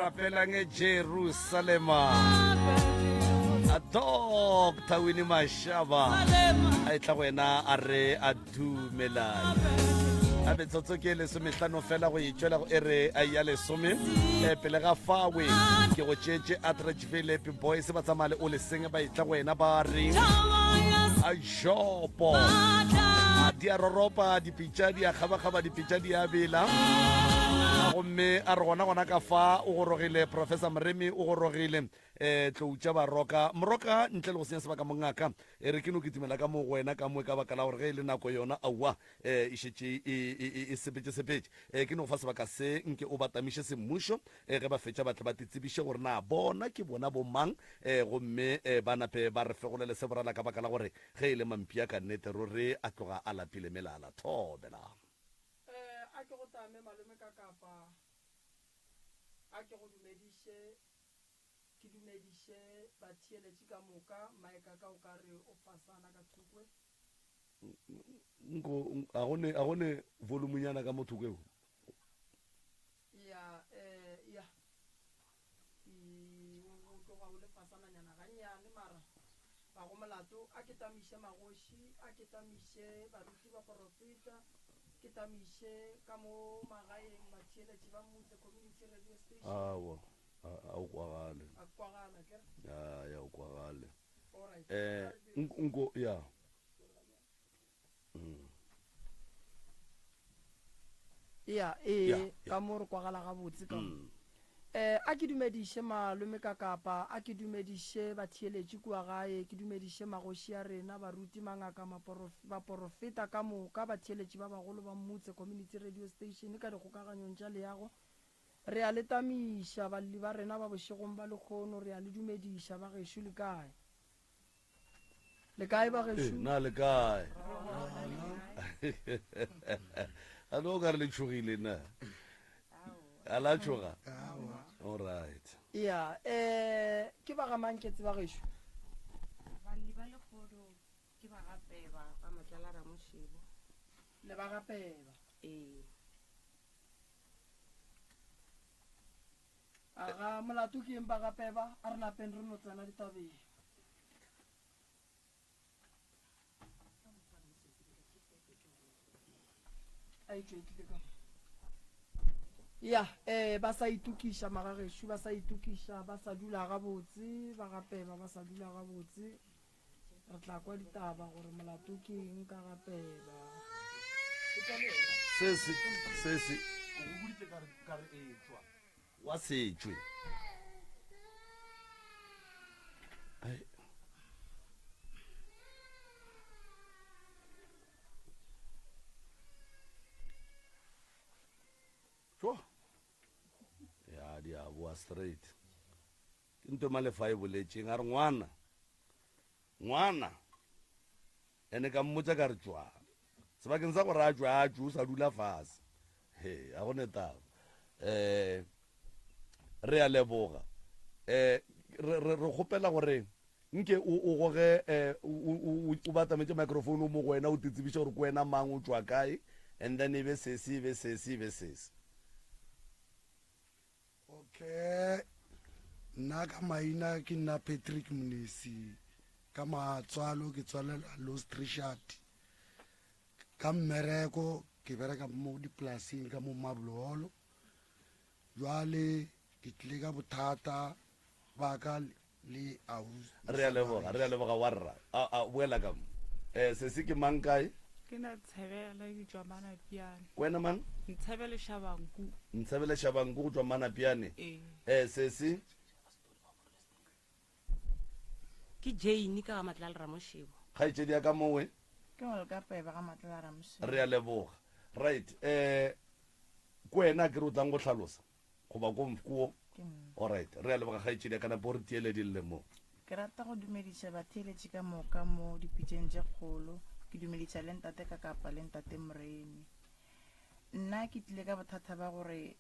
Rapelang Jerusalema. A Dr. Winnie Mashaba a etla go wena a re a dumelane a metsotso ke lesomehlano fela go itšwela go ere a ya lesome eh, pele ga fawe ke go tšeetše atteridgeville boys ba tsamaya le o leseng ba etla go wena ba re a jopo a di a roropa dipitša di a kgabakgaba dipitša di a bela gomme a re gona gona ka fa o gorogile professor moremi o gorogile um tlou tša baroka moroka ntle le go senya sebaka mongaka e re ke no kitimela ka mo go wena ka mo ka baka la gore ge e le nako yona aowa um e šetše e, e, e, e sepetše sepetše um ke no go fa sebaka se nke o ba tamiše semmušo um ge ba fetša ba tle ba titsebiše gore na bona ke bona bomang um gomme um ba nape ba re fegolele se borala ka baka la gore ge e le mampia ka nnete ruri a tloga a lapile melala thobela. Eh, a ke go tame malome ka kapa, a ke go dumediše, ke dumediše batheeletši ka moka, Mike a ka o ka re o fasana ka thokwe. Nko, a go ne, a go ne volume-nyana ka mo thoko eo? Ya, eh, ya. I, o, o tloga o le fasananyana gannyane, mara ga go molato. A ke tamiše magoši, a ke tamiše baruti baporofeta, ke tamiše ka mo magaeng batheeletši ba Mutse Community Radio Station. Aowa, a, a o kwagale. A kwagala, akere? Ya, ya o kwagale. Alright. Eh, A re dire nko, nko, ya. Mm. Ya, ee, Ya, ya. ka mo re kwagala gabotse ka mo. Mm. Eh, a ke dumediše malome ka kapa, a ke dumediše batheeletši kua gae, ke dumediše magoši a rena, baruti, mangaka, maporof-, baporofeta ka moka, batheeletši ba bagolo ba Mmutse Community Radio Station ka dikgokaganyong tša leago. Re a le tamiša, balli ba rena ba bošegong ba lekgono, re a le dumediša, bagešo le kae? Le kae bagešo? Ee, na le kae? A no ka re le tšhogile na? A la tšhoga? All right. Ya, eh ke ba ga mang ke tseba gešo? Balli ba lekgono ke ba ga Peba ga Matlala Ramošebo. Le ba ga Peba. Ee. Aga molato ke eng ba ga Peba? A re napeng re no tsena ditabeng. A e tšwe e tlile ka mo. Ya, eh ba sa itokiša magagešo, ba sa itokiša, ba sa dula gabotse, ba ga Peba ba sa dula gabotse. Re tla kwa ditaba gore molato ke eng ka ga Peba. Se se, se se. O go boditše ka re, ka re etšwa. Wa setšwe. Ai. Tšo. Ya, di a boa straight. Ke nto Malefa e boletšeng, a re, Ngwana, ngwana. Ene ka mmotša ka re, Tšwa. Sebakeng sa gore a tšwe, a tšwe, o sa dula fase. He, ga go ne taba. Eh, re a leboga. Eh, re, re, re kgopela gore nke o, o goge, eh, o, o, o, o batametše microphone o mo go wena, o titsebiše gore ke wena mang, o tšwa kae, and then e be sesi, e be sesi, e be sesi. Okay, nna ka maina ke nna Patrick Mnisi, ka matswalo ke tswalelwa Lost Richard. Ka mmereko ke bereka mo dipolaseng ka mo Mabloholo. Jwale ke tlile ka bothata ba ka le ausi. Re a leboga, re a leboga warra. A, a, boela ka mo. Eh, sesi ke mang kae? Ke na Ntshebele ke tšwa Manapiane. Wena mang? Ntshebele Shabanku. Ntshebele Shabanku go tšwa Manapiane. Ee. Eh, sesi? Ke Jane ka ga Matlala Ramoshebo. Kgaetšedi ya ka mowe? Ke Olga Peba ga Matlala Ramoshebo. Re a leboga. Right, eh, ke wena akere o tlang go hlalosa? Goba ko ko? Ke nna. Alright, re a leboga kgaetšedi ya ka napo re tiele dille mo. Ke rata go dumediša batheeletši ka moka mo dipitšeng tše kgolo. Ke dumediša le ntate Kakapa le ntate Moremi. Nna ke tlile ka bothata ba gore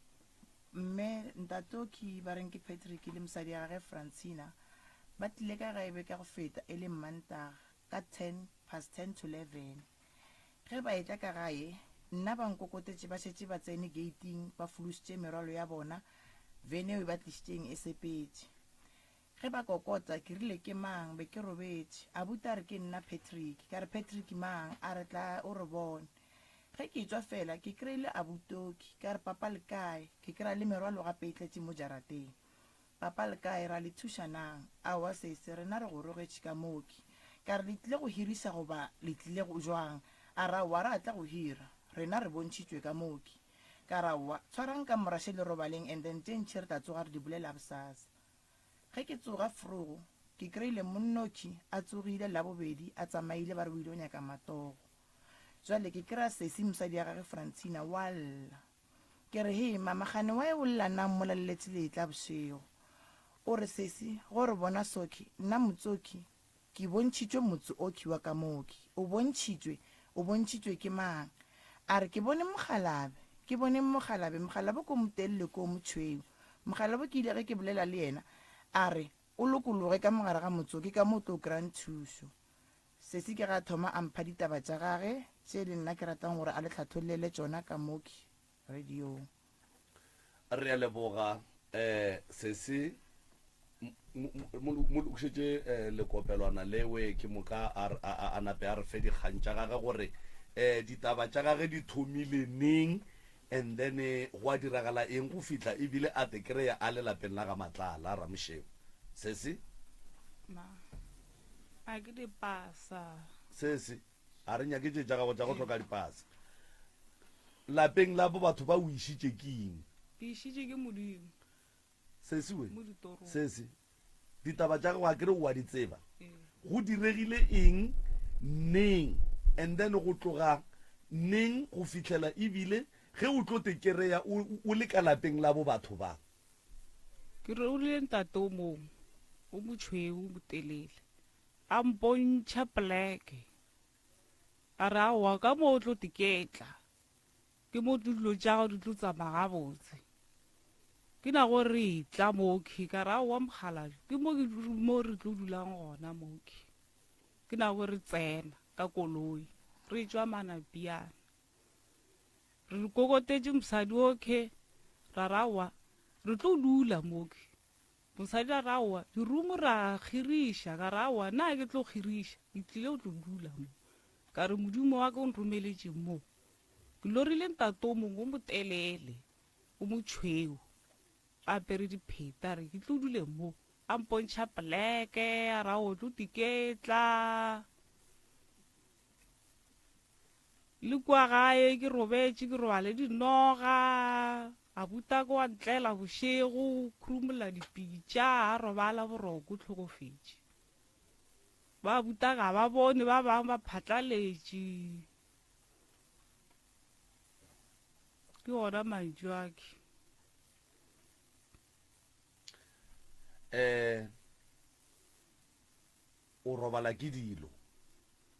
mme ntate Oki ba reng ke Patrick le mosadi ya gage Francina ba tlile ka gae beke ya go feta e le Mmantaga ka ten past ten to leven. Ge ba etla ka gae, nna ba nkokotetše ba šetše ba tsene geiting ba fološitše merwalo ya bona. Vene eo e ba tlišitšeng e sepetše. Ge ba kokota, ke rile, Ke mang? Be ke robetše. Abuti a re, Ke nna Patrick. Ka re, Patrick mang? A re, Tla o re bone. Ge ke etšwa fela, ke kry-ile abutoki. Ka re, Papa le kae? Ke kry-a le merwalo gape e tletše mo jarateng. Papa le kae? Ra le thuša nang? Aowa sesi, rena re gorogetše ka mooki. Ka re, Le tlile go hiriša goba le tlile go jwang? A re, Aowa, ra tla go hira. Rena re bontšhitšwe ka mooki. Ka re, Aowa, tshwarang kamora še le robaleng and then tše ntši re tla tsoga re di bolela bosasa. Ge ke tsoga frogo, ke kry-ile monnoki a tsogile Labobedi a tsamaile ba re o ile go nyaka matogo. Jwale ke kry-a sesi mosadi ya gage Francina wa lla. Ke re, Hee mama kgane why o lla nang mola le letše le etla bošego? O re, Sesi, go re bona Soki, nna motsoki Ke bontšhitšwe motse okhwi wa ka mokhwi. O bontšhitšwe? O bontšhitšwe ke mang? A re, Ke bone mokgalabe. Ke bone mokgalabe. Mokgalabo ke o motelele ke o motšhweu. Mokgalabo ke ile ge ke bolela le yena, a re, O lokologe ka mogare ga motse wo, ke ka mo o tlo kry-ang thušo. Sesi ke ge a thoma a mpha ditaba tša gage, tše le nna ke ratang gore a le hlathollele tšona ka mokhwi radiong. Re a leboga um sesi mo lokišetše um lekopelwana lewe ke moka a nape a re fe dikgang tša gage gore um ditaba tša gage di thomile neng and then gwa diragala eng go fihla ebile a te kry-a a le lapeng la ga Matlala Ramošebo. Sesi? Ma, a ke dipasa. Sesi? A re nyake tše tša gago tša go hloka dipasa. Lapeng la bo batho ba o išitše ke eng? Ke išitše ke Modimo. Sesi we, Mo ditorong. sesi, ditaba tša gago a ke re o a di tseba. Ee. Go diregile eng, neng, and then go tloga neng go fihlela ebile ge o tlo te kereya o, o le ka lapeng la bo batho ba? Ke rorile ntate o mongwe, o motšhweu, o motelele. A mpontšha poleke. A re, Aowa, ka mo o tlo tiketla. Ke mo dilo tša gago di tlo tsamaya gabotse. Ke na go re etla mokhwi, ka re, Aowa mokgalabje, ke mo mo re tlo dulang gona mokhwi. Ke na go re tsena ka koloi, re tšwa Manapiana. Re kokotetše mosadi okhwi, ra re, Aowa, re tlo dula mokhwi. Mosadi a re, Aowa, dirumo ra kgiriša. Ka re, Aowa, na ke tlo kgiriša? Ke tlile go tlo dula mo. Ka re, Modimo wa ka o nromeletše mo. Ke lorile ntate o mongwe o motelele, o motšhweu, a apere dipheta, a re ke tlo dule mo. A mpontšha poleke, a re, Aowa, o tlo tiketla. Le kua gae ke robetše ke robale dinoga, abutako wa ntlela bošego, khurumolla dipitša, a robala boroko o hlokofetše. Ba abuta ga ba bone ba bangwe ba phatlaletše. Ke ona mantšu a ke. Eh O robala ke dilo.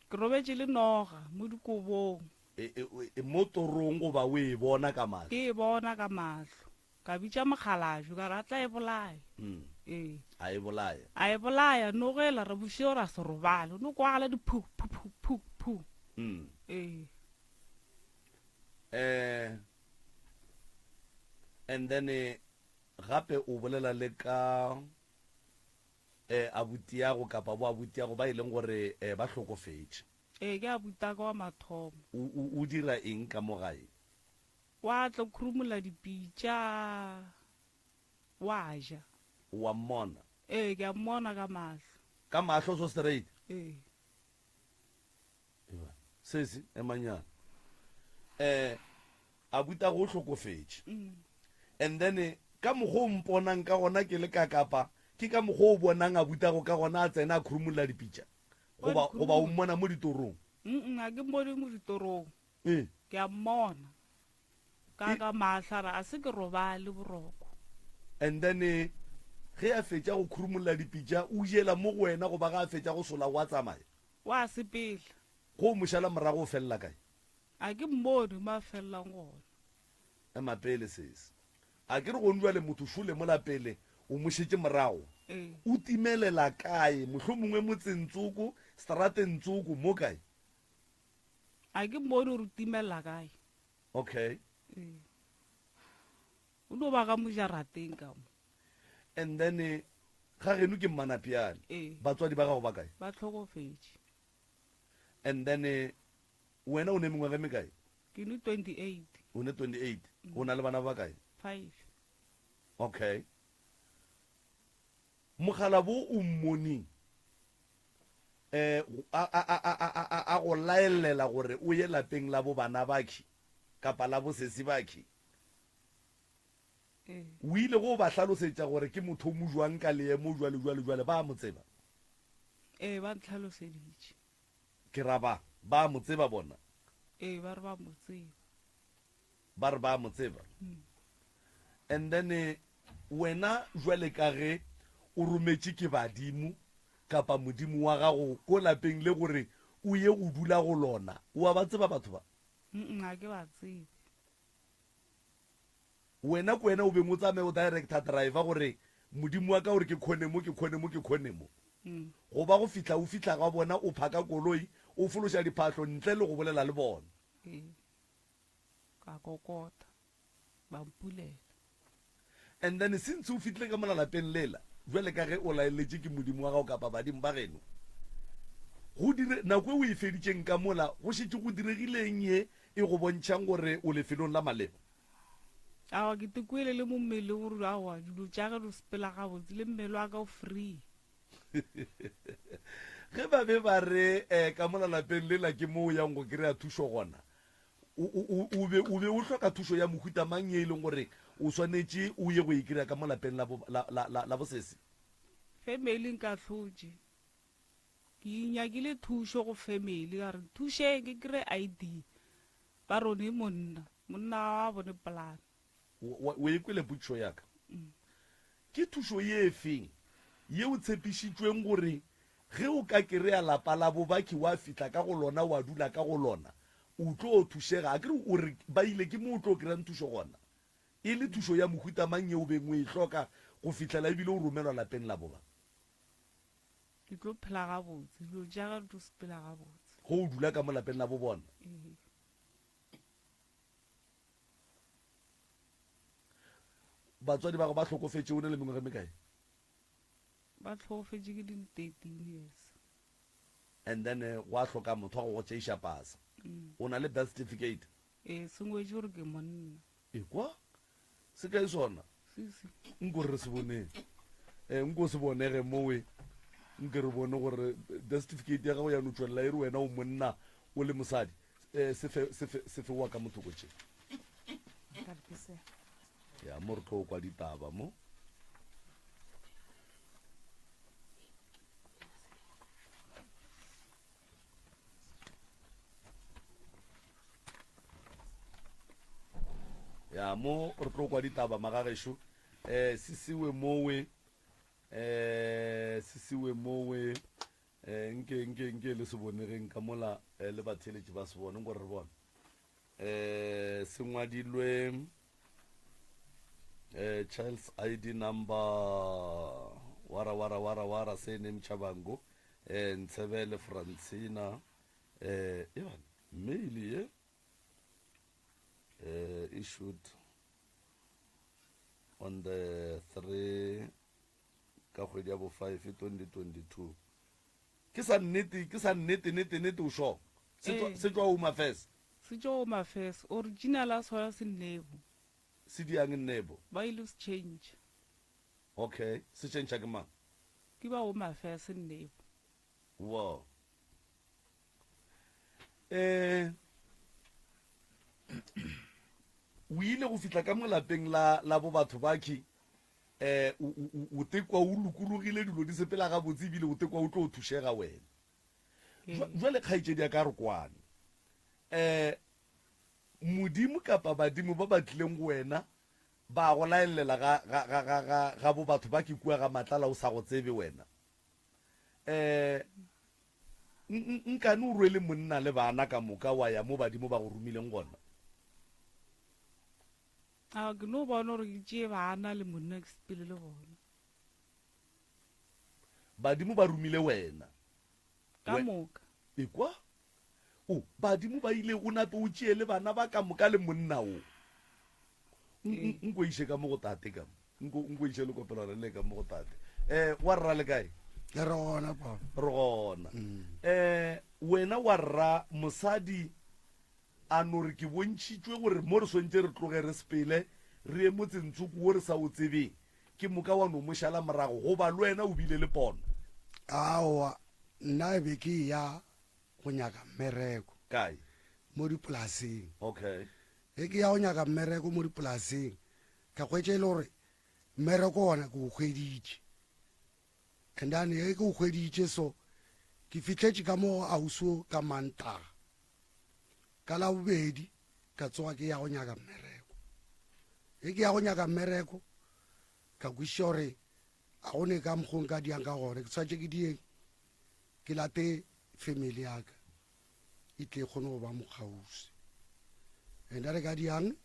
Ke robetše le noga mo dikobong. E, e, e, mo torong goba o e bona ka mahlo? Ke e bona ka mahlo. Ka bitša mokgalabje ka re a tla e bolaya. Mm. Ee. A e bolaya. A e bolaya, noga ela re bošego ra se robale. O no kwagala di phu, phu, phu, phu, phu. Mm. Ee. Eh, and then eh, gape o bolela le ka eh, abutiago kapa bo abutiago ba e leng gore eh, ba hlokofetše. Ee, ke abutaka wa mathomo. O, o, o dira eng ka mo gae? Wa tla khurumolla dipitša, wa ja. O a mmona? Ee, ke a mmona ka mahlo. Ka mahlo so straight? Ee. Eba, sesi, emanyana. Eh, abutago o hlokofetše. And then eh, ka mokgwa o mponang ka gona ke le ka kapa, ke ka mokgwa o bonang abutago ka gona a tsena a khurumulla dipitša? Wa Goba, di goba o khurumulla. mmona mo ditorong? Mm, ga ke mmone mo ditorong. Eh. Ke a mmona. Ka E- ka mahlo a re a se ke robale boroko. And then eh, ge a fetša go khurumulla dipitša, o jela mo go wena goba ge a fetša go sola o a tsamaya? Wa sepela. Go o mo šala morago o felela kae? A ke mmone mo a felelang gona. Ema pele sesi. A ke re gone bjale motho šole mola pele o mo šetše morago. Ee. O timelela kae? Mohlomongwe motseng tsoko, strateng tsoko, mo kae? A ke mmone gore o timelela kae. Okay. Ee. O no ba ka mo jarateng ka mo. And then eh, ga geno ke Mmanapiane. Ee. Batswadi ba gago ba kae? Ba hlokofetše. And then eh, wena o ne mengwaga e mekae? Ke ne 28. O ne 28. O na le bana ba bakae? Five. Okay. Mogala bo o mmoneng eh a a a a a a a go laelela gore o ye lapeng la bo bana bakhi kapa la bo sesi bakhi. Ee. O ile go ba hlalosetša gore ke motho o mo jwang ka leemo jwale jwale jwale ba mo tseba? Ee, ba ntlhaloseditše. Ke ra ba, ba mo tseba bona? Ee, ba re ba mo tseba. Ba re ba mo tseba. And then eh, wena jwale ka ge o rometše ke badimo kapa modimo wa gago ko lapeng le gore o ye go dula go lona, o a ba tseba batho ba? Mm, ga ke ba tsebe. Wena ko wena o beng o tsamaye o director driver gore modimo wa ka o re ke khone mo, ke khone mo, ke khone mo. Go ba go fihla o fihla ga bona o phaka koloi, o fološa diphahlo ntle le go bolela le bona. Ee. Ka kokota, ba mpulela. And then since o fihlile ka mola lapeng lela, bjale ka ge o laeletše ke Modimo wa gago kapa badimo ba geno, go dire, nako e o e feditšeng ka mola, go šetše go diregile eng ye e go bontšhang gore o lefelong la maleba? Aowa, ke te kwele le mo mmeleng gore aowa, dilo tša ge di sepela gabotse, le mmele wa ka o free. Ge ba be ba re, eh, ka mola lapeng lela ke mo o yang go kry-a thušo gona, O, o, o be, o be o hloka thušo ya mohuta mang ye e leng gore o swanetše o ye go e kry-a ka mo lapeng la bo, la, la, la, la bosese? Family nkahlotše. Ke nyakile thušo go family, ka re nthušeng ke kry-e ID. Ba re o ne monna, monna ga a bone polane. O, o e kwele potšišo ya ka? Ke thušo ye feng ye o tshepišitšweng gore ge o ka kereya lapa la bobaki wa fihla ka go lona wa dula ka go lona o tlo thušega? Akere o re ba ile ke mo o tlo kereyang thušo gona? E le thušo ya mohuta mang ye o beng o e hloka go fihlela ebile o romelwa lapeng la boba? Ke tlo phela gabotse, dilo tša ka di tlo sepela gabotse. Ge o dula ka mo lapeng la bobona? Ee. Batswadi ba gago ba hlokofetše o ne le mengwaga e mekae? Ba hlokofetše ke le 13 years. And then eh, gwa hloka motho wa go go tšeiša pasa. Mm. O na le birth certificate? Ee, se ngwetše gore ke monna. Ekwa? Se kae sona? Sisi. Nko re se boneng. Eh, nko se bonege mowe. Nke re bone gore birth certificate ya gago ya no tšwelela e re wena o monna o le mosadi. Eh, se fe, se fe, se fe wa ka mothoko tše. Ka re ke se. Ya, mo re tlo kwa ditaba mo. Ya, mo re tlo kwa ditaba magagešo. Eh, sisiwe mowe. Eh, sisiwe mowe. Eh, nke, nke, nke le se bonegeng ka mola, eh, le batheeletši ba se bone, gore re bone. Eh, se ngwadilwe, eh, child's ID number, wara, wara, wara, wara, surname Chabango, eh, Ntshebele Francina, eh, ebane, mail ye, eh, issued on the 3 ka kgwedi ya bo 5 2022 ke sa nnete ke sa nnete nete nete o sure se tswa Ee. se tswa home affairs Se tšwa home affairs original a sona se nnebo se diang nnebo ba ile se change okay se change ke mang ke ba home affairs nnebo wow eh o ile go fihla ka mo lapeng la la bo batho bakhi eh o o o tekwa o lokologile dilo di sepela gabotse ebile o tekwa o tlo thušega wena jwale kgaetšedi ya ka re kwane eh modimo kapa badimo ba ba tlileng go wena ba go laelela ga ga ga ga ga ga bo batho ba ke kua ga matlala o sa go tsebe wena eh nkane o rwele monna le bana ka moka wa ya mo badimo ba go romileng gona A ke no bona gore ke tšee bana le monna ke sepele le bona. Badimo ba romile wena. Ka moka. Ekwa. O, badimo ba ile o nape o tšee le bana ba ka moka le monna o. Nko iše ka mo go tate ka mo. Nko nko iše lekopelwana le ka mo go tate. Eh wa rra le kae? Re gona papa. Re gona. Eh wena wa rra mosadi a no re ke bontšhitšwe gore mo re swantše re tloge re sepele re ye motseng tsoko wo re sa o tsebeng ke moka wa no mo šala morago goba le wena o bile le pono? Aowa nna e be ke eya go nyaka mmereko. Kae? Mo dipolaseng. Okay. Ge ke ya go nyaka mmereko mo dipolaseng, ka hwetša e le gore mmereko wona ke o hweditše. And then ge ke o hweditše so, ke fihletše ka mo go ausi wo ka Mantaga. Ka Labobedi ka tsoga ke ya go nyaka mmereko. Ge ke ya go nyaka mmereko, ka kwešiša gore a go ne ka mokgwa o nka diang ka gona, ke tshwanetše ke dieng, ke late family ya ka. e tle e kgone go ba mo kgauswi. And re ka diang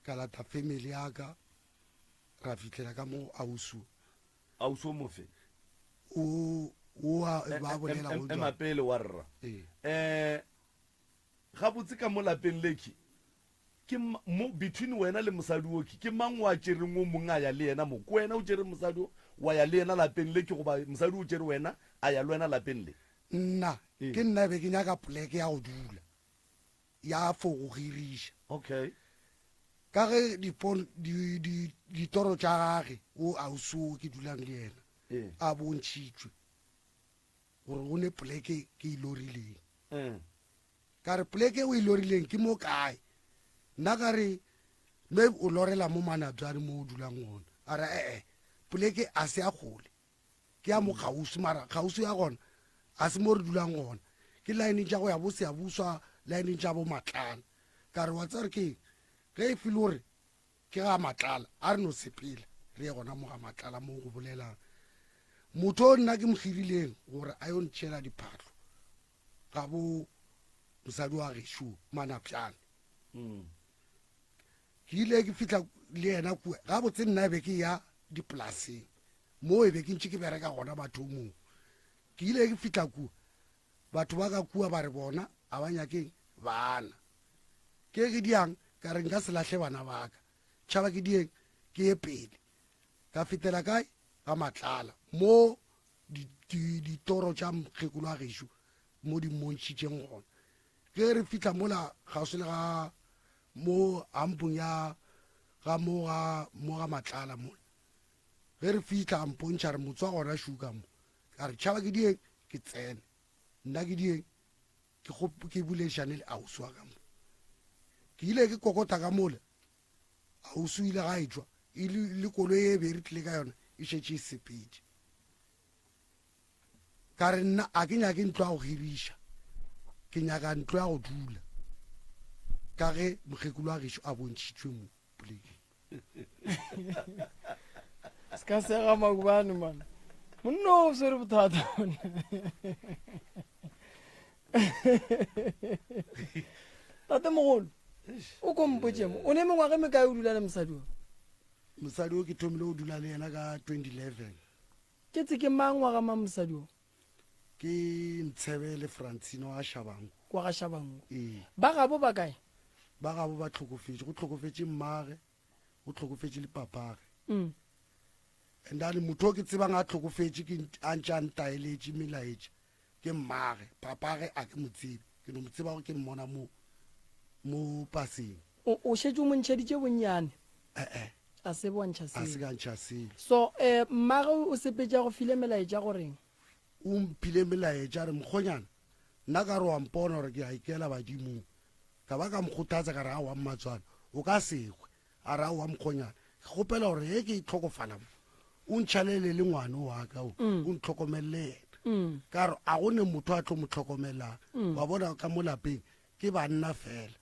ka lata family ya ka ra fihlela ka mo ausu. Ausu o mofe? O o a ba bolela go Ema pele wa rra. Ee. Eh gabotse ka mo lapeng lekhi ke mo between wena le mosadi o ke mang wa tšereng o mong a ya le yena mo? Ke wena o tšereng mosadi o wa ya le yena lapeng le ke goba mosadi o tšere wena a ya le wena lapeng le? Nna, Ee. ke nna be ke nyaka poleke ya go dula, ya for go hiriša. Okay. Ka ge dipon, di, di, ditoro tša gage, o ausi o ke dulang le yena, Ee. a bontšhitšwe gore go ne poleke ke e lorileng. Ee. Ka re, poleke o e lorileng ke mo kae? Nna ka re, maybe o lorela mo Manabjane mo o dulang gona. A re, e-e, poleke a se ya kgole. Ke ya mo kgauswi, mara kgauswi ya gona ga se mo re dulang gona. Ke lineng tša go ya bo Siyabuswa, lineng tša bo Matlala. Ka re, wa tseba gore ke eng? Ge e feel gore ke ga Matlala, a re no sepela re ye gona mo ga Matlala mo go bolelang. Motho o nna ke mo hirileng gore a yo ntšhela diphahlo ga bo mosadi wa gešo Manapjane. Ke ile ke fihla le yena kua. Gabotse nna e be ke ya dipolaseng mo e be ke ntše ke bereka gona mathomong. Ke ile ke fihla kua, batho ba ka kua ba re bona a ba nyakeng bana. Ke ke diang ka re nka se lahle bana ba ka. Tšhaba ke dieng ke ye pele. Ka fetela kae? Ga Matlala mo ditoro tša mokgekolo wa gešo mo di mmontšhitšeng gona. Ge re fihla mola kgauswi le ga mo ampong ya ga mo ga mo ga Matlala mola, ge re fihla a mpontšha re motse wa gona šuka mo. Ka re tšhaba ke dieng ke tsene nna ke dieng ke ke boledišane le ausi wa ka mo. Ke ile ke kokota ka mola, ausi o ile ga etšwa e le koloi e be re tlile ka yona e šetše e sepetše. Ka re nna a ke nyake ntlo ya go hiriša, ke nyaka ntlo ya go dula, ka ge mokgekolo wa gešo a bontšhitšwe mo polekeng. Se ka sega makubane man. Monna o swere bothata. Tate mogolo, o ko mpotše mo, o ne mengwaga e mekae o dula le mosadi o? Mosadi o ke thomile go dula le yena ka 2011. Ke tse ke mang wa ga mang mosadi o? Ke Ntshebe le Francine wa ga Shabangu. Wa ga Shabangu. Ee. Ba gabo ba kae? Ba gabo ba hlokofetše. Go hlokofetše mmage, go hlokofetše le papage. Mm. And then motho o ke tsebang a hlokofetše ke a ntše a ntaeletše melaetša ke mmage. Papage a ke mo tsebe. Ke no mo tseba gore ke mmona mo mo paseng. O o šetše o mo ntšheditše bonnyane? Eh-eh. A se bo ntšha A se selo. ka ntšha selo. So eh mmage o sepetše a go file melaetša goreng? O mphile melaetša a re, Mokgonyana, nna ka re wa mpona gore ke a ikela badimong. Ka ba ka mo kgothatsa ka re, Aowa mmatswale, o ka se hwe. A re, Aowa mokgonyana, ke kgopela gore ge ke hlokofala mo, o ntšhalele le ngwano wa ka o, o ntlhokomelele yena. Ka re, A go ne motho a tlo mo hlokomelang. Wa bona ka mo lapeng ke banna fela.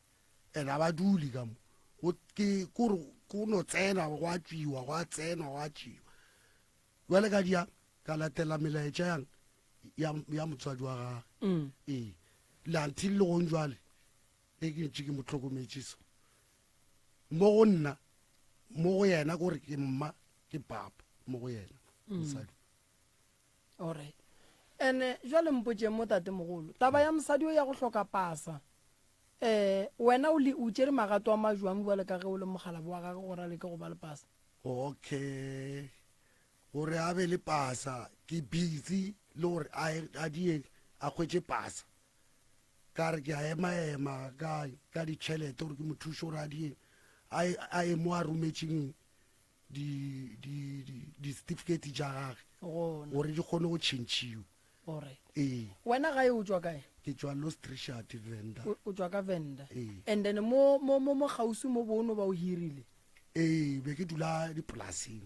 And a ba dule ka mo. Go ke kore go no tsena gwa tšwiwa, gwa tsenwa gwa tšiwa. Bjale ka dia ka latela melaetša yang ya ya motswadi wa gagwe. Mm. Ee. Le until le gong jwale e ke ntše ke mo hlokometše so. Mo go nna mo go yena kore ke mma ke papa mo go yena mosadi. Alright. Ene jwale mpotšeng mo tatemogolo, taba ya mosadi o ya go hloka pasa. Um wena o le o tšere magato a majwang bjale ka ge o le mokgalabo wa gage gore a leke go ba le pasa? Okay. Gore a be le pasa ke busy le gore a a die a hwetše pasa. Ka re ke a ema ema ka ka ditšhelete gore ke mo thuše gore a die a a ye mo a rometšeng di di di di certificate tša gage Gona. gore di kgone go tšhentšhiwa. Alright. Ee. Wena gae o tšwa kae? Ke tšwa Lost Richard Venda. O, o tšwa ka Venda. Ee. And then mo mo mo mo kgauswi mo bo o no ba o hirile? Ee, be ke dula dipolaseng.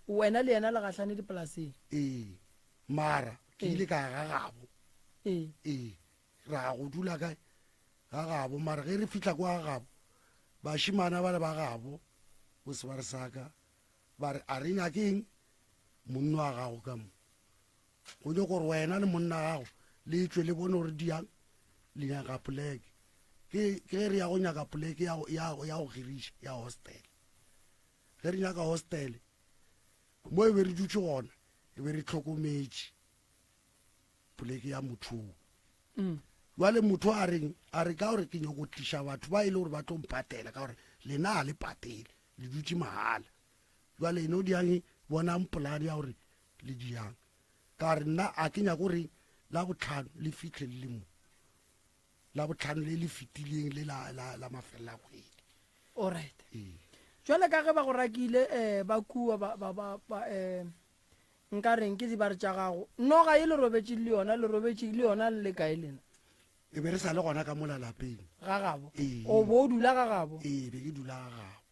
Wena le yena le gahlane dipolaseng? Ee. Mara ke Ee. ile ka ya ga gabo. Ee. Ee. Ra go dula kae? Ga gabo. Mara ge re fihla kwa ga gabo, bašemana bale ba gabo, bo sebare sa ka, ba re a re nyake eng monna wa gago ka mo. Go nyoko gore wena le monna gago le tšwe le bone gore diang le nyaka poleke. Ke ke ge re ya go nyaka poleke ya ya ya go hiriša ya hostel. Ge re nyaka hostel mo e be re dutše gona e be re hlokometše poleke ya motho o. Mm. Jwale motho a reng a re ka gore ke nyoko tliša batho ba e le gore ba tlo mpatela ka gore lena ga le patele le dutše mahala. Jwale eno diang bonang polane ya gore le diang ka re nna a ke nyako gore la botlhano le fitlhe le le mo la botlhano le le fetileng le la, la, la mafelela kgwedi. Alright. Ee. Jwale ka ge ba go rakile um ba kua ba, ba, ba, ba um nka reng ke dibare tša gago noga ye le robetše le yona le robetše le yona le le kae lena? E be re sa le gona ka mola lapeng. Ga gabo. Ee. O bo o dula ga gabo? Ee, be ke dula ga gabo.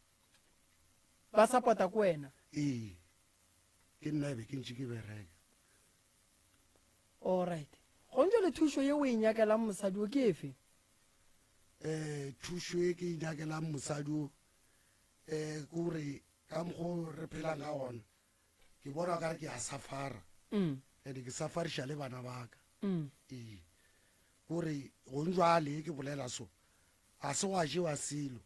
Ba support-a ko wena? Ee. Ke nna e be ke ntše ke bereka. Alright. Gong jwale thušo ye o e nyakelang mosadi o ke efe? Eh, thušo e ke e nyakelang mosadi o eh ke gore ka mokgo re phelang ka gona ke bona ka re ke a safara Mm. and ke safariša le bana ba ka. Mm. Ee. Kore gong jwale ke bolela so A se gwa jewa selo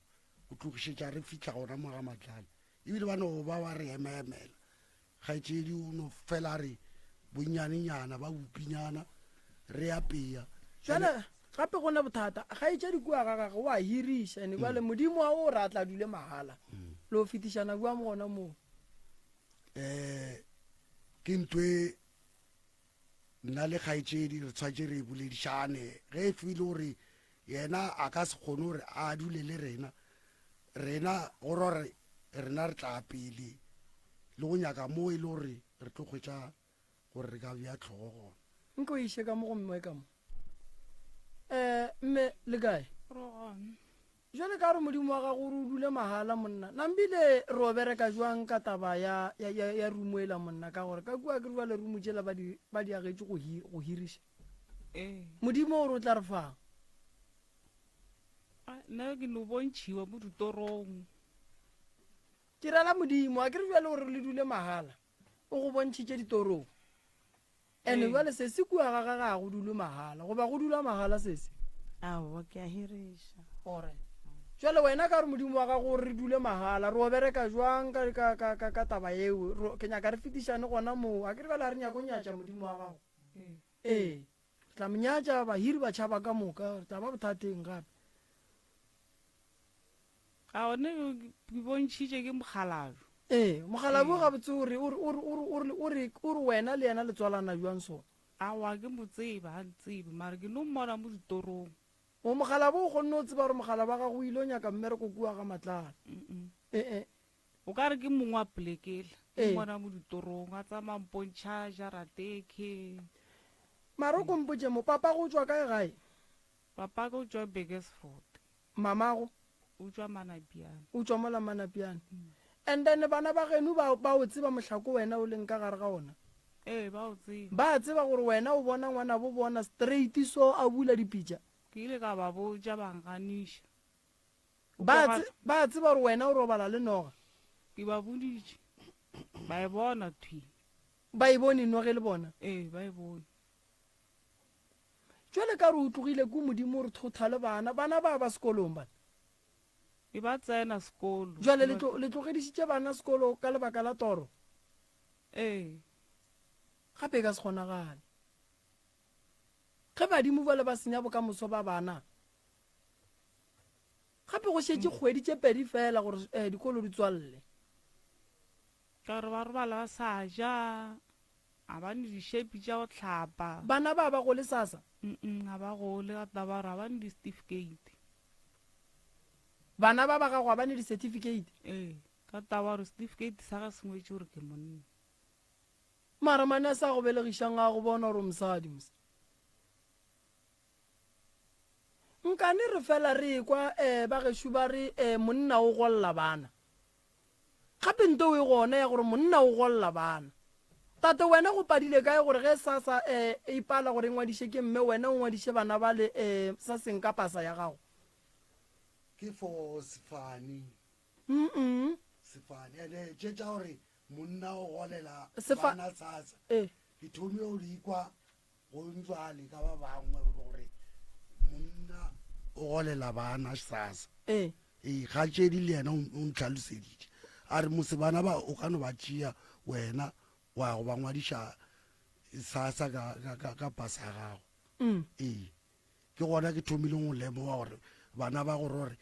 go tlogišetša re fihla gona mo ga Matlala. Ebile ba no ba ba re emaemela. Kgaetšedi o no fela a re bonnyanenyana ba bopinyana re apea. Bjale gape go na bothata, kgaetšedi kua ga gagwe o a hiriša, ene bjale Modimo wa o re a tla dule mahala. Le o fetišana bjang gona moo? Um ke ntho e nna le kgaetšedi re tshwanetse re boledišane ge e file gore yena a ka se kgone gore a dule le rena rena go gore rena re tla pele le go nyaka mo e le gore re tlo kgwetša gore re ka bea tlhogo gona. Nko iše ka mo go mme ka mo. Um mme le kae? Re gona. Jwale ka gore Modimo wa gago o re o dule mahala monna, nambile re o bereka jwang ka taba ya, ya, ya, ya rumo ela monna, ka gore ka kua ke re jwale rumo tšela ba di, ba di agetše go, hi, go hiriša. Ee. Modimo o re o tla re fang? A, nna ke no bontšhiwa mo ditorong. Ke rela Modimo, a ke re jwale o re le dule mahala, o go bontšhitše ditorong. Ene bjale sesi kua ga gage ga go dulwe mahala, goba go dulwa mahala sesi? Aowa, ke a hiriša. Alright. Jwale wena ka gore Modimo wa gago o re re dule mahala, re o bereka jwang ka, ka, ka, ka, ka taba yeo? Ro, ke nyaka re fetišane gona moo. A ke re bjale ga re nyake go nyatša Modimo wa gago? Ee. Re tla mo nyatša, bahiri ba tšhaba ka moka, re tla ba bothateng gape. A one ke bontšhitše ke mokgalabje. Ee, mokgalabje gabotse o re, o re, o re, o re, o re, o re, o re wena le yena le tswalana bjang so? Aowa, ke mo tseba, ga ntsebe, mara ke no mmona mo ditorong. O mokgalabje o kgonne go tseba gore mokgalabje wa gago o ile go nyaka mmereko kua ga Matlala? E-e. O ka re ke mongwe wa polekela. Ke Ee. mmona mo ditorong, a tsamaya a mpontšha jarateke. Mara o ko mpotše mo, papago o tšwa kae gae? Papaka o tšwa Burgersfort. Mamago? O tšwa Manapiane. O tšwa mola Manapiane. And then bana ba geno ba, ba o tseba mohlako wena o leng ka gare ga ona? Ee, ba o tseba. Ba tseba gore wena o bona ngwanabo bona straight so a bula dipitša? Ke ile ka ba botša ba nganiša. O Ba kwa tse, ba tseba gore wena o robala le noga? Ke ba boditše. Ba e bona thwi. Ba e bone noge le bona? Ee, ba e bone. Jwale ka re o tlogile ko Modimo o re thotha le bana. Bana ba ba sekolong bana. E ba tsena sekolo. Jwale le tlo, le tlogedišitše bana sekolo ka lebaka la toro? Ee. Gape e ka se kgonagale. Ge badimo bjale ba senya bokamoso ba bana. Gape go šetše kgwedi tše pedi fela gore um dikolo di tswalele. Ka gore ba robala ba sa ja, ga ba ne dišepi tša go hlapa. Bana ba ba gole sasa? Mm ga ba gole ka taba gore ga ba ne di-certificate. Bana ba ba gago ga ba ne di-certificate? Ee, ka taba gore certificate sa ge se ngwetše gore ke monna. Mara manese a go belegišang a go bona gore o mosadi mos. Nkane re fela re ekwa eh ba gešo ba re eh monna o golla bana. Gape nto e gona ya gore monna o golla bana. Tate wena go padile kae gore ge SASSA eh e ipala gore e ngwadiše ke mme wena o ngwadiše bana bale eh sa seng ka pasa ya gago? Ke for sefane. Mm-mm. Sefane. Ene tše tša gore monna o golela Sefa- bana SASSA. Eh. Ke thomile go di kwa go ntswale ka ba bangwe gore monna o golela bana sasa. Ee. Ee, kgatšedi le yena o ntlhaloseditše a re mose bana ba o ka no ba tšea wena wa go ba ngwadiša sasa ka, ka, ka, ka pasa ya gago. Mm. Ee, ke gona ke thomileng go lemoga gore bana ba gore gore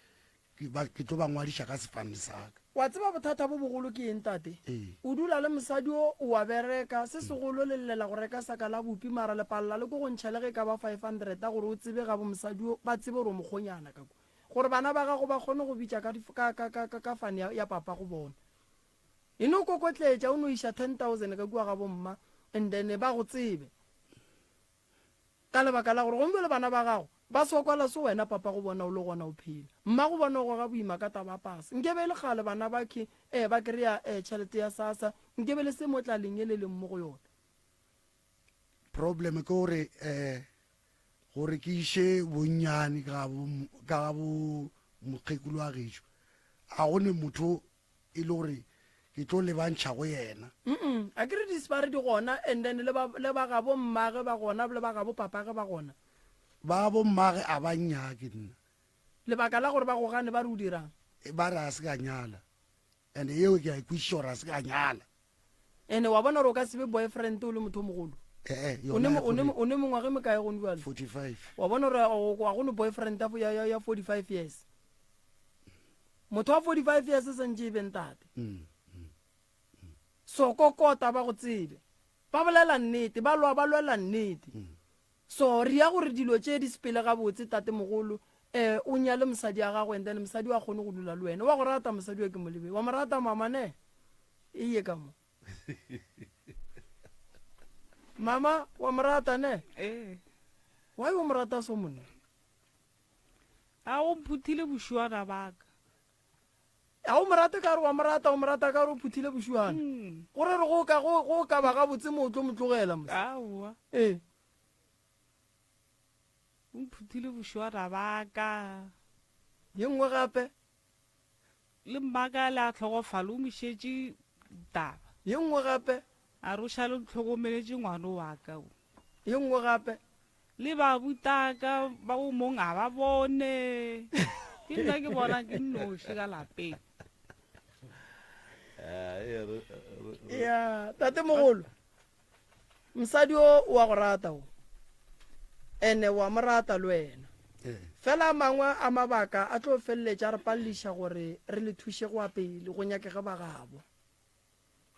Ke ba, ke tlo ba ngwadiša ka sefane sa ka. Wa tseba bothata bo bogolo ke eng, tate? Ee. O dula le mosadi o, o a bereka, se segolo le llela go reka saka la bupi, mara le palela le ko go ntšha le ge e ka ba 500 gore o tsebe gabo mosadi o, ba tsebe gore o mokgonyana ka kwa. Gore bana ba gago ba kgone go bitša ka, ka, ka, ka, ka, ka fane ya, ya papa go bona. E no kokotletša, o no iša 10,000 ka kua gabo mma, and then ba go tsebe. Ka lebaka la gore gomme le bana ba gago ba sokola so wena papa go bona o le gona o phela. Mma go bona o goga boima ka taba ya pasa. Nke be e le kgale bana ba khe eh ba kry-a eh tšhelete ya SASSA nke be le se mo tlaleng ye le leng mo go yona. Problem ke gore eh gore ke iše bonnyane ka bo ka bo mokgekolo wa gešo a go ne motho e le gore ke tlo lebantšha go yena. Mm a ke re disebare di gona and then le ba le ba gabo mmage ba gona le ba gabo papage ba gona. Ba gabo mmage a ba nnyake nna. Lebaka la gore ba go gane ba re o dirang? Ba re a se ka nyala and yeo ke a e kwešiša gore a se ka nyala. Ene wa bona gore o ka se be boyfriend o le motho o mogolo? Eh, O ne o ne o ne mengwaga e mekae gone bjale? 45. Wa bona gore ga go ne boyfriend ya ya ya 45 years. Motho wa 45 years e santše e be ntate. So kokota ba go tsebe. Ba bolela nnete, ba lwa ba lwela nnete. So re ya gore dilo tše di sepele gabotse tate mogolo eh o nyale mosadi ya gago and then mosadi wa kgone go dula le wena. Wa go rata mosadi wa ke molebe. Wa mo rata mama ne? Eye ka mo. Mama wa mo rata ne? Ee. Why o mo rata so monna? A o mphuthile bošuana ba ka. A o mo rate ka re wa mo rata, o mo rata ka re o phuthile bošuana. Mm. Go re re go ka go go ka ba gabotse mo o tlo mo tlogela mos. Aowa. Ee. O mphuthile bošuana ba ka. Ye nngwe gape. Le mmaka le a hlokofala o mo šetše taba. Ye nngwe gape. A re o šale o ntlhokomeletše ngwano wa ka o. Ye nngwe gape. Le babutaka ba o mong a ba bone. Ke nna ke bona ke nnoši ka lapeng. Ya, tate mogolo. Mosadi o o a go rata o. Ene wa mo rata le wena. Fela a mangwe a mabaka a tlo feleletša a re paleliša gore re le thuše go ya pele go nyakege ba gabo.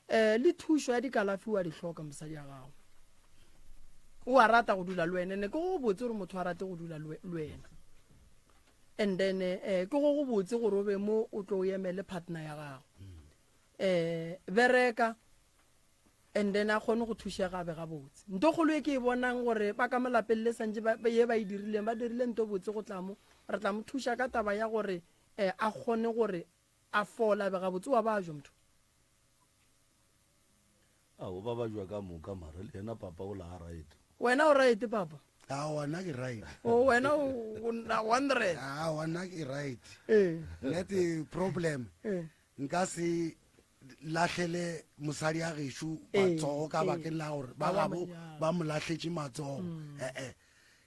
Eh, le thušo ya dikalafi o a di hloka mosadi ya gago. O a rata go dula le wena, ene ke go botse gore motho a rate go dula le wena. And then eh, ke go go botse gore o be mo o tlo o emele partner ya gago. Eh, bereka and then a kgone go thušega be gabotse. Nto kgolo e ke e bonang gore ba ka mo lapeng le santše ba ye ba e dirileng, ba dirile nto botse go tla mo, re tla mo thuša ka taba ya gore eh, a kgone gore A fola, a be gabotse, o a bajwa motho. Ao, ba bajwa ka moka mara le yena papa o la a right. Wena o right papa? Aowa nna ke right. O wena o na 100. Aowa nna ke right. Ee. Net problem. Ee. Nka se lahlele mosadi ya gešo Ee, matsogo ka ee. bakeng la gore ba Ba ba gabo mo nyala. ba mo lahletše matsogo. Eh eh.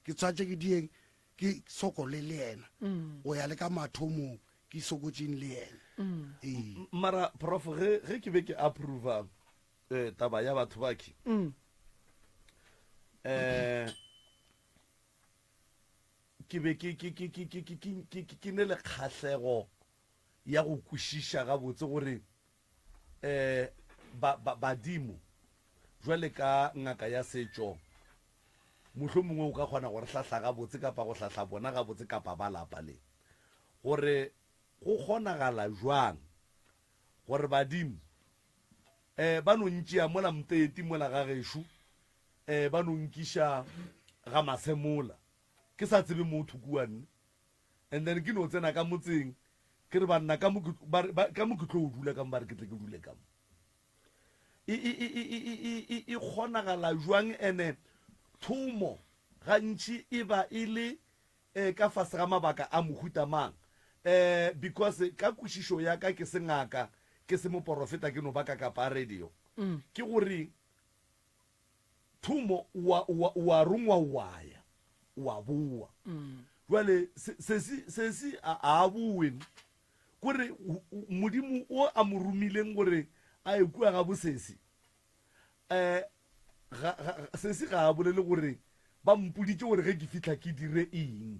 Ke tshwantše ke dieng ke sokole le yena. Go ya le ka mathomong ke sokotšeng le yena. Ee. Mara prof ge ge ke be ke approva eh, taba ya batho ba ke eh ke ke be ke ke ke ke ke ke ke ke ke ne le kgahlego ya go kwešiša gabotse gore um ba, ba, badimo jwale ka ngaka ya setšo mohlomongwe o ka kgona go re hlahla gabotse kapa go hlahla bona gabotse kapa ba lapa le gore go kgonagala jwang gore badimo um ba no ntšea mola mteti mola ga gešo um ba no nkiša ga masemola ke sa tsebe motho kua nne and then ke no tsena ka motseng ke re banna ka mo ka mo ke tlo dula ka mo ba re ke tle ke dule ka mo e e e e e e e kgonagala jwang ene thomo gantši e ba e le eh, ka fase ga mabaka a mohuta mang eh because ka kwešišo ya ka ke se ngaka ke se moporofeta ke no ba ka kapa radio mm. ke gore Thomo, o a, o a, o a rongwa wa ya, wa boa. Jwale, se, sesi, sesi a, a a bowe. Kore, Modimo o a mo romileng gore a ye kua ga bosesi, um ga, ga, sesi ga a bolele gore ba mpoditše gore ge ke fihla ke dire eng.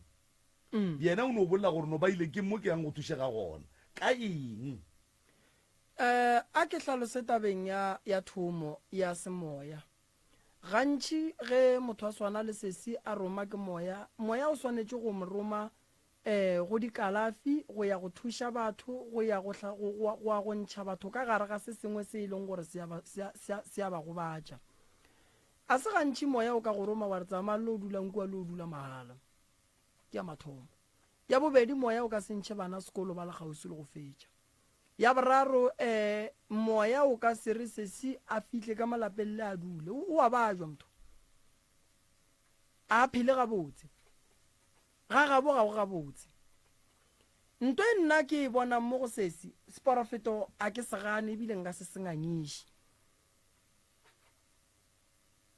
Yena o no bolela gore no ba ile ke mo ke yang go thušega gona. Ka eng? Eh, a ke hlalose tabeng ya, ya thomo ya semoya. Gantši ge motho a swana le sesi a roma ke moya, moya o swanetše go mo roma eh, go dikalafi, go ya go thuša batho, go ya go, go, go, go ya go ntšha batho ka gare ga se sengwe se e leng gore se a ba, se a, se a, se a ba gobatša. A se gantši moya o ka go roma wa re tsamaya le o dulang kua le o dula mahala. Ke ya mathomo. Ya bobedi, moya o ka se ntšhe bana sekolo ba le kgauswi le go fetša. Ya boraro, eh, moya o ka se re sesi a fihle ka mo lapeng le a dule. O, o a bajwa motho. A phele gabotse. Ga gabo ga go gabotse. Nto e nna ke e bonang mo go sesi, seporofeto a ke se gane ebile nka se se ngangiše.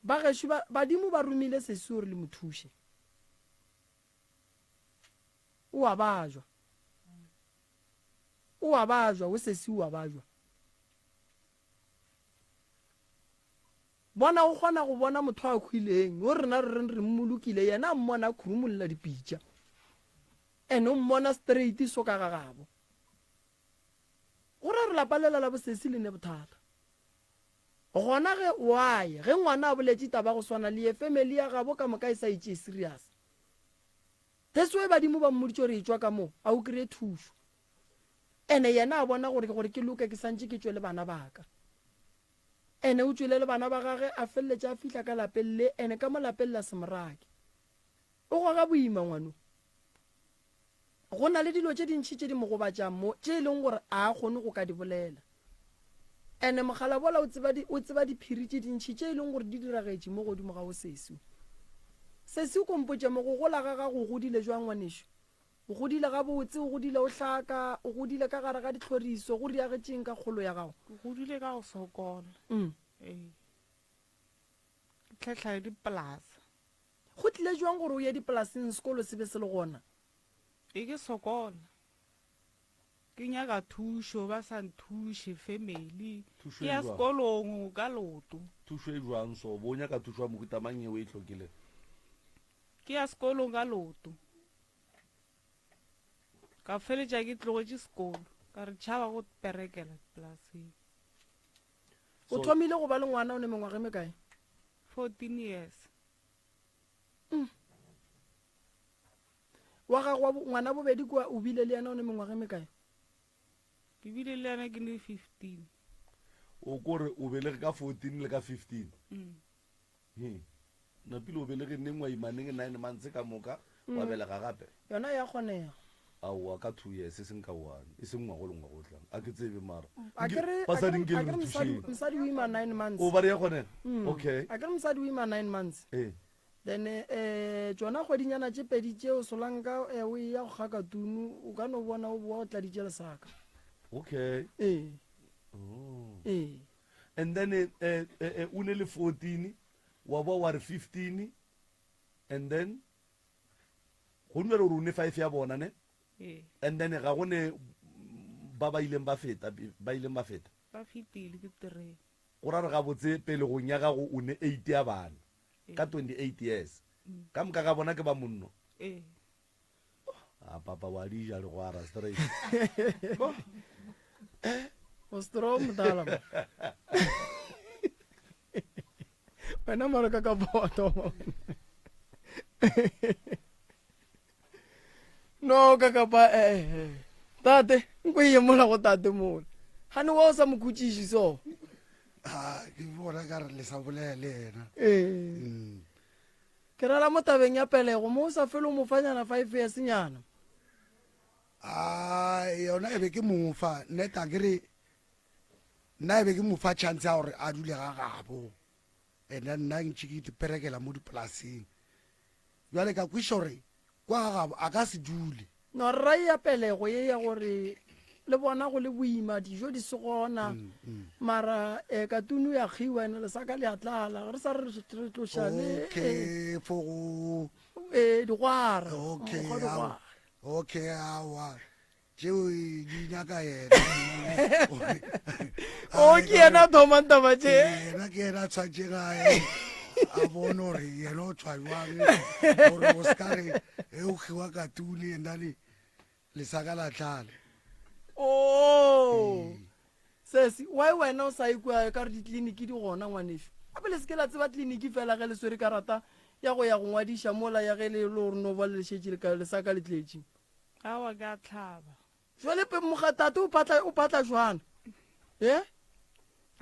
Ba gešo ba, badimo ba romile sesi gore le mo thuše. O a bajwa. O a bajwa, o sesi o a bajwa. Bona o kgona go bona motho a hwileng, yo rena re reng re mmolokile, yena a mmona a khurumulla dipitša. And o mmona straight so ka ga gabo. Go ra re lapa lela la bosesi le ne bothata. Gona ge why ge ngwana a boletše taba go swana le ye family ya gabo ka moka e sa e tšee serious. That's why badimo ba mmoditše gore etšwa ka mo, a o kry-e thušo. Ene yena a bona gore gore ke loke ke santše ke tšwe le bana ba ka. Ene o tšwele le bana ba gage a feleletša a fihla ka lapeng le ene ka mo lapeng la se morake. O goga boima ngwano. Go na le dilo tše dintši tše di mo gobatšang mo tše e leng gore a a kgone go ka di bolela. Ene mokgalabola o tseba, o tseba diphiri tše dintši tše e leng gore di diragetše mo godimo ga wo sesi. Sesi o ko mpotše mo, go gola ga gago o godile jwang ngwanešu? O godile gabotse, o godile o hlaka, o godile ka gare ga ditlhoriso, go riagetšeng ka kgolo ya gago? Ke godile ka go sokola. Ee. Ke tlhahla ya dipolasa. Go tlile jwang gore o ye dipolaseng sekolo se be se le gona? Ee, ke sokola. Ke nyaka thušo ba sa nthuše family. Thušo Ke e ya jwang? sekolong ka leoto. Thušo e jwang so? Bo o nyaka thušo ya mohuta mang yeo e hlokilego? Ke ya sekolong ka leoto. Ka feletša ke tlogetše sekolo ka re tšhaba go perekela polaseng. O So- thomile go ba le ngwana o ne mengwaga e mekae? 14 years. Wa gago wa ngwana bobedi kua o bile le yena o ne mengwaga e mekae? Ke bile le yena ke ne 15. O ko re o belege ka 14 le ka 15? Mm. He. Napile o belege neng wa ima neng 9 months ka moka wa belega gape? Yona ya kgonega. Aowa ka 2 years e seng ka one, e seng ngwago le ngwago o tlang. A ke tsebe mara. A ke re Basadi nke a le ke re re mosadi thušeng. mosadi o ima 9 months. O ba re ya kgonega? Okay. A ke re mosadi o ima 9 months. Ee. Then eh tšona kgwedinyana tše pedi tšeo Solanka eh, o eya go kgaka tunu o ka no bona o boa o tladitše lesaka. Okay. Ee. Oh. Ee. And then eh, eh, eh, o ne le 14 wa boa wa re 15 and then go dumela gore o ne 5 ya bona ne? Ee. And then ga go ne ba ba ileng ba feta ba ileng ba feta. Ba fetile ke three. Go ra re gabotse pelegong ya gago o ne 8 ya bana. Ka 28 years. Ka moka ga bona ke ba monno. Ee. A papa wa di ja legwara straight. O strong motala. Wena mara ka ka boto. No ka ka pa eh, eh eh. Tate, nko ye mola go tate mola. Gane wa o sa mo khutšiši so. Ah, ke bona ka re le sa bolela le yena. Eh. Ke rela mo tabeng ya pelego, mo o sa fele o mo fanyana 5 years nyana. A yona e be ke mo fa, neta ke re nna e be ke mo fa chance ya gore a dule ga gabo. And then nna ntše ke iperekela mo dipolaseng. Bjale ka kweša gore kwa ga gabo a ka se dule. No rra ya pelego ye ya gore le bona go le boima dijo di se gona mm, mm. mara eh, katunu ya kgiwa ene lesaka le a tlala re sa re re tloša le okay eh, for go eh digwara okay okay awa tšeo di nyaka yena o ke yena a thomang taba tše yena ke yena a tshwantšeng a a bone gore yena o tshwa jwang gore o se ka re e o kgiwa katune endane lesaka la tlale o sesi why wena o sa ye kua ka re ditleliniki di gona ngwanešu gape le seke la tseba tleliniki fela ge le swere karata ya go ya go ngwadiša mola ya ge le le gore no ba le šetše lesaka le tletše Awa ke a tlhaba. Jwale pe moga tate o patla o patla jwana. Eh?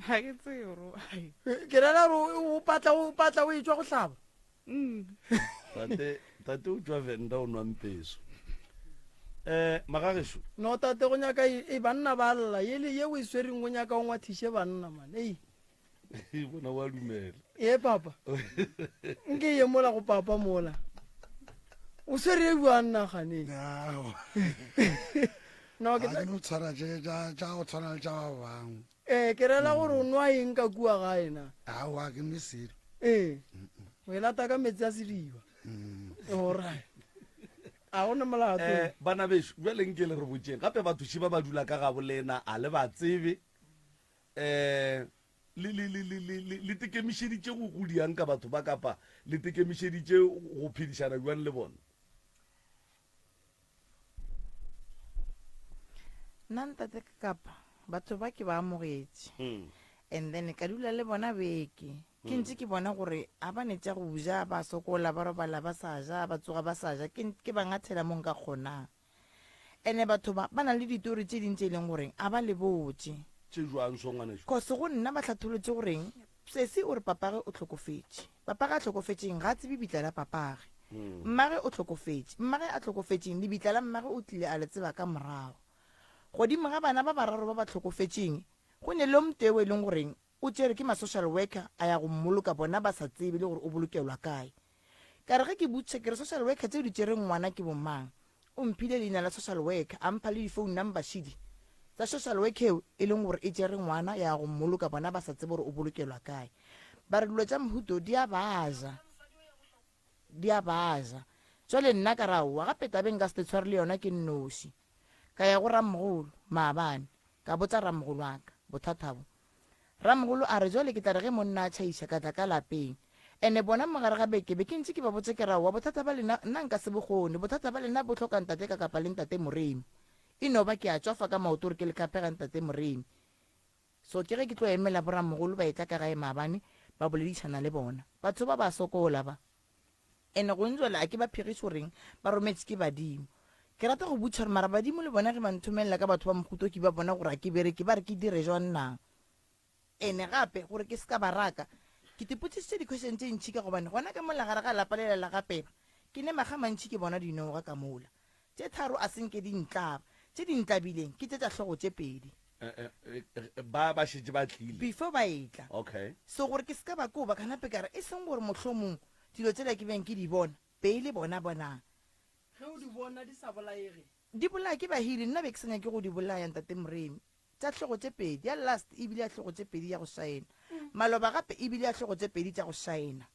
Ga ke tsebe gore why. Ke rela gore o patla o patla o etšwa go hlaba. Mm. Tate tate o tšwa Venda o nwa mpeso. Eh magagešo. No tate go nyaka e, e banna ba lla yele ye o e swereng go nyaka o ngwathiše banna man. Ei. Bona wa dumela. Ee papa. Nke ye mola go papa mola. O swere e bua nna gane. No ke tla no tshwara tše tša tša go tshwana le tša ba bangwe. Eh ke rela gore o nwa eng ka kua gae na? Aowa ke nwe selo. Ee. O e lata ka metsi a sediba. Alright. A go na molato. Eh bana bešo bjale nke le re botšeng gape batho ba ba dula ka gabo lena a le ba tsebe um le, le, le, le, le, le, le tekemišeditše go, go diang ka batho ba kapa le tekemišeditše go phedišana bjang le bona? Nna ntate kapa batho ba ke ba amogetše mm. and then ka dula le bona beke ke mm. ntse ke bona gore a ba ne tša go ja ba sokola ba robala ba sa ja ba tsoga ba sa ja ke ba ngathela mo nka kgonang Ene batho ba, ba na le ditori tše ding tše e leng goreng a ba le botše. Tše jwang so ngwanešu? Cause go nna ba hlatholotše goreng sesi o re papage o hlokofetše. Papage a hlokofetšeng ga a tsebe bitla la papage. Mmage o hlokofetše. Mmage a hlokofetšeng lebitla la mmage o tlile a le tseba ka morago. Godimo ga bana ba bararo ba ba hlokofetšeng go ne le o motee o e leng goreng o tšere ke ma social worker a ya go mmoloka bona ba sa tsebe le gore o bolokelwa kae. Ka re ge ke botšiša ke re social worker tšeo di tšereng ngwana ke bo mang? O mphile leina la social worker a mpha le di phone number šidi tsa social worker eo e leng gore e tšere ngwana ya go mmoloka bona ba sa tsebe gore o bolokelwa kae. Ba re dilo tša mohuto di a ba ja, di a ba ja. Jwale nna ka re aowa gape tabeng nka se te tshware le yona ke nnoši. Ka ya go ramogolo maabane ka botsa ramogolo wa ka bothata bo. Ramogolo a re, Jwale ke tla re ge monna a tšhaiša, ka tla ka lapeng. Ene bona mo gare ga beke, be ke ntše ke ba botša ke re, Aowa, bothata ba lena nna nka se bo kgone. Bothata ba lena bo hloka ntate ka kapa le ntate Moremi. E no ba ke a tšwafa ka maoto gore ke le kape ga ntate Moremi. So ke ge ke tlo emela boramogolo ba etla ka gae maabane, ba boledišana le bona. Batho ba ba sokola ba. Ene gong jwale a ke ba phegiše goreng ba rometše ke badimo. Ke rata go botšiša gore mara badimo le bona ge ba nthomelela ka batho ba mohuto ke ba bona gore a ke bereke ba re ke dire jwang na? Ene gape gore ke se ka ba raka ke tipotšišitše di-question tše ntši ka gobane gona ka mola gare ga lapa lela la ga Peba ke ne makga mantši ke bona dinoga ka mola. Tše tharo a se nke di ntlaba. Tše di ntlabileng ke tše tša hlogo tše pedi. Ba ba šetše ba tlile. Before ba etla. Okay. So gore ke se ka ba koba, ka nape ka re, e seng gore mohlomong dilo tšela ke beng ke di bona, be e le bona bonang. Ge o di bona di sa bolaege. Di bolaya ke bahili, nna be ke sa nyake go di bolaya, Ntate Moremi. Tša hlogo tše pedi. Ya last e bile ya hlogo tše pedi ya go šaena. Maloba gape e bile ya hlogo tše pedi tša go šaena.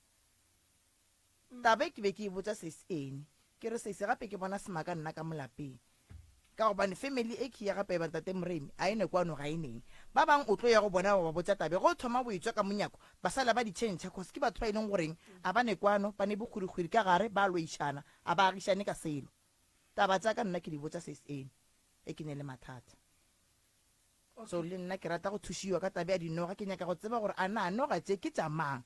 Taba e ke be ke e botša Sesi Eni. Ke re, Sesi, gape ke bona semaka nna ka mo lapeng. Ka gobane family e khi ya ga Peba Ntate Moremi a e ne kwano ga e neng. Ba bang o tlo ya go bona wa ba botša taba e. Ge o thoma o etšwa ka monyako ba sala ba di tšhentšha cause ke batho ba e leng goreng a ba ne kwano, ba ne bokgwirikgwiri ka gare, ba lweišana, a ba agišane ka selo. Taba tša ka nna ke di botša sis Annie ge ke ne le mathata. So le nna ke rata go thušiwa ka taba ya dinoga, ke nyaka go tseba gore a na noga tše ke tša mang?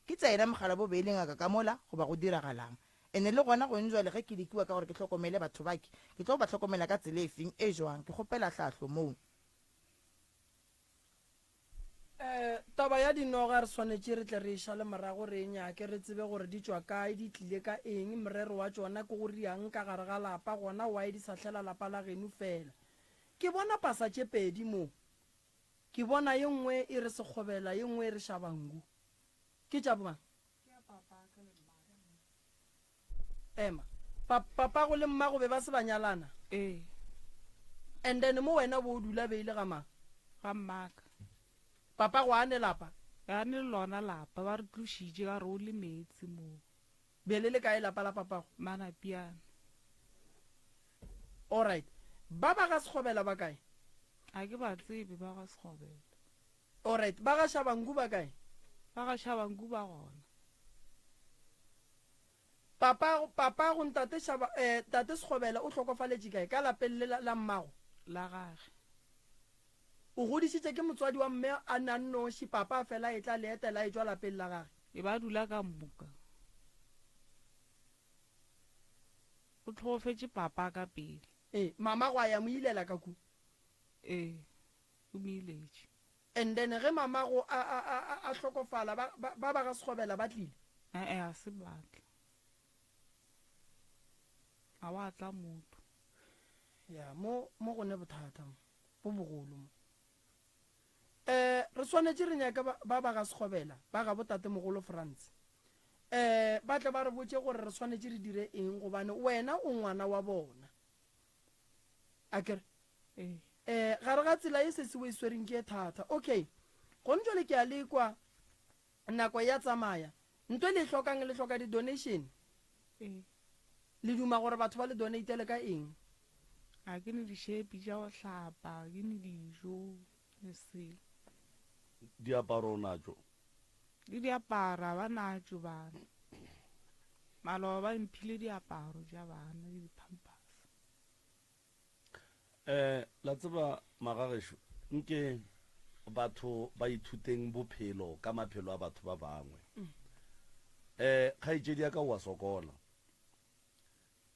Ke tša yena mokgalabje o be e le ngaka ka mola goba go diragalang? Ene le gona gong jwale ge ke lekiwa ka gore ke hlokomele batho ba ke, ke tlo ba hlokomela ka tsela efeng, e jwang? Ke kgopela hlahlo moo. Taba ya dinoga re swanetše re tle re e šale morago re e nyake re tsebe gore di tšwa kae, di tlile ka eng, morero wa tšona ke go riang ka gare ga lapa, gona why di sa hlela lapa la geno fela. Ke bona pasa tše pedi mo. Ke bona ye nngwe e re Sekgobela ye nngwe e re Shabangu. Ke tša bomang? Ema. Pa, papago le mmago be ba se ba nyalana? Ee. And then mo wena bo o dula be e le ga mang? Ga mmaka. Papago a ne lapa? Ga ne lona lapa, ba re tlošitše ka re o le meetse moo. Be le le kae lapa la papago? Manapiana. Alright. Ba ba ga Sekgobela ba kae? Ga ke ba tsebe ba ga Sekgobela. Alright. Ba ga Shabangu ba kae? Ba ga Shabangu ba gona. Papa, papago ntate Shaba, eh, tate Sekgobela o hlokofaletše kae? Ka lapeng le la, la mmago? La gage. O godišitše ke motswadi wa mme a na nnoši, papa a fela a etla le etela a etšwa lapeng la gage. E ba dula ka moka. O hlokofetše papa ka pele. Ee, mama gwa ya mo ilela ka ku. Ee, o mo iletše. And then ge mamago a, a, a, a, a hlokofala, ba, ba, ba ba ga Sekgobela ba tlile? E-e, ga se ba tla. Ga wa tla motho. Ya, mo, mo go ne bothata mo, bo bogolo mo. Eh, re swanetše re nyake ba, ba ba ga Sekgobela, ba ga botatemogolo Frans. Eh, ba tle ba re botše gore re swanetše re dire eng, gobane wena o ngwana wa bona. Akere? Ee. Eh, gare ga tsela ye sesi o e swereng ke e thata. Okay. Gone jwale ke a le kwa, nako ya tsamaya. Nto e le e hlokang, le hloka di-donation. Ee. Le duma gore batho ba le donatele ka eng? Ga ke ne dišepi tša go hlapa, ga ke ne dijo, le selo. Diaparo o natšo? Le diaparo ga ba natšo bana. Maloba ba mphile diaparo tša bana le di-pampers. Eh, la tseba magagešo, nke batho ba ithuteng bophelo ka maphelo a batho ba bangwe. Eh, kgaetšedi ya ka o a sokola.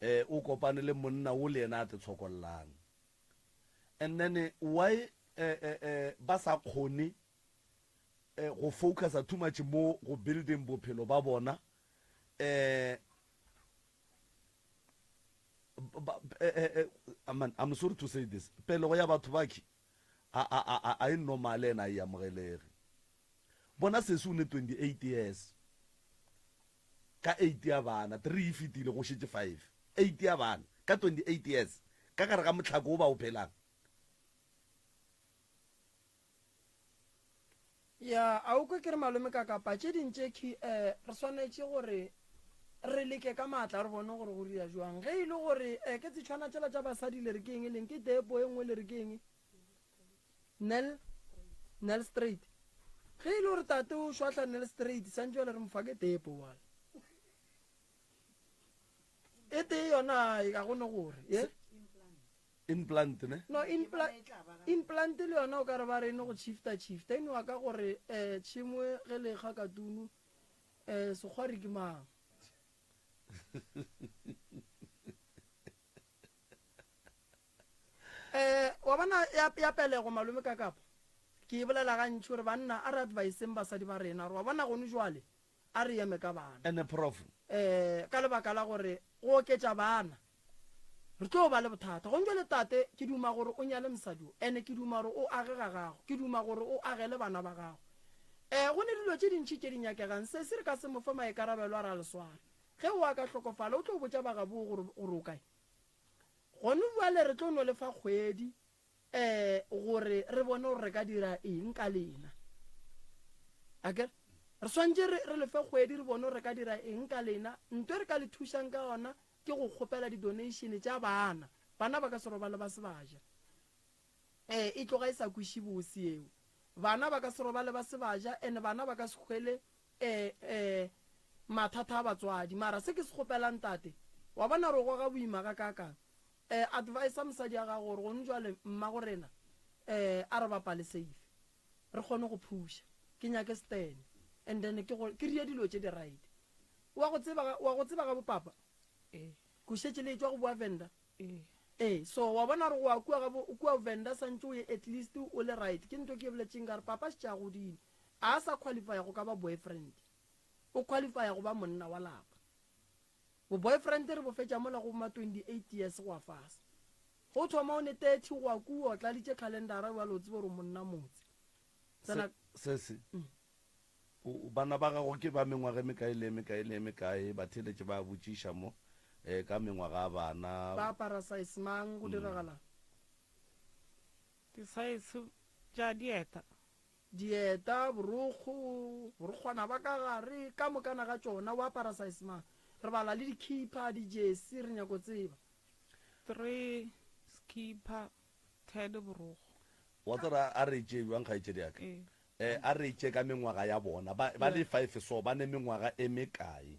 Eh, o kopane le monna o le yena a te tshokollang. And then why eh, eh, eh, ba sa kgone eh, go focusa too much mo go building bophelo ba bona eh ba, eh, eh, eh, man, I'm sorry to say this pelego ya batho baki a, a, a, a, a e normale ena a e amogelege bona sesi o ne 28 years ka 8 ya bana 3 e fetile go šetše 5 8 ya bana ka 28 years ka gare ga mohlako o ba o phelang Ya, a o kwe ke re malome ka kapa tše ding tše khi eh, re swanetše gore re leke ka maatla re bone gore go dira jwang. Ge e le gore eh, ke tsetšhwana tšela tša basadi le re ke eng e leng ke depo e nngwe le re ke eng Nel Nel straight. Ge e le gore tate o šwahla Nel straight santše jale re mo fa ke depo wala. E tee yona ga go ne gore ye. Implant ne? No, impla implant le yona o ka re ba re eno go shifta shifta e nowa ka gore um tšhemo ge le kga katunu um sekgwari ke mang. Um wa bona ya, ya pelego malome ka kapa ke e bolela gantši gore banna a re adviseng basadi ba rena gore wa bona gone jwale A re eme ka bana. Ene Prof. Ee, ka lebaka la gore go oketša bana, re tlo ba le bothata. Gong jwale tate, ke duma gore o nyale mosadi o, ene ke duma gore o age ga gago, ke duma gore o agele bana ba gago. Ee, go ne dilo tše dintši tše di nyakegang. Sesi re ka se mo fe maikarabelo a re a le sware. Ge o a ka hlokofala, o tlo botša ba gabo gore, gore o kae? Gone bjale re tlo no le fa kgwedi um gore re bone gore re ka dira eng ka lena. Akere? Re swantše re, re le fe kgwedi re bone gore re ka dira eng ka lena. Nto e re ka le thušang ka yona ke go kgopela di-donation tša bana. Bana ba ka se robale ba se ba ja. Ee, e tloga e sa kweše bose yeo. Bana ba ka se robale ba se ba ja, and bana ba ka se hwele um, um mathata a batswadi. Mara se ke se kgopelang tate, wa bona re goga boima gakaakang? Eh, advisa mosadi ya gago gore gone jwale mmago rena eh a re bapale safe re kgone go phusha ke nyake stene and then ke go ke rie dilo tše di right wa go tseba wa go tseba ga bopapa Ee. ko šetše le etšwa go boa venda Ee. ee so wa bona gore go wa kua ga bo kua venda santše o ye at least o le right ke ntho ke e boletšeng ka re papa šetše a godile a sa qualifya go ka ba boyfriend o qualifya go ba monna wa lapa Bo boyfriend re bo fetša mola go ma 28 years go ya fase. Ge o thoma o ne 30 go ya kua o tladitše calendara bjale o tsebe gore o monna motse. Tsena Se, se, o, bana ba gago ke ba mengwaga e mekae le e mekae le e mekae? Batheeletši ba a botšiša mo, eh, ka mengwaga ya bana. Ba apara size mang? Go diragalang? Di size tša dieta. Dieta, borokgo, borokgwana ba ka gare, ka mokana ga tšona, o apara size mang? Re bala le dikhipha, dijesi, re nyako tseba. Three skipper, ten borokgo. Wa tseba a re e tšee bjang, kgaetšedi ya ka? Ee. Eh, a re e tšee ka mengwaga ya bona. Ba, ba le five so, ba ne mengwaga e mekae?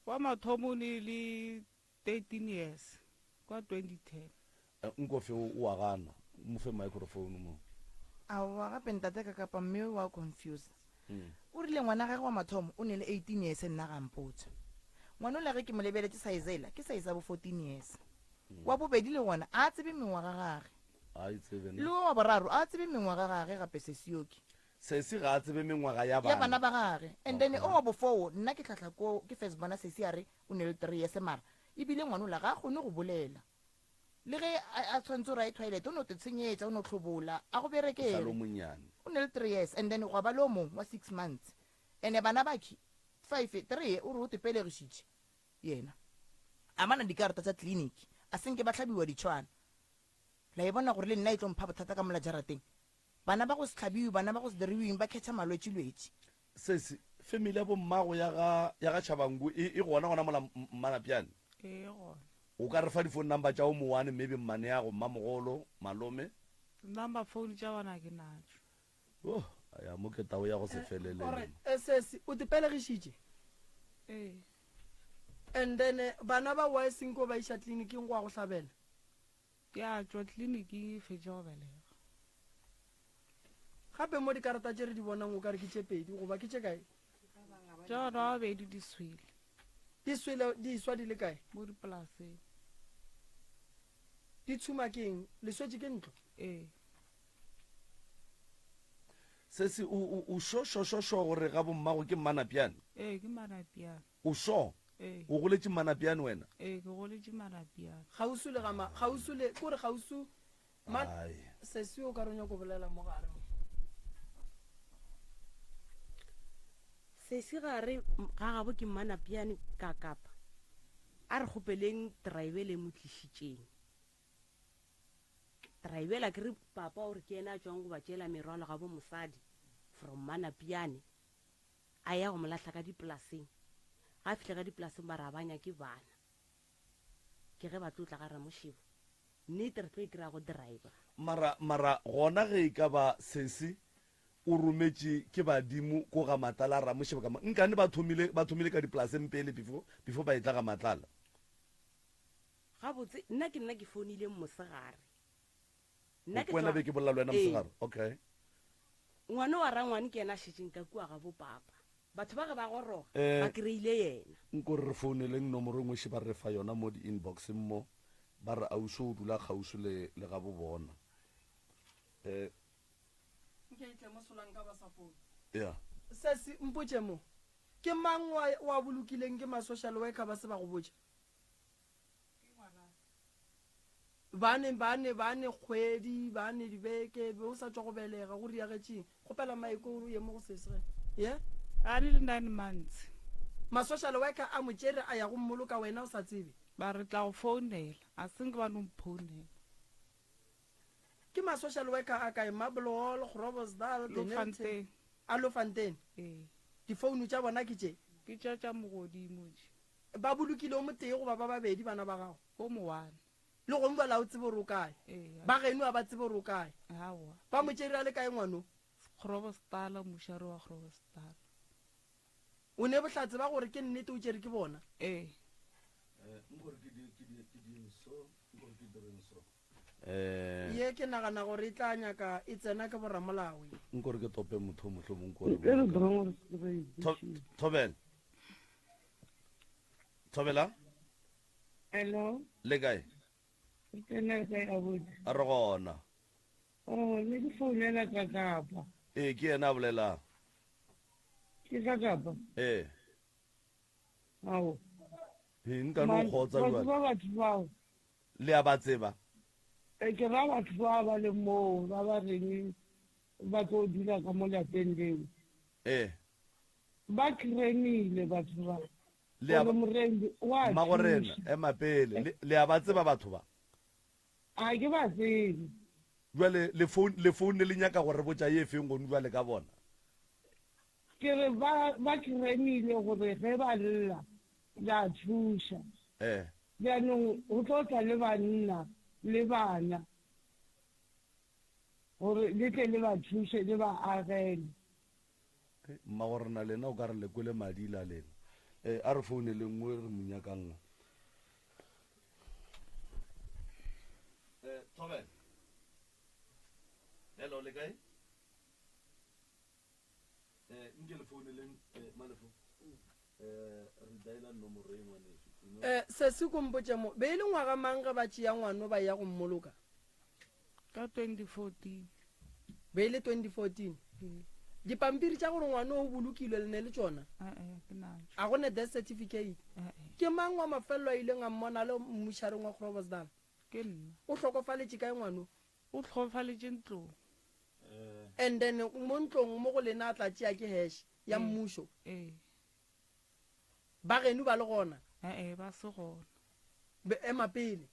Wa mathomo o ne le 13 years kwa 2010. Nkofe o a gana. Mo fe microphone mo. Aowa gape ntate ka kapa mme wa confuse. O rile ngwana gage wa mathomo o ne le 18 years nna ga mpotša. Ngwana ola ge ke mo lebeletše size ela ke size ya bo 14 years. Wa bobedi le gona a tsebe mengwaga gage. A e tsebe ne. Le wo wa boraro a tsebe mengwaga gage gape sesioki. Sesi ga a tsebe mengwaga ya Ya bana bana. ba gage. And then o wa bofoo nna ke hlahla ko ke first bona sesi a re O ne le three years mara ebile ngwanola ga a kgone go bolela. Le ge a, a tshwanetse gore a ye toilet, o no te tshenyetša, o no hlobola, a go O sa le berekele. o monnyane. O ne le three years and then gwa ba le o mongwe wa six months. Ene bana bakhi, five, three o re o te pelegišitše yena. A ba na dikarata tša clinic, a se nke ba hlabiwa ditšhwana. La e bona gore le nna e tlo mpha bothata ka mola jarateng. Bana ba go se hlabiwe, bana ba go se diriweng ba khetha malwetšilwetši. Sesi, family ya bommago ya ga, ya ga Tshabangu e, e gona gona mola Mmanapjane? Ee, e gona. O ka re fa di-phone number tša o mowane, maybe mmaneago, mmamogolo, malome? Number phone tša bona ke natšo. Oh, ya mo ke tao ya go se felele. Alright, eh, sesi, o te pelegišitše? Ee. And then eh, bana ba why senko ba iša tleliniking go ya go hlabela? Ke a tšwa tleliniking e fetša go belega. Gape mo dikarata tše re di bonang o ka re ke tše pedi goba ke tše kae? Tša bana ba babedi di swele. Di swele di swa di le kae? Mo dipolaseng. Di tshuma ke eng? Le swetše ke ntlo? Ee. Sesi o o o sho sho sho sho gore ga bommago ke Mmanapjane? Ee, ke Mmanapjane. O sure? Ee. O goletše Manapiane wena? Ee, ke goletše Manapiane. Kgauswi le ga ma, kgauswi le, kore kgauswi, ma, Ai. Sesi o ka re o nyako bolela mo gare mo. Sesi ga re ga gabo ke Manapiane ka Kapa. A re kgopeleng draibele e mo tlišitšeng. Draibele a ke re papa o re ke yena a tšwang go ba tšeela merwalo gabo mosadi from Manapiane. A ya go mo lahla ka dipolaseng. Ga a fihla ka dipolaseng ba re a ba nyake bana. Ke ge ba tlo tla ga Ramošebo. Nnete re tlo e kry-a go driver. Mara, mara gona ge e ka ba sesi o rometše ke badimo ko ga Matlala a Ramošebo ka mo, nkane ba thomile, ba thomile ka dipolaseng pele before, before ba etla ga Matlala? Gabotse nna ke nna ke founileng mosegare. Nna ke Wena tšwa be ke bolela le wena Ee. mosegare? Okay. Ngwana wa rangwane ke yena a šetšeng ka kua ga bo papa. Batho ba ge ba goroga, Eh. ba kry-ile yena. Nko re re founeleng nomoro e nngwe še ba re fa yona mo di-inboxeng mo, ba re ausi o dula kgauswi le, le ga bo bona. Eh. Nke e tle mo solanka ba sa foune. Yeah. Sesi, mpotše mo, ke mang wa, wa bolokileng ke ma-social worker ba se ba go botša? Ba ne, ba ne, ba ne kgwedi, ba ne dibeke, be o sa tšwa go belega, go riagetšeng? Kgopela Mike o ye mo go sesi ge. Ye? A ne le nine months. Ma-social worker a mo tšere a ya go mmoloka wena o sa tsebe? Ba re tla go founela, a se nke ba no mphounela. Ke ma-social worker a kae? Marble Hall, Groblersdal, Dennilton? Lofontein. A Lofontein? Ee. Difounu tša bona ke tše? Ke tša tša mogodimo tše. Ba bolokile o motee goba ba babedi bana ba gago? O mo one. Le gong bjale ga o tsebe gore o kae? Ee. Ba geno ga ba tsebe gore o kae? Aowa. Ba mo tšere a le kae ngwano? Groblersdal, mošare wa Groblersdal. O ne bohlatse ba gore ke nnete o tšere ke bona? Ee. Nkore ke di ke di ke di so, nkore ke direng so. Eh. Ye ke nagana gore e tla nyaka e tsena ke boramolao ye. Nkore ke tope motho mohlomong kore. E re drong re Thobela. Thobela. Hello. Le kae? Re tena le kae abuti? Re gona. Oh, ne ke founela Kakapa. Ee, ke yena a bolelang. Ke Kakapa? Ee. Ao. Ee, nka no kgotsa jwale. Ba batho bao. Le a ba tseba? E ke ra batho ba ba le moo ba ba reng ba tlo dula ka mo lapeng leo. Ee. Ba kremile batho ba. Le a ba Morembi wa Mmagorena, ema pele. Le a ba tseba batho ba? A ke ba tsebe. Jwale le phone le phone le nyaka go re botša ye feng gonu jwale ka bona? Ke re ba ba kremile gore ge ba lla la thuša. Eh. Bjanong go tlo tla le banna le bana gore le tle le ba thuše le ba agele. Mmagorena lena o ka re le kwele madi la lena. Eh a re founeleng nngwe re mo nyakang. Eh Thobela. Hello le kae? Eh nke le founeleng eh Malefo. Eh re dialer nomoro e ngwaneso. Eh sesi ko mpotše mo be e le ngwaga mang ge ba tšea ngwano ba ya go mmoloka? Ka 2014. Be e le 2014. Dipampiri tša gore ngwano o bolokilwe le ne le tšona? Eh, ke natšo. A go ne death certificate? Eh. Ke mang wa mafelelo a ileng a mmona a le mmušareng wa Groblersdal? Ke nna. O hlokofaletše kae ngwano? O hlokofaletše ntlong. And then mo ntlong mo go lena a tla tšea ke hash ya mmušo? Ee. Ba geno ba le gona? Ee, ba se gona. Be, ema pele.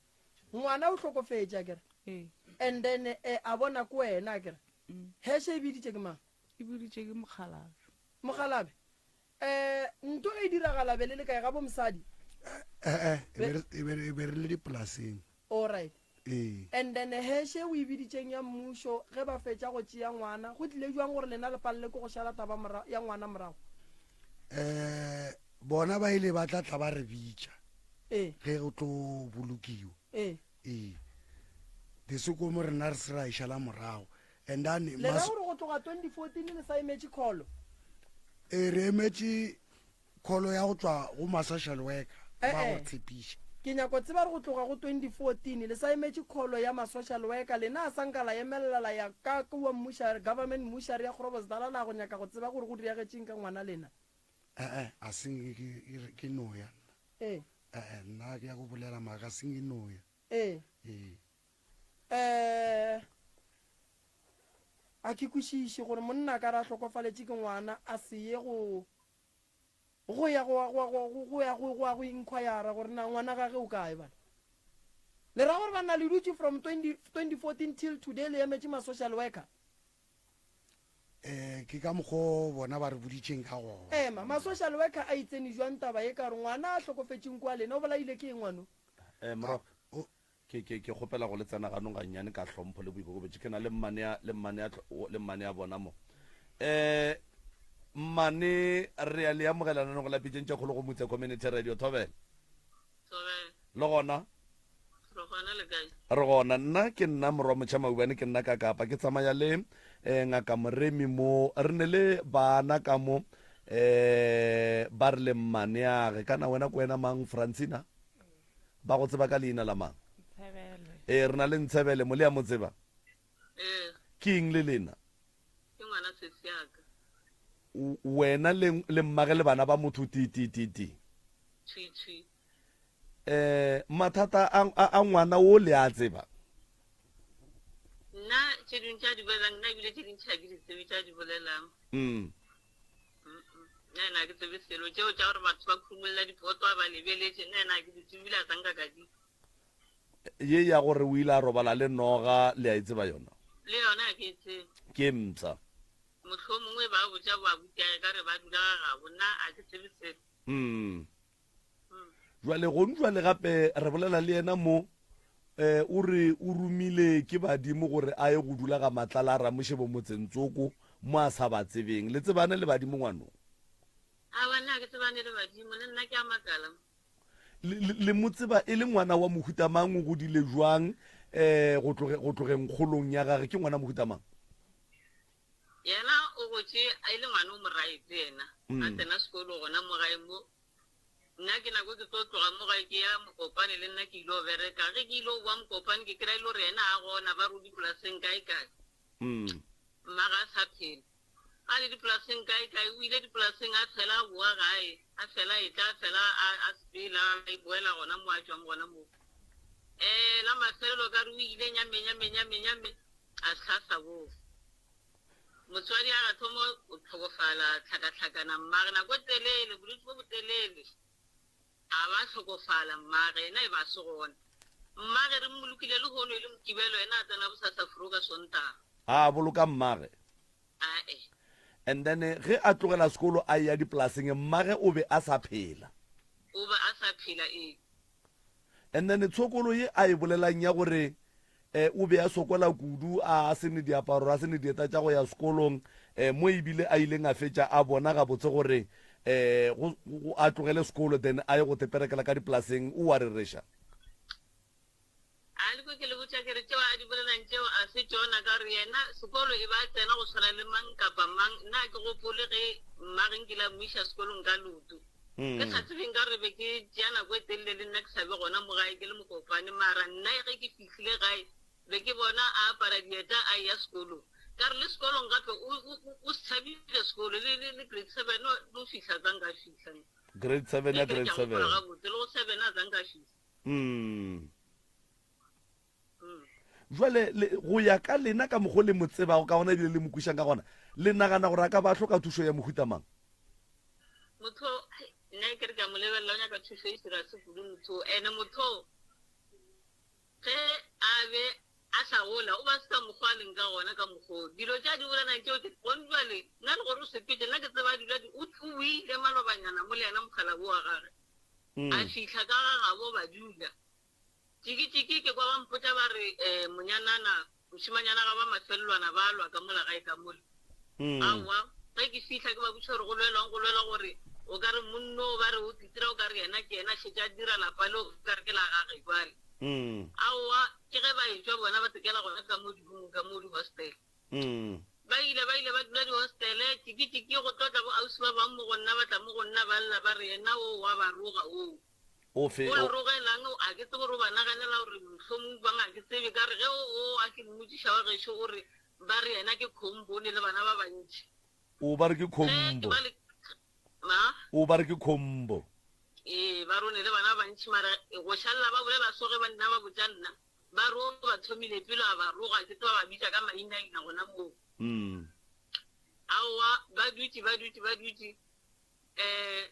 Ngwana o hlokofetše, akere? Ee. And then eh, a bona ke wena, akere? Mm. Heshe e biditše ke mang? E biditše ke mokgalabje. Mokgalabje, eh, nto e diragala be le le kae ga bo mosadi? Eh, eh, e be re- e be re- e be re le dipolaseng. All right. Ee. And then heshe o e biditšeng ya mmušo ge ba fetša go tšea ngwana, go tlile bjang gore lena le palele ke go šala taba mora, ya ngwana morago? Eh, bona ba ile ba tla tla ba re bitša Ee. ge go tlo bolokiwa. Ee. Ee. Desekomo rena re se ra e šala morago. And then Le ra gore go tloga 2014 le sa emetše kholo? Ee, re emetše Kholo ya go tšwa go ma social worker ba go E-e. tshepiša. Ke nyako tseba re go tloga go 2014 le sa emetše kholo ya ma social worker lena a sa nka la emelela la ya ka kua mmušare, government mmušare ya Groblersdal la go nyaka go tseba gore go diragetšeng ka ngwana lena. E-e, a se nke ke, ke, ke no ya nna. Ee. E-e, nna ke ya go bolela maaka, a se nke no ya. Ee. Ee. Ee. A ke kwešiše gore monna a ka re a hlokofaletše ke ngwana a se ye go Go ya go, go, go, go ya go, go ya go inquire gore na ngwana gage o kae bana. Le ra gore banna le dutše from 20, 2014 till today le emetše ma social worker? Eh, ke ka mokgo bona ba re boditšeng ka gona. Ema, ma social worker a itsene jwang taba ye ka gore ngwana a hlokofetšeng kwa lena o bolaile ke eng ngwano? Eh, Moroka, Ke, ke, ke kgopela go le tsena ganong gannyane ka hlompho le boikokobetšo. Ke na le mmane ya, le mmane ya, le mmane ya bona mo. Eh, mmane, re a le amogela nanong la Pitšeng tše Kgolo go Mutse Community Radio. Thobela. Thobela. Le gona? Re gona le kae? Re gona. Nna ke nna Morwa Motšha Maubane, ke nna ka Kapa. Ke tsamaya le eh, Ngaka Moremi mo. Re ne le bana ka mo eh ba re le mmaneage. Kana wena ke wena mang, Francina? Ba go tseba ka leina la mang? Ntshebele. Ee, re na le Ntshebele mo, le a mo tseba? Ee. Ke eng le lena? Ke ngwana sesi ya ka. Wena le, le mmage le bana ba motho ti, ti, ti, ti. Thwi, thwi. Eh, mathata a, a, a ngwana wo le a tseba? Nna tše dingwe tša di bolelang, nna ebile tše dintši ga ke di tsebe tša di bolelang. Mm. Nna ena ga ke tsebe selo. Tšeo tša gore batho ba khumulla dipoto a ba lebeletše, nna ena ga ke di tsebe ebile a sa nka ka di. Ye ya gore o ile a robala le noga, le a e tseba yona? Le yona ga ke e tsebe. Ke e mpsha. Mohlomongwe ba botša boabutiage ka re ba dula ga gabo, nna ga ke tsebe selo. Mm. Jwale gong jwale gape re bolela le yena mo eh o re o romile ke badimo gore a ye go dula ga Matlala a Ramošebo motseng tsoko mo a sa ba tsebeng. Le tsebane le badimo ngwano? Aowa nna ga ke tsebane le badimo, le nna ke a makala. Le, le, le mo tseba e le ngwana wa mohuta mang, o godile bjang, um go tloge, go tlogeng kgolong ya gage, ke ngwana mohuta mang? Yena o gotše e le ngwana o moraete yena, a tsena sekolo gona mo gae mo. Nna ke nako ke tlo tloga mo gae ke ya Mokopane le nna ke ilo bereka. Ge ke ilo boa Mokopane ke kry-a e le gore yena a gona ba re o dipolaseng kae kae. Mma ga a sa phela. A le dipolaseng kae kae o ile dipolaseng a fela a boa gae a fela a etla a fela a a sepela a boela gona mo a tšwang gona mo. Um la mafelelo ka re o ile nyame nyame nyame nyame a se sa boa. Motswadi a ga thoma go hlokofala, a hlakahlakana mmage nako e telele, bolwetši bo botelele. A ba hlokofala mmage, yena e ba se gona. Mmage re mmolokile lehono e le Mokibelo, yena a tsena bosasa fro ka Sontaga. A boloka mmage. Ae. And then ge a tlogela sekolo a eya dipolaseng, mmage o be a sa phela. O be a sa phela, ee. And then tshokolo ye a e bolelang ya gore eh, o be a sokola kudu, a se ne diaparo, a se ne dieta tša go ya sekolong, eh, mo ebile a ileng a fetša a bona gabotse gore eh, go, go, a tlogele sekolo then a ye go teperekela ka dipolaseng, o a rereša. A le kwe ke le botša ke re tšeo a di bolelang tšeo a se tšona, ka gore yena sekolo e ba a tsena go swana le mang kapa mang. Nna ga ke gopole ge mmage nkile a mo iša sekolong ka leoto. Ke sa tsebe nka re be ke tšea nako e telele le nna ke sa be gona mo gae ke le mokopane, mara nna ge ke fihlile gae be ke bona a apara dieta a eya sekolong. Ka re le sekolong gape o, o, o, o se tshabile sekolo, le, le, le grade seven o no fihla zanka a fihla. Grade seven ya Ge ke re grade ke a gopola seven. gabotse, le go seven a zanka a fihla. Mm. Jwale, le, go ya ka lena ka mokgo le mo tsebago ka gona ebile le mo kwišang ka gona, le nagana gore a ka ba a hloka thušo ya mohuta mang? Motho, nna ke re ke a mo lebelela, o nyaka thušo e serious kudu motho. Ene motho ge a be a sa gola, o ba se ka mokgwa a leng ka gona ka mokgo. Dilo tše a di bolelang tšeo ke gone jwale, nna le gore o sepetše, nna ke tseba a dula, o, o boile malobanyana mo le yena mokgalabje wa gage. A fihla ka ga gabo ba dula. Tšiki-tšiki ke kwa ba mpotša ba re, Eh, monyanana, mošemanyana ga ba mafelelwana ba lwa ka mola gae ka mola. Aowa, ge ke fihla ke ba botšiša gore go lwelwang, go lwelwa gore o ka re monno ba re o titira o ka re yena ke yena a šetše a dira lapa le o ka re ke la gage jwale. Aowa, ke ge ba etšwa bona ba tekela gona ka mo dihomong ka mo dihostele. Ba ile ba ile ba dula dihostele, tšiki-tšiki go tlo tla bo ausi ba bang mo go nna ba tla mo go nna ba lla ba re yena o wa ba roga oo. Ofe O rogelang a ke tsebe gore o ba naganela gore mohlomong bang a ke tsebe ka re ge o o a ke mmotšiša wa gešo o re ba re yena ke khombo o ne le bana ba bantši. O ba re ke Ge ke khombo. ba le ma? O ba re ke khombo. Ee ba re o ne le bana ba bantši mara go šalela ba bolela so ge ba nna ba botša nna ba re o ba thomile pele a ba roga ke tseba ba bitša ka mainaina gona moo. Aowa ba dutše ba dutše ba dutše um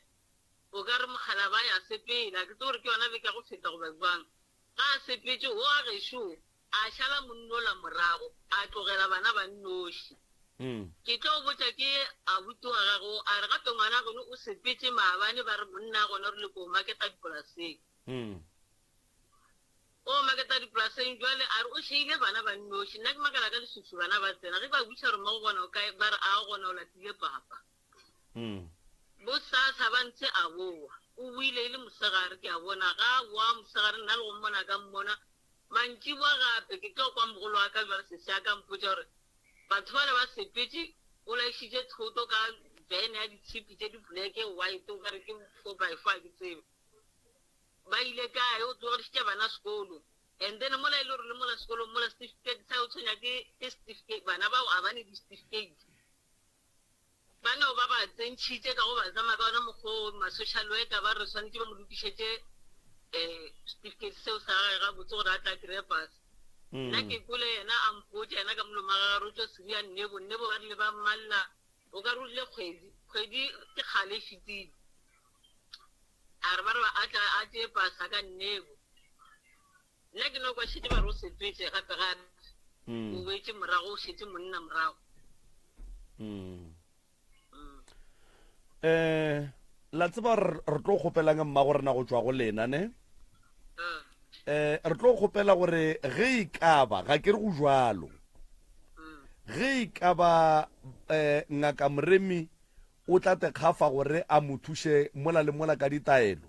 O ka re mokgalabje a sepela, ke tsebe gore ke yona beke ya go feta goba bjang. Ga a sepetše, wo wa gešo a šala monnola morago, a tlogela bana ba nnoši. Ke tlo botša ke abuti wa gagwe wo, a re gape ngwana geno o sepetše maabane ba re monna gona o rile ko maketa dipolaseng. O maketa dipolaseng jwale a re o šeile bana ba nnoši. Nna ke makala ka leswiswi bana ba tsena. Ge ba botšiša gore mmago bona o kae, ba re a gona o latile papa. Bosasa ba ntshe a boa. O boile e le mosegare, ke a bona. Ga a boa mosegare, nna le go mmona ka mmona. Mantšiboa gape, ke tlo kwa mogolo wa ka bjale sesi a ka mpotša gore batho bale ba sepetše, o laišitše thoto ka van ya ditshipi tše di black, white, o ka re ke four by four, ga ke tsebe. Ba ile kae, o tlogedišitše bana sekolo. And then mola e le gore le mola sekolong mola certificate sa o tshwenya ke ke certificate, bana bao ga ba ne di-certificate. Ba no ba ba tsentšhitše ka go ba tsamaya ka ona mokgwa wo, ma-social worker ba re swanetše ba mo lokišetše um certificate seo sa gage gabotse gore a tla kry-e pasa. Nna ke kwele yena a mpotša yena ka molomo wa gage a re o tšwa Siria Nnebo, Nnebo ba rile ba mmalla o ka re o rile kgwedi, kgwedi ke kgale e fetile. A re ba re a tla a tšee pasa ka Nnebo. Nna ke no kwa šetše ba re o sepetše gape gape. O boetše morago, o šetše monna morago. Um la tseba re re tlo kgopelang mmago rena go tšwa go lena ne? Um re tlo kgopela gore ge e ka ba, ga ke re go jwalo, ge e ka ba um ngaka Moremi o tla te kgafa gore a mo thuše mola le mola ka ditaelo.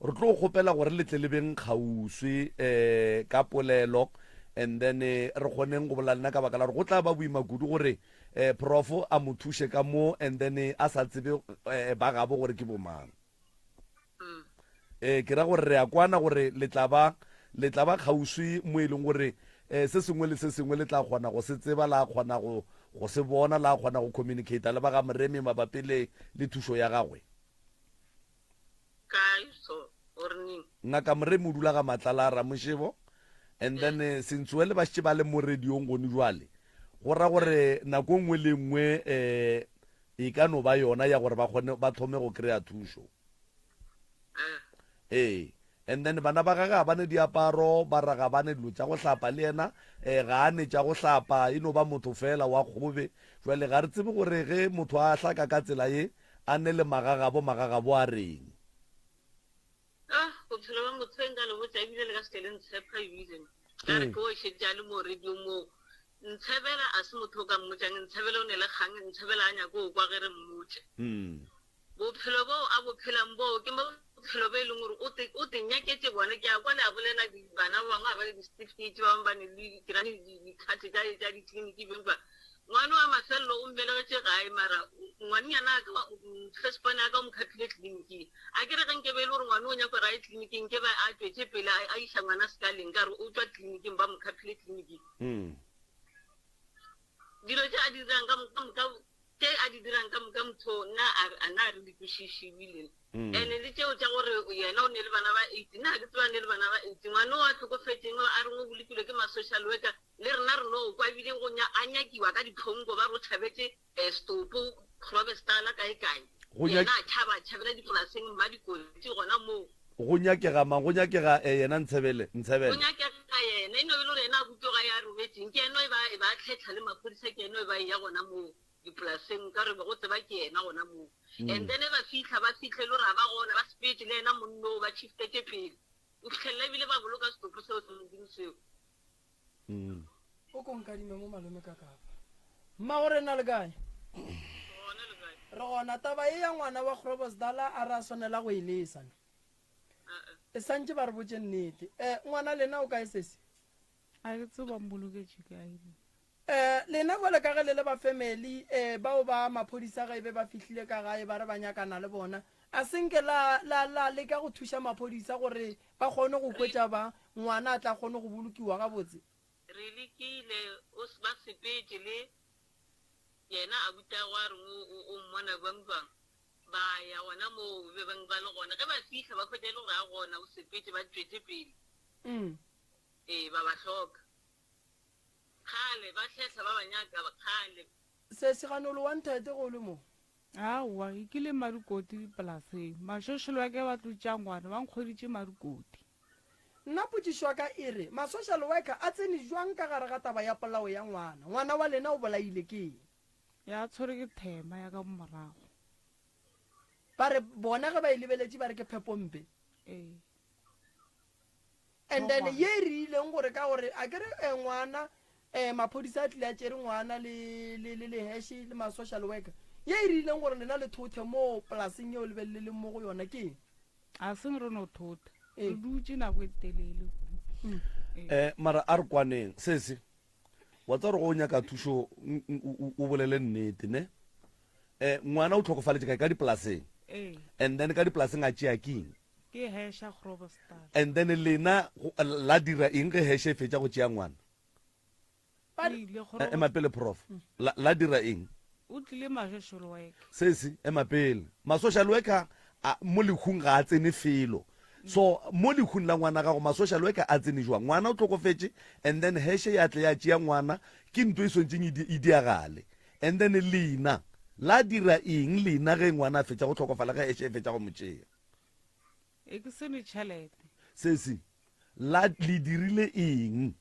Re tlo kgopela gore le tle le beng kgauswi um ka polelo and then re kgoneng go bolela lena ka baka la gore go tla ba boima kudu gore um prof a mo thuše ka mo and then a sa tsebe um ba gabo gore ke bomang. Ee, ke ra gore re a kwana gore le tla ba le tla ba kgauswi mo e leng gore um se sengwe le se sengwe le tla kgona go se tseba, la kgona go go se bona, la kgona go communicata le ba ga Moremi mabapi le le thušo ya gagwe. Kae so or neng? Ngaka Moremi o dula ga Matlala a Ramošebo and then eh, Sentsoe le ba šetše ba le mo radiong gone jwale. Go ra gore nako e nngwe le e nngwe um e ka no ba yona ya gore ba kgone ba thome go kry-a thušo. Ee, and then bana ba gage ga ba ne diaparo, ba ra ga ba ne dilo tša go hlapa, le yena um ga a ne tša go hlapa, e no ba motho fela wa kgobe. Jwale ga re tsebe gore ge motho a hlaka ka tsela ye, a ne le magagabo, magagabo a reng. Ah, bophelo ba motho e nka le botša ebile le ka se ke le ntshepa ebile. Ka re ke o šetše a le mo radio moo. Ntshebela a se motho o ka mmotšang, Ntshebela o ne le kgang, Ntshebela a nyake go kwa ge re mmotša. Bophelo boo a bo phelang boo ke bophelo bo e leng gore o te, o te nyaketše bona. Ke a kwa le a bolela di, bana ba bangwe ga ba ne di-certificate, ba bangwe ba ne le ke ra di, di, di-card tša, tša ditleliniki beng ba. Ngwana wa mafelelo o mmelegetše gae mara ngwannyana a ka, first born ya ka o mo khaphile tleliniking. A ke re ge nke be e le gore ngwana o nyaka gore a ye tleliniking nke be a tšwetše pele a, a iša ngwana sekaleng ka re o tšwa tleliniking ba mo khaphile tleliniking. Dilo tše a di dirang ka moka Tše a di dirang ka moka motho nna a, a na re di kwešiše ebile. Ene le tšeo tša gore yena o ne le bana ba eight, nna ga ke tsebe a ne le bana ba eight. Ngwana o a hlokofetšeng a reng o bolokilwe ke ma-social worker, le rena re no kwa ebile go nya, a nyakiwa ka diphonko ba re o tšhabetše eh, setopo Grobestala kae kae. Go nyak- Yena a tšhaba, a tšhabela dipolaseng Mmadikotsi gona moo. Go nyakega mang? Go nyakega eh, yena Ntshebele, Go Ntshebele. nyakega yena, e no be le gore yena a butoga ya robetšeng, ke yena e ba, e ba tlhetlha le maphodisa, ke yena e ba eya gona moo dipolaseng, nkare be go tseba ke yena gona moo. And then ba fihla, ba fihle e le gore ga ba gona, ba sepetše le yena monna oo, ba shiftetše pele, o fihlelela ebile ba boloka setopo seo sa Modimo seo. O ko nkadime mo malome ka kapa. Mmago rena le kae? Gona le kae? Re gona. Taba ye ya ngwana wa Grobosdala a ra swanela go e lesa ne. E santše ba re botše nnete. Eh, ngwana lena o kae sesi? A ke tsebe ba mmoloketše kae. Eh, lena bjale ka ge le le ba family, eh, bao ba maphodisa ge e be ba fihlile ka gae ba re ba nyakana le bona, a se nke la, la, la leka go thuša maphodisa gore ba kgone go hwetša ba, ngwana a tla kgone go bolokiwa gabotse? Re lekile, o, ba sepetše le yena abutagwe a reng o, o, o mmona bjang bjang. Ba ya gona moo be bang ba le gona. Ge ba fihla ba hwetša e le gore a gona, o sepetše, ba tšwetše pele. Mm. Ee, ba ba hloka. Kgale ba hlehla ba ba nyaka kgale. Sesi gane o le wa nthete ge o le mo? Aowa, e kile Marikoti dipolaseng. Mašošelo a ke ba tlo tšea ngwana, ba nkgweditše Marikoti. Nna potšišo ya ka e re, ma-social worker a tsene jwang ka gare ga taba ya polao ya ngwana? Ngwana wa lena o bolaile ke eng? Ya tshwere ke thema ya ka morago. Ba re bona ge ba e lebeletše ba re ke phepompe. Ee. And then ye e rileng gore ka gore a kere eh, ngwana eh, maphodisa a tlile a tšere ngwana le le le le hash le ma social worker ye e rileng gore lena le thothe mo polaseng yeo le be le leng mo go yona ke eng? A seng re no thotha. Ee. Re dutše nako e telele kudu. Eh, mara a re kwaneng sese wa tsa gore go o nyaka thušo o bolele nnete ne eh ngwana o tlhokofaletše kae ka dipolaseng Ee. and then ka dipolaseng a tšea keng Ke hesha Groblersdal. And then lena la dira eng ge hesha e fetša go tšea ngwana? O ile Eh, ema pele prof. La, la dira eng? O tlile ma social worker. Sesi, ema pele. Ma social worker a, mo lehung ga a tsene felo. So mo lehung la ngwana gago ma social worker a tsene jwang? Ngwana o hlokofetše and then heshe ya tle ya tšea ngwana, ke nto e swantšeng e, e diagale. And then lena la dira eng lena ge ngwana a fetša go hlokofala ge heshe e fetša go mo tšea? E ke se ne tšhelete. Sesi, la le dirile eng?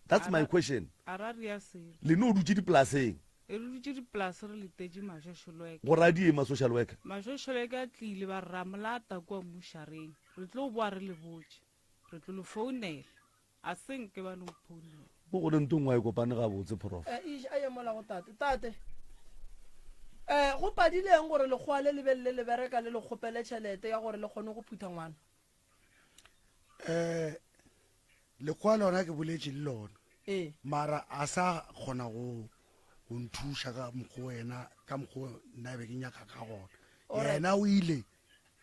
That's my question. A ra ria selo. Le no dutše dipolaseng. E re dutše dipolase re letetše ma-social worker. Go ra di eng ma-social worker? Ma-social worker a tlile ba re ra mo lata kua mmušareng. Re tlo boa re le botše. Re tlo le founela. A se nke ba no mphounela. Mo go le nto nngwe a e kopane gabotse, Prof. Eh, eish, a ye mola go tate. Tate, eh, go padile eng gore lekgowa le le be le le bereka le le kgopele tšhelete ya gore le kgone go phutha ngwana? Um lekgowa lona ke boletše le lona Ee. mara a sa kgona go go nthuša ka mokgwa wena ka mokgwa nna be ke nyaka ka gona Alright. yena o ile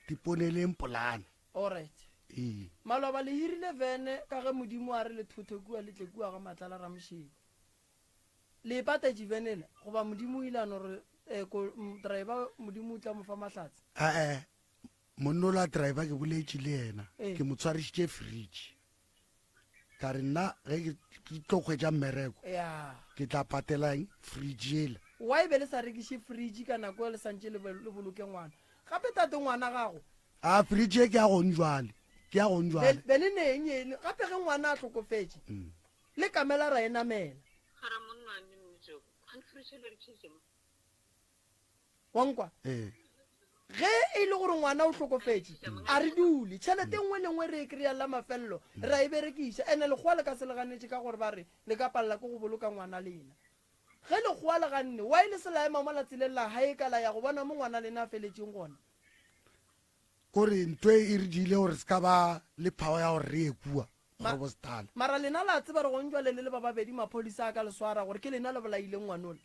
diponeleng polane Alright. ee Maloba le hirile vene ka ge Modimo a re le thothe kua le tle kua ga Matlala Ramošebo. Le e patetše vene ela goba Modimo o ile a no re eh, ko, m, driver Modimo o tla mo fa mahlatse? Ae, monna ola driver ke boletše le yena Ee. ke mo tshwarišitše fridge ka re nna ge ke ke tlo hwetša mmereko Ya. ke tla patela eng fridge yela Why be le sa rekiše fridge ka nako e le santše le, le boloke ngwana? Gape tate ngwana gago A fridge ye ke ya gong jwale ke ya gong be, jwale be le neng eno? Gape ge ngwana a hlokofetše le kamela ra e namela. Gara monna wa mme Mmetšoko. Kgane fridge e berekisitše mo. Wa nkwa? Ee. Ge e le gore ngwana o hlokofetše, a re dule. Tšhelete e nngwe le nngwe re e kry-ang la mafelelo, re a e berekiša. Ene lekgowa le ka se le ganetše ka gore ba re le ka palela ke go boloka ngwana lena. Ge lekgowa le ganne, why le se la ema mola tseleng la hae ka la ya go bona mo ngwana lena a feletšeng gona? Kore ntho e e re diile gore se ka ba le power ya gore re ye kua Ma, Grobostal. mara lena la tseba re gong jwale le le ba babedi maphodisa a ka le swara gore ke lena le bolaileng ngwanola.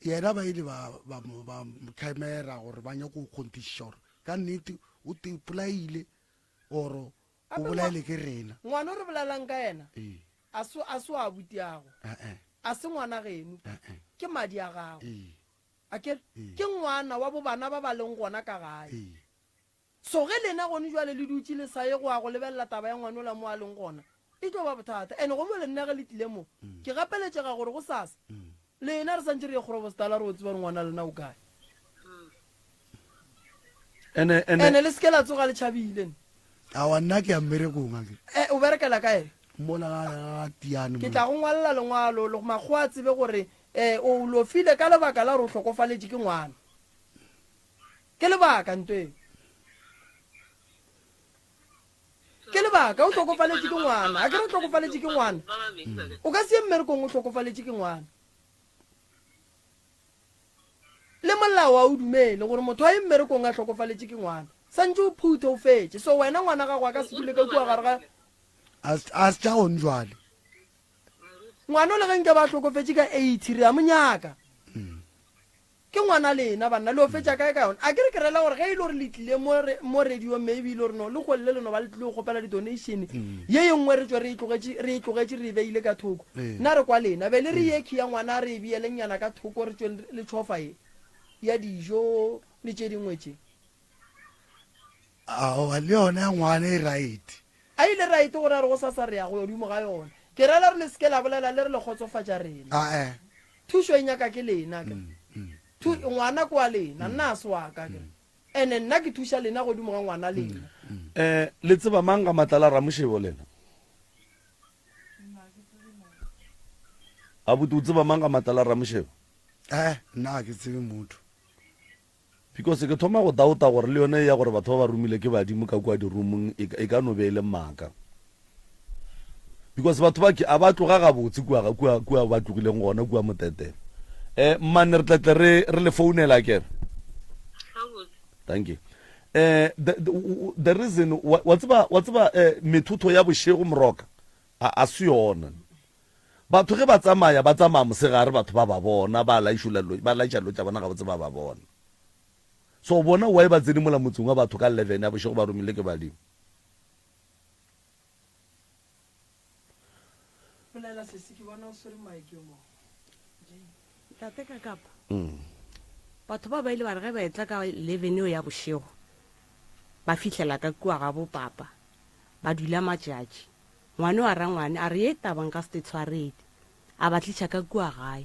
Yena ba ile ba, ba, mo, ba mo camera gore ba nyako go kgonthišiša gore ka nnete o te polaile or o Gape ngwa, bolaile ke rena. ngwano re bolelang ka yena Ee. a se, a se wa abutiago, Eh-eh. a se ngwana geno, Eh-eh. ke madi a gago. Ee. A ke re, Ee. ke ngwana wa bo bana ba ba leng gona ka gae. Ee. So ge lena gone jwale le dutše le sa ye go ya go lebelela taba ya ngwanola mo a leng gona, e tlo ba bothata. And gongwe le nna ge le tlile mo, ke gapeletšega gore gosasa lena re santše re ye Kgorobostala re yo tseba gore ngwana lena o kae. Ene, ene. Ene le se ke la tsoga le tšhabile ne. Aowa nna ke ya mmerekong a ke. Eh, o berekela kae? Mola ga, ga Tiane Ke mola. tla go ngwalela lengwalo, le makgowa a tsebe gore eh, o lofile ka lebaka la gore o hlokofaletše ke ngwana. Ke lebaka nto eo. Ke lebaka o hlokofaletše ke ngwana. A ke re o hlokofaletše ke ngwana. O ka se ye mmerekong o hlokofaletše ke ngwana. Le molao a o dumele gore motho a ye mmerekong a hlokofaletše ke ngwana. Santše o phuthe o fetše. So wena ngwana gago a ka se dule ka kua gare ga. A se tša gone jwale. Ngwana o le ge nke ba hlokofetše ka 80 re a mo nyaka. Ke ngwana lena banna, le yo fetša kae ka yona? A ke re ke rela gore ge e le gore le tlile mo re, mo radiong maybe e le gore no le kgwele le le no ba le tlile go kgopela di-donation, ye ye nngwe re tšwe re e tlogetše, re e tlogetše re e beile ka thoko. Nna re kwa lena. Be le re ye khi ya ngwana a re e beele nyana ka thoko re tšweng le tšhofa ye ya dijo le tše dingwe tše. Aowa le yona ya ngwana e right. A ile right gore a re gosasa re ya godimo ga yona. Ke rela gore le se ke la bolela le re le kgotsofatša rena. Ae. Thušo e nyaka ke lena akere. Thu, ngwana ke wa lena, nna a se wa ka akere. Ene nna ke thuša lena godimo ga ngwana lena. Eh, le tseba mang ga Matlala Ramošebo lena? Abuti o tseba mang ga Matlala Ramošebo? Eh, nna ga ke tsebe motho. Because ke thoma go doubta gore le yone ya gore batho ba ba romile ke badimo ka kua di-roomong e, e ka no be e le maaka. Because batho ba ke a ba tloga gabotse kua, kua, kua ba tlogileng gona kua Motetelo. Eh, mmane re tlatle re, re le founela kere. Thank you. Eh, the, the, the reason wa, wa tseba, wa tseba eh, methotho ya bošego moroka a, a se yona. Batho ge ba tsamaya, ba tsamaya mosegare, batho ba ba bona, ba laišola dilo, ba laiša dilo tša bona gabotse, ba ba bona. So bona why ba tsene mola motseng wa batho ka 11 ya bošego ba romile ke badimo? Bolela sesi ke bona o swere mic yo mo. Ntate Kakapa, batho ba ba ile ba re ge ba etla ka 11 eo ya bošego, ba fihlela ka kua ga bo papa, ba dula matšatši. Ngwane wa rangwane a re, Ye taba nka se te tshwarele. A ba tliša ka kua gae.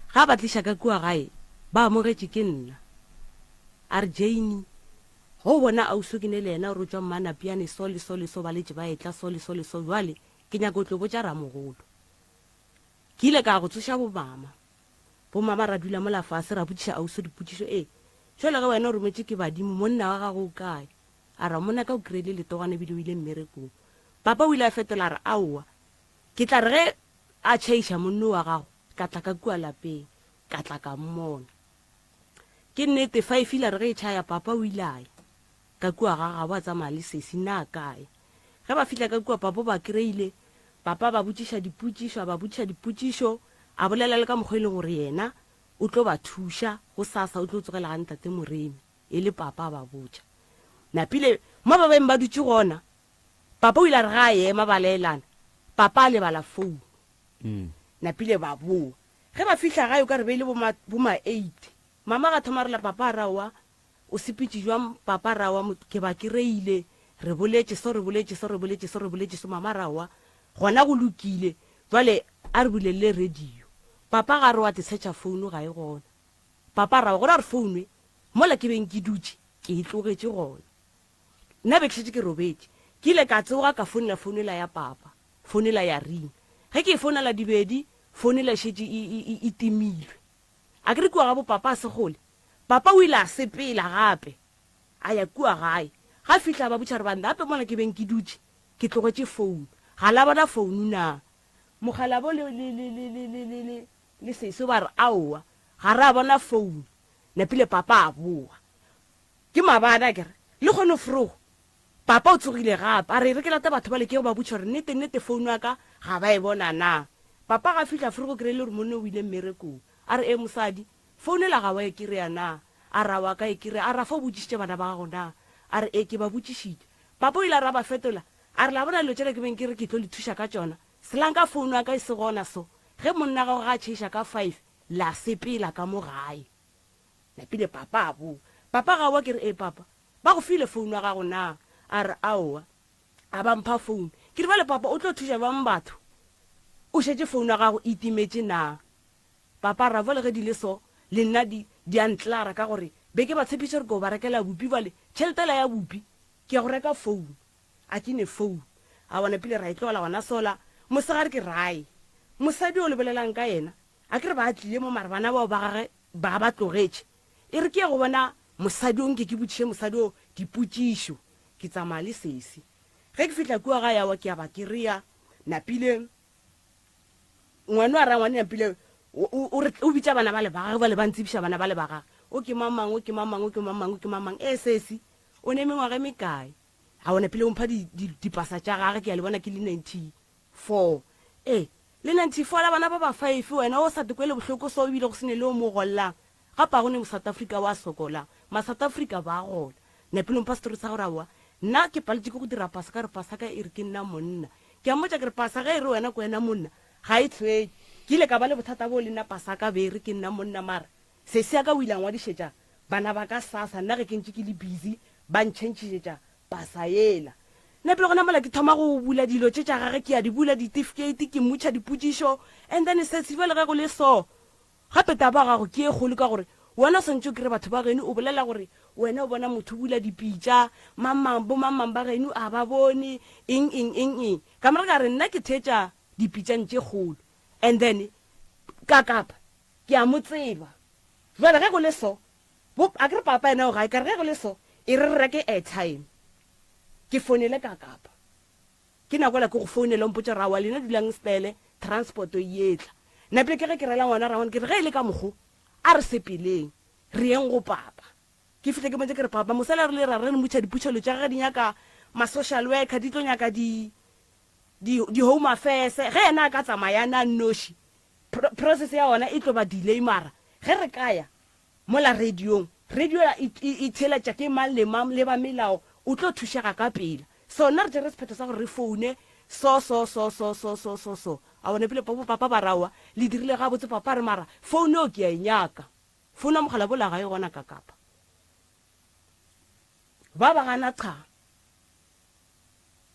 Ge a ba tliša ka kua gae, ba amogetše ke nna. A re, Jane, ge o bona ausi o ke ne le yena gore o tšwa Mmanapiane so le so le so ba letše ba etla so le so le so, bjale ke nyaka o tlo botša ramogolo. Ke ile ka ya go tsoša bomama. Bomama ra dula mola fase ra botšiša ausi dipotšišo, Ee, jwale ge wena o rometše ke badimo, monna wa gago o kae? A re, Monna ka o kry-ile letogwana ebile o ile mmerekong. Papa o ile a fetola a re, Aowa, ke tla re ge a tšhaiša monno wa gago, ka tla ka kua lapeng, ka tla ka mmona. Ke nnete, five ile a re ge e tšhaya, Papa o ile a ya ka kua ga gabo a tsamaya le sesi, nna a ka ya. Ge ba fihla ka kua papa o ba kry-ile, papa a ba botšiša dipotšišo, a ba botšiša dipotšišo, a bolela le ka mokgwa e leng gore yena o tlo ba thuša, gosasa o tlo tsogela ga ntate Moremi, e le papa a ba botša. Napile mo ba beng ba dutše gona, papa o ile a re ge a ema ba laelana, papa a lebala founu. Napile ba boa. Ge ba fihla gae o ka re be e le bo ma, bo ma eight. Mama ga thoma a rela papa a re aowa, O sepetše bjang papa rawa ke ba kereile re boletše so re boletše so re boletše so re boletše so mama rawa gona go lokile jwale a re bulelele radio papa ga re wa te searcha phone ga e gona papa rawa gona re phone e mola ke beng ke dutše ke e tlogetše gona nna be ke šetše ke robetše ke ile ka tsoga ka founela phone ela ya papa phone ela ya ring ge ke e founela dibedi phone ela e šetše e, e, e, e timilwe a ke re kua ga bo papa a se kgole Papa o ile a sepela gape a ya kua gae. Ga fihla a ba botša gore, Banna, gape mola ke beng ke dutše ke tlogetše founu. Ga la bona founu na? Mokgalabo le, le, le, le, le, le, le, le, le Seso ba re, Aowa, ga ra bona founu. Napile papa a boa. Ke maabane akere? Lehono vroeg, papa o tsogile gape. A re, E re ke late batho bale ke ye go ba botša gore nnete, nnete founu ya ka ga ba e bona na. Papa ga fihla vroeg o kry-ile gore monna o ile mmerekong. A re, Ee mosadi, Founela ga wa e kereya na? A re, Aowa ka e kereya. A re, Afa o botšišitše bana ba gago na? A re, Ee, ke ba botšišitše. Papa o ile a re a ba fetola, a re, La bona dilo tšela ke beng ke re ke tlo le thuša ka tšona? Selang ka founu ya ka e se gona so. Ge monna gago ga a tšheiša ka five, la sepela ka mo gae. Napile papa a boa. Papa ga wa? Ke re, Ee papa. Ba go file founu ya gago na? A re, Aowa. A ba mpha founu. Ke re, Bjale papa o tlo thuša bjang batho o šetše founu ya gago e timetše na? Papa Ravo le ge di le so, le nna di, di a ntlara ka gore be ke ba tshepiša gore ke o ba rekela bupi bjale tšhelete yela ya bupi ke ya go reka phone. A ke ne phone. Aowa napile ra e tlogela gona sola. Mosegare ke rae. Mosadi yo le bolelang ka yena, a ke re ba tlile mo mara bana bao ba gage ba ba tlogetše. E re ke ye go bona mosadi yo nke ke botšiše mosadi yo dipotšišo. Ke tsamaya le sesi. Ge ke fihla kua gae aowa ke a ba kereya napile Ngwano a ra ngwane Nampile o re o bitša bana ba le ba gagwe bale ba ntsebiša bana ba le ba gagwe. O ke mang mang, o ke mang mang, o ke mang mang, o ke mang mang. Ee sesi, o ne mengwaga e mekae? Aowa Napile o mpha di, di, dipasa tša gage ke a le bona ke le 94. Ee, le 94 la bana ba ba five wena o sa te kwele bohloko so ebile go se ne le o mo gollang. Gape ga go ne mo-South Africa wa sokolang. Ma-South Africa ba gola. Napile o mpha story sa gore aowa nna ke paletše ke go dira pasa ka gore pasa ka e re ke nna monna. Ke a mmotša ke re pasa ge e re wena ke wena monna ga e tshwenye. Ke ile ka ba le bothata boo le nna pasa ka be e re ke nna monna mara sesi ya ka o ile a ngwadišetša bana ba ka sasa nna ge ke ntše ke le busy ba ntšhentšhišetša pasa yela. Napile gona mola ke thoma go bula dilo tše tša gage ke a di bula ditifikheiti ke mmotšha dipotšišo and then sesi bjale ge go le so Gape taba ya gago ke ye kgolo ka gore wena o swanetše o kry batho ba geno o bolela gore wena o bona motho o bula dipitša, mang mang, bo mang mang ba geno a ba bone, eng eng eng eng. Ka morago ka re nna ke theetša dipitšang tše kgolo and then ka kapa ke a mo tseba. Jwale ge go le so, bo, a ke re papa yena o gae, ka re ge go le so e re re reke airtime ke founele ka kapa. Ke nako yela ke go founela o mpotša gore aowa lena dulang stele transport e etla. Napile ke ge ke rela ngwana rangwane ke re ge e le ka mokgo a re sepeleng re yeng go papa. Ke fihle ke mmotše ke re papa mosela re le ra re re motšha diputšhelo tša gage di nyaka ma social worker di tlo nyaka di di di home affairs ge yena a ka tsamaya a nnoši process ya gona e tlo ba delay mara ge re ka ya Mola radiong, radio e, e, e theeletša ke mang le mang le ba melao, o tlo thušega ka pela. So nna re tšere sephetho sa gore re foune so, so, so, so, so, so, so, so. A bona pele bo papa ba raowa, le dirile gabotse papa a re mara foune eo ke a e nyaka. Foune ya mogala bola ga e gona ka kapa. Ba ba gana cha.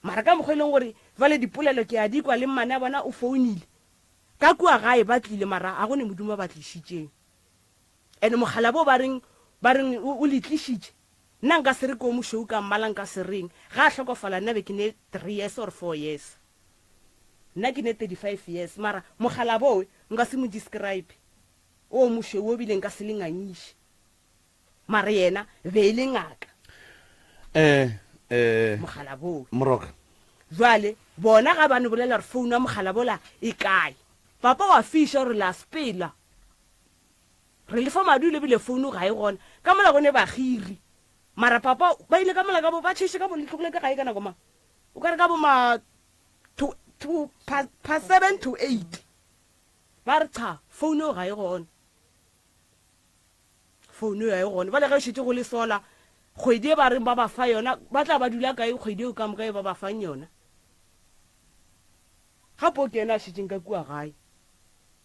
Mara ka mokgwa e leng gore jwale dipolelo ke a di kwa le mmane a bona o founile. Ka kua gae ba tlile mara ga go ne modimo ba ba tlišitšeng. And mokgalabje o ba reng, ba reng o, o le tlišitše, nna nka se re ke o mošweu ka mmala nka se reng, ge a hlokofala nna be ke ne three years or four years. Nna ke ne 35 years, mara mokgalabje owe nka se mo describe, o mošweu o bile nka se le ngangiše, mara yena be e le ngaka. Eh, eh, Mokgalabje owe. Moroka. Jwale bona ga ba no bolela gore founu ya mokgalabje ola e kae, papa wa fiša gore la sepela. Re lefa madi o lebile founu ga e gona. Ka mola go ne bagiri. Mara papa ba ile ka mola ka bo ba tšheiše ka bo le tlogile ka gae ka nako mang? O ka re ka bo ma to, to, pa, past 7 to 8. Ba re, Cha, founu eo ga e gona. Founu eo ga e gona. Bjale ge šetše go le sola, kgwedi e ba reng ba ba fa yona, ba tla ba dula kae kgwedi eo ka moka e ba ba fang yona? Gape o ke yena a šetšeng ka kua gae.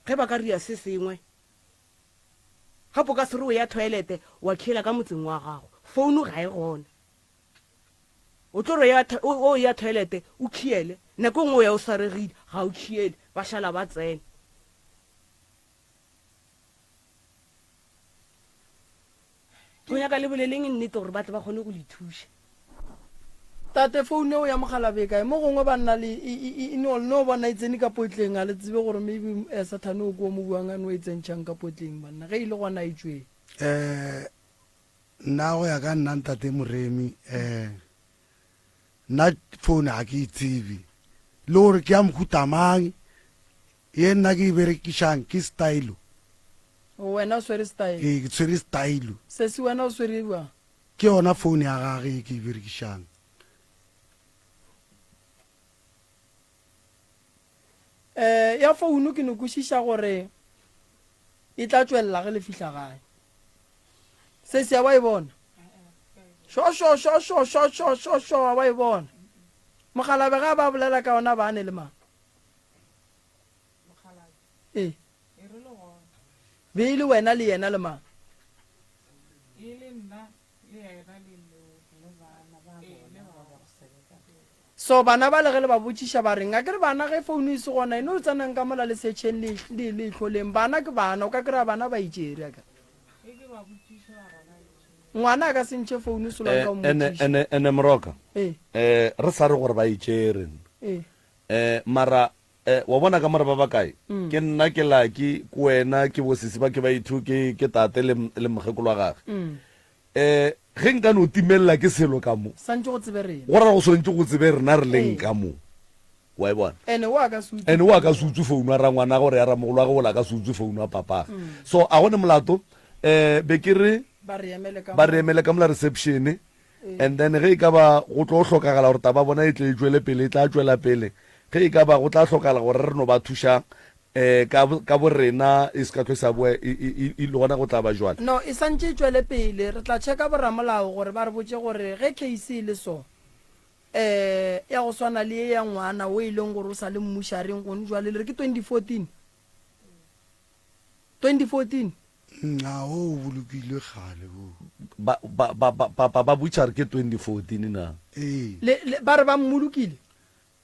Ge ba ka ria se sengwe, gape o ka se re o ya toilete wa khiela ka motseng wa gago. Founu ga e gona. O tlo re o ya toilete o khiele, nako e nngwe o ya o swaregile, ga o khiele, ba šala ba tsena. Go nyaka le boleleng nnete gore ba tle ba kgone go le thuša. Tate, phone eo ya mokgalabje e kae? Mo gongwe banna le e, e, e, no, no bona e tsene ka potleng, ga le tsebe gore maybe eh, Sathane o ko mo buang a no e tsentšhang ka potleng, banna. Ge e le gona e tšweng. Eh, nna go ya ka nna ntate Moremi, eh, nna phone ga ke e tsebe le gore ke ya mohuta mang. Ye nna ke e berekišang ke stylo. O wena o swere style. Ee, ke tshwere stylo. Sesi wena o swere bjang? Ke yona phone ya gage ye ke e berekišang. Eh, ya founu ke no kwešiša gore e tla tšwelela ge le fihla gae. Sesi a wa e bona? Sho sho sho sho sho sho sho sho a wa e bona? Mokgalabje ga ba bolela ka ona ba ne le mang? Ee. Be e le wena le yena le mang? So bana ba le ge le ba botšiša ba reng? A ke re bana ge founu e se gona e no tsenang ka mola le setšheng le le le hloleng. Bana ke bana, o ka kry-a bana ba itšere a kere. Ngwana a ka se ntšhe founu solanka o Ene mmotšiša. ene ene Moroka. Ee. Eh re sa re gore ba itšere. Ee. Eh, mara eh, wa bona ka more ba bakae? Ke nna, ke Lucky, ke wena, ke bosisi ba ke ba ithu, ke, ke tate le, le mokgekolo wa gage. Eh, ge nka no timelela ke selo ka mo, Swantše go tsebe rena. go ra go swantše go tsebe rena re leng Ee. ka mo. Wa e bona? Ene o a ka se utswe Ene o a ka se utswe founu ya rangwana gore ya ramogolo wa ge ola a ka se utswe founu ya papage. So a go ne molato. Eh, be ke re Ba re emele ka ba mo. re emele ka mola reception. And then ge e ka ba go tlo hlokagala gore taba ya bona e tle e tšwele pele, e tla tšwela pele. Ge e ka ba go tla hlokagala gore re no ba thuša um ka, ka borena e se ka tlo sa boa e, e, e, e le gona go tla ba jwale. No, e santše e tšwele pele. Re tla checka boramolao gore ba re botše gore ge case e le so, um ya go swana le ye ya ngwana o e leng gore o sa le mmušareng gone jwale, le re ke 2014? 2014? Nna o bolokilwe kgale o. Ba, ba, ba, ba, papa ba butša re ke 2014 na? Ee. Le, le, ba re ba mmolokile?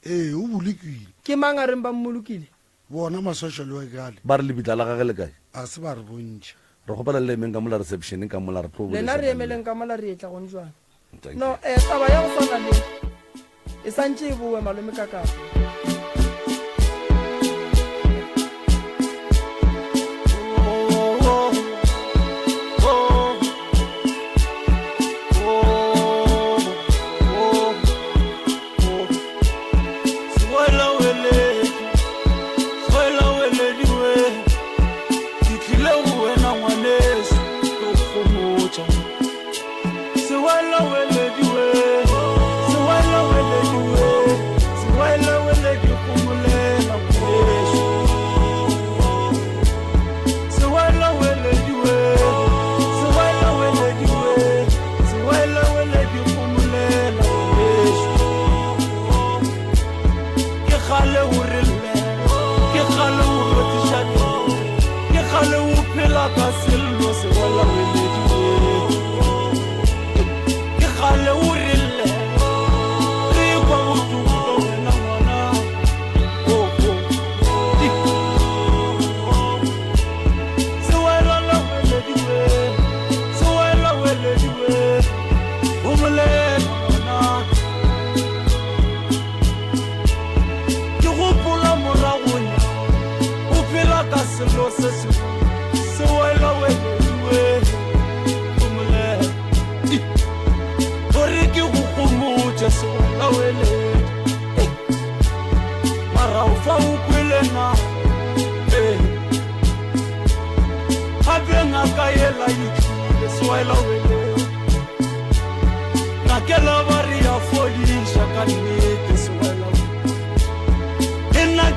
Ee, o bolokilwe. Ke mang a reng ba mmolokile? Bona ma social worker ale. Ba re lebitla la gage le kae? A se ba re bontšha. Re kgopela le emeng ka mola reception ka mola re tlo Lena boledišana re le. emeleng ka mola re etla gone jwale. Thank No, you. eh, taba ya go swana le e santše e boe malome Kakapa.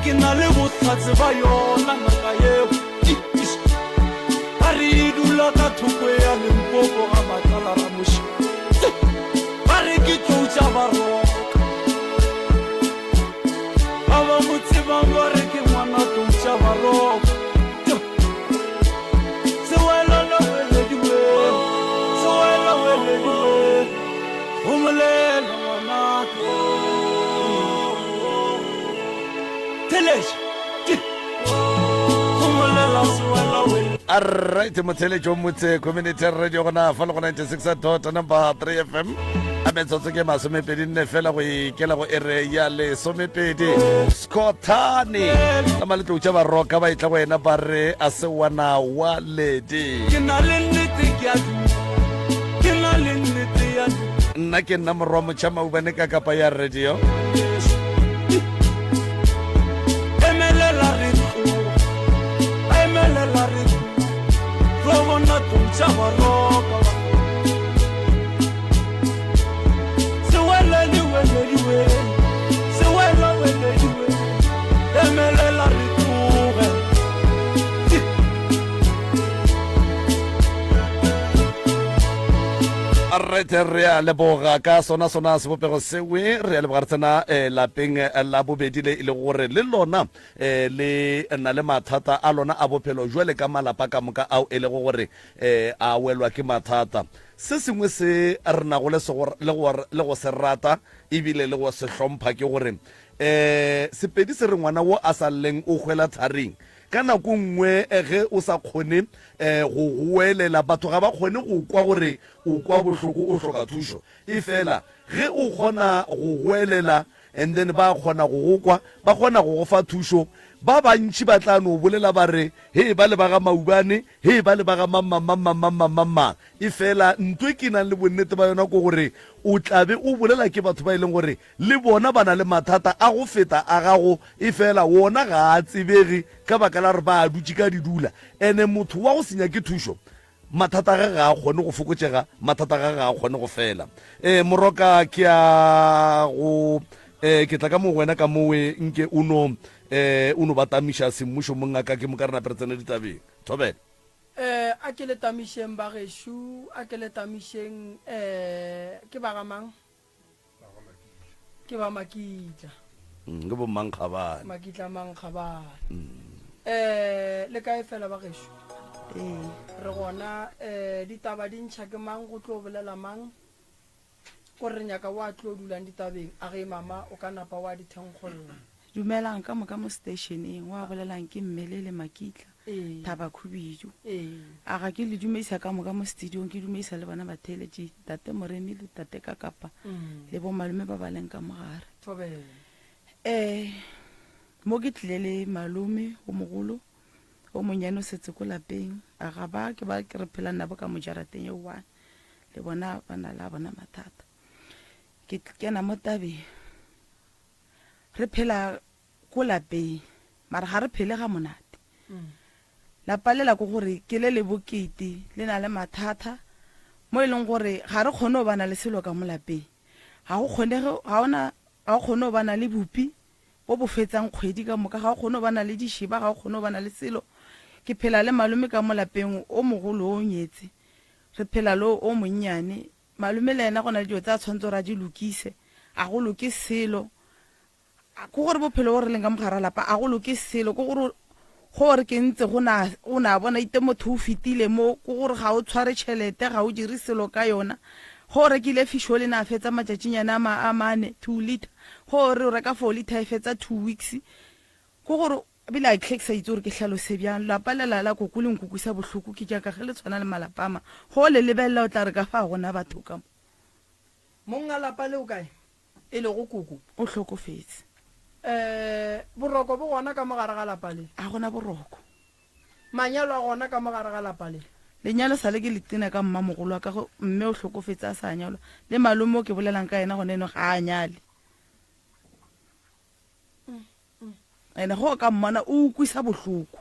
Ke na le bohlatse ba yona ngaka yeo. Ba re e dula ka thoko ya Limpopo ga Matlala Ramoši. Ba re ke tlou tša Baroka. Ba ba mo tsebang ba re ke ngwana tlou tša Baroka. Sewelana welediwe, sewela welediwe, homolela ngwanaka. Theletša, homolela sewela welediwe. Alright, motheletšo motse community radio gona fa le go 96 dot number 3 fm a metsotso ke masomepedi nne fela go ikela go ere ya lesomepedi Scothane ka maletlou tša baroka ba etla go yena ba re a se wana wa ledi. Ke na le nnete ke a duma, ke na le nnete ya duma. Nna ke nna morwa motšha maubane ka kapa ya radio. Emelela re tloga, emelela re tloga, tlo bona tlou tša baroka. Rete re a leboga ka sona sona sebopego sewe re a leboga re tsena eh, lapeng eh, la bobedi le e le gore le lona eh, le na le mathata a lona a bophelo jwale ka malapa ka moka ao e lego gore eh, a welwa ke mathata Se sengwe se re nago le, le, go, le go se rata e bile le go se hlompha ke gore um Sepedi se re ngwana wo a sa lleng o hwela tharing. Ka nako nngwe ge o sa kgone um go goelela, batho ga ba kgone go kwa gore o kwa bohloko o hloka thušo. Efela ge o kgona go goelela and then ba kgona go go kwa, ba kgona go go fa thušo. Ba bantši ba tla no bolela ba re, Hee, bale ba ga Maubane, hee, bale ba ga mang-mang-mang-mang-mang-mang-mang. Efela nto e ke nang le bonnete ba yona ke gore o tla be o bolela ke batho ba e leng gore le bona ba na le mathata a go feta a gago, efela wona ga a tsebege ka baka la gore ba a dutše ka didula. Ene motho wa go se nyake thušo, Mathata a gage ga a kgone go fokotšega, mathata a gage ga a kgone go fela. Ee, moroka, ke a go, ee, ke tla ka mo go wena ka mowe, nke o no, ee, o no ba tamiša semmušo mongaka, ke moka re nape re tsene ditabeng. Thobela. Ee, a ke le tamišeng bagešo, a ke le tamišeng, ee, ke ba ga mang? Ke ba Makitla. Ke bo Mankgabane. Makitla Mankgabane. Eh, le kae fela ba gešo? Ee. Re gona eh ditaba di ntšha ke mang go tlo bolela mang? Ko re nyaka wa tlo dulang ditabeng. A ge mama o ka napa wa di thenkgolla. Dumelang ka moka mo stationeng, wa bolelang ke Mmelele Makitla, Ee. Thaba Khubidu. Ee. A ga ke le dumedisa ka moka mo studiong, ke dumedisa le bona batheeletši, Tate Moremi le Tate Kakapa le bo malome ba ba leng ka mo gare. Thobela. Eh, mo ke tlile le malome o mogolo, o monnyane o setse ko lapeng. A ga ba ke ba ke re phelang nabo ka mo jarateng e one, le bona ba na le a bona mathata. Ke kena mo tabeng. Re phela ko lapeng mara ga re phele ga monate. Lapa lela ke gore ke le le bokete, le na le mathata mo e leng gore ga re kgone go bana le selo ka mo lapeng. Ga go kgonege, ga ona, ga o kgone go bana le bupi bo bo fetsang kgwedi ka moka, ga o kgone go bana le dišeba, ga o kgone go bana le selo. Ke phela le malome ka mo lapeng, o mogolo o nyetse, re phela le o monnyane. Malome le yena go na le dilo tse a tshwanetse gore a di lokise, a go loke selo. Ke gore bophelo bo re leng ka mo gare ga lapa a go loke selo, ke gore go re ke ntse go na o na bona ite motho o fetile mo, ke gore ga o tshware tšhelete, ga o dire selo ka yona. Go o rekile fish o le na fetsa matšatšinyana a a mane, 2 litre, go re o reka 4 litre e fetsa 2 weeks. Ke gore Ebile a tle ke sa itse gore ke hlalose bjang. Lapa lela la koko le nkukwisa bohloko ke tša ka ge le tshwana le malapa a mang. Ge o le lebelela o tla re ka fa ga gona batho ka mo. Mong a lapa le o kae? E lego koko. O hlokofetse. Eh, boroko bo gona ka mo gare ga lapa le? A gona boroko. Manyalo a gona ka mo gare ga lapa le? Lenyalo sa le ke le tena ka mmamogolo wa ka ge mme o hlokofetse a sa nyalwa. Le malome o ke bolelang ka yena gona eno ga a nyale. Ene ge o ka mmona o ukwisa bohloko.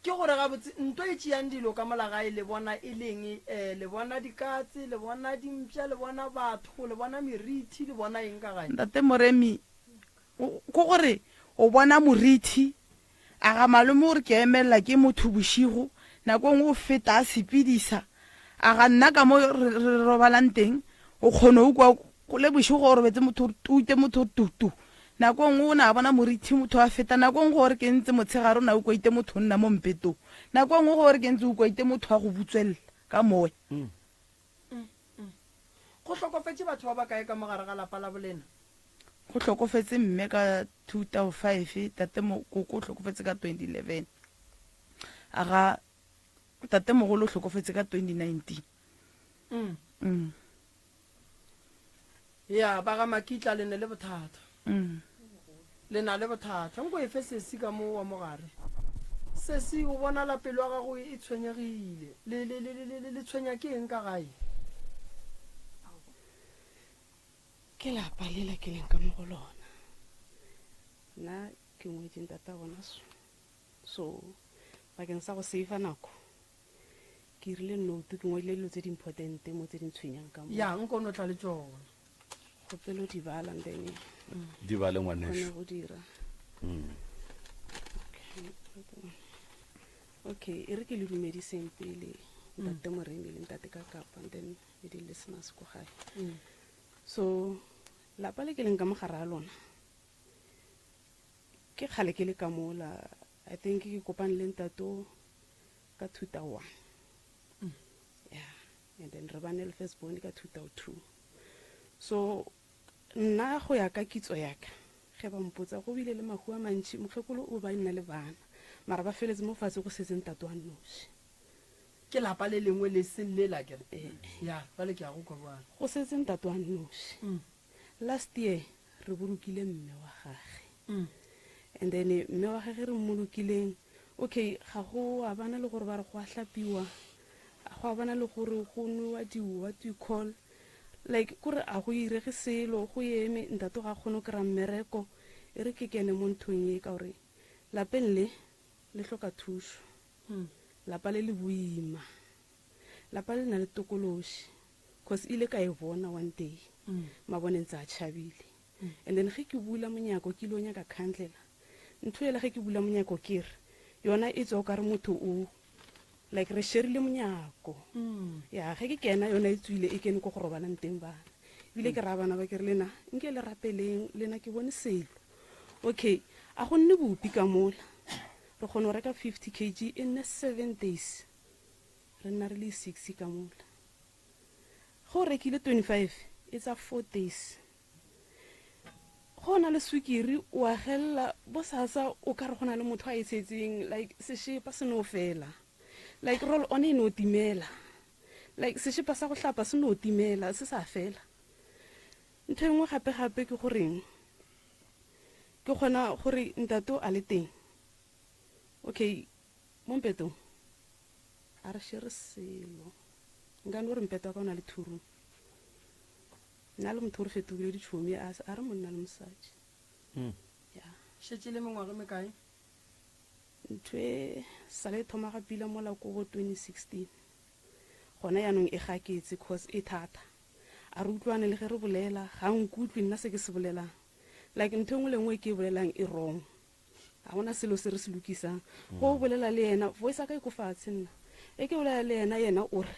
Ke gore gabotse nto e tšeang dilo ka mola gae le bona e leng? E, le bona dikatse, le bona dimpša, le bona batho, le bona merithi, le bona eng ka gae? Ntate Moremi, Ke gore. O bona morithi. A ga malome o re ke emelela ke motho bošego, nako e nngwe o feta a sepedisa. A ga nna ka mo re, re robalang teng, o kgona o kwa le bošego o robetse motho o re tute, motho o re tu tu. Nako e nngwe o ne a bona morithi motho a feta, nako e nngwe go re ke ntse motshegare o ne o kwaite motho o nna mo mpetong. Nako e nngwe go re ke ntse o kwaite motho a go butswelela ka moya. Go hlokofetše batho ba bakae ka mo gare ga lapa la bolena? Go hlokofetse mme ka 2005, tate koko o hlokofetse ka 2011. A ga tate mogolo o hlokofetse ka 2019. Mm. Mm. Ya, ba ga Makitla le ne le bothata. Mm. Le na le bothata. Nko efe sesi ka mo wa mogare. Sesi o bonala pelo ya gago e tshwenyegile. Le le le le le tshwenya ke eng ka gae? Ke lapa lela ke leng ka mo go lona. Nna ke ngwetše ntata bona so. So bakeng sa go save nako ke rile note ke ngwadile dilo tse di important mo tse di ntshwenyang ka mo. Ya, nko no tla le tšona. Kgopelo di bala and then Di bale ngwanešu. Kgone go dira. Okay. Okay, e re ke le dumediseng pele ntate Moremi le ntate Kakapa and then le di-listeners ko gae. So lapa le ke leng ka mogare a lona ke kgale ke le ka mola I think ke kopane le ntato ka 2001. Yeah, and then re bane le first born ka 2002. So nna go ya ka kitso ya ka ge ba mpotsa go bile le mahu a mantši mokgekolo o ba nna le bana mara ba feletse mo fatshe go setse ntate wa noši. Ke lapa le lengwe le seng le la kere? Ya, bjale ke a go kwa bjale. Go setse ntate wa noši. Last year re bolokile mme wa gage. And then mme wa gage re mmolokileng, okay ga go a bana le gore ba re go a hlapiwa, go a bana le gore go nwewa di what you call, like kore a go irege selo, go eme, ntate ga a kgone go kry-a mmereko. E re ke kene mo nthong ye ka gore lapeng le le hloka thušo. Lapa le le boima. Lapa le na le tokološi cause ile ka e bona one day mabone ntse a tšhabile and then ge ke bula monyako ke ilo nyaka khandlela ntho ela ge ke bula monyako ke re yona e tswa o kare motho o like re sherile monyako ya ge ke kena yona e tswile e kene ko go robalang teng bana ebile ke raya bana ba ke re lena nke le rapeleng lena ke bone selo okay a go nne bopi ka mola Re kgona go reka 50 kg e nne 7 days re nna re le 6 ka mola. Ge o rekile 25 e tsa 4 days. Ge o na le swikiri o a gelela bosasa o ka re go na le motho a e tshetseng like sešepa se no fela. Like roll on e no timela. Like sešepa sa go hlapa se no timela se sa fela. Ntho e nngwe gape gape ke goreng Ke kgona gore ntate o a le teng. Okay, mo mpetong a re shere selo. Nka no re mpeto wa ka o na le two room. Nna le motho re fetogile ditšhomi a a re monna le mosadi. Ya. Šetše le mengwaga e mekae? Ntho e sale e thoma ga pila mola ko bo 2016. Gona yanong e gaketse cause e thata. A re utlwane le ge re bolela, ga nkutlwe nna se ke se bolelang. Like ntho e nngwe le nngwe e ke e bolelang e wrong. Ga gona selo se re se lokisang. Go o bolela le yena, voice ya ka e ko fatshe nna. E ke bolela le yena, yena o re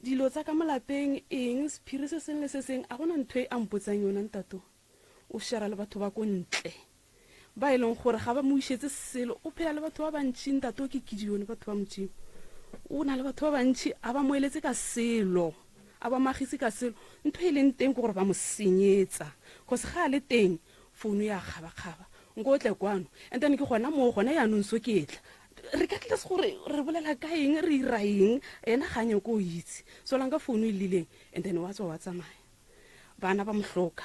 dilo tsa ka mo lapeng eng, sephiri se seng le se seng, a gona ntho e a mpotsang yona ntato. O shera le batho ba ko ntle ba e leng gore ga ba mo išetse selo. O phela le batho ba bantši ntate o ke Gideon, batho ba Modimo. O na le batho ba bantši a ba mo eletse ka selo, a ba magise ka selo. Ntho e leng teng ke gore ba mo senyetsa, cause ga a le teng founu ya kgabakgaba, nko o tle kwano. And then ke gona moo gona yaanong so ke etla regardless gore re bolela ka eng, re ira eng, yena ga a nyake go itse. So lang ka founu e lileng and then wa tswa wa tsamaya. Bana ba mo hloka,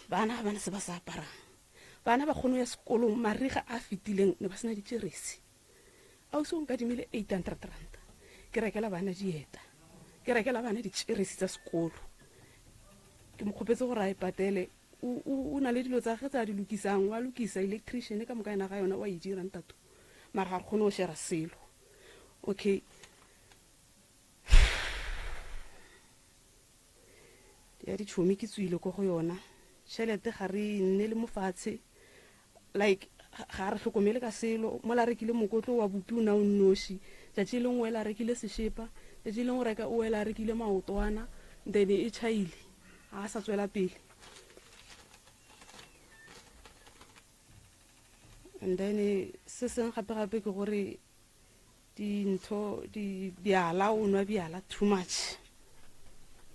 bana ga bana se ba se aparang, bana ba kgone go ya sekolong. Mariga a fetileng ne ba sena ditšeresi. Ausi o nkadimile 800 ranta ke rekela bana dieta, ke rekela bana ditšeresi tsa sekolo. Ke mo kgopetse gore a e patele. O, o, o na le dilo tsa ge tse a di lokisang, wa lokisa electrician ka moka yena ga yona wa e dira ntato, mara ga re kgone go shera selo. Okay. Ya ditšhomi ke tswile ko go yona, tšhelete ga re e nne le mo fatshe. Like ga a re hlokomele ka selo. Mola a rekile mokotlo wa bupi o na o nnoši. Tšatši le lengwe o ela a rekile sešepa, tšatši le lengwe o reka o ela a rekile maotwana, then e tšhaile. Ga a sa tswela pele. And then se sengwe gape gape ke gore Dintho di bjala o nwa bjala too much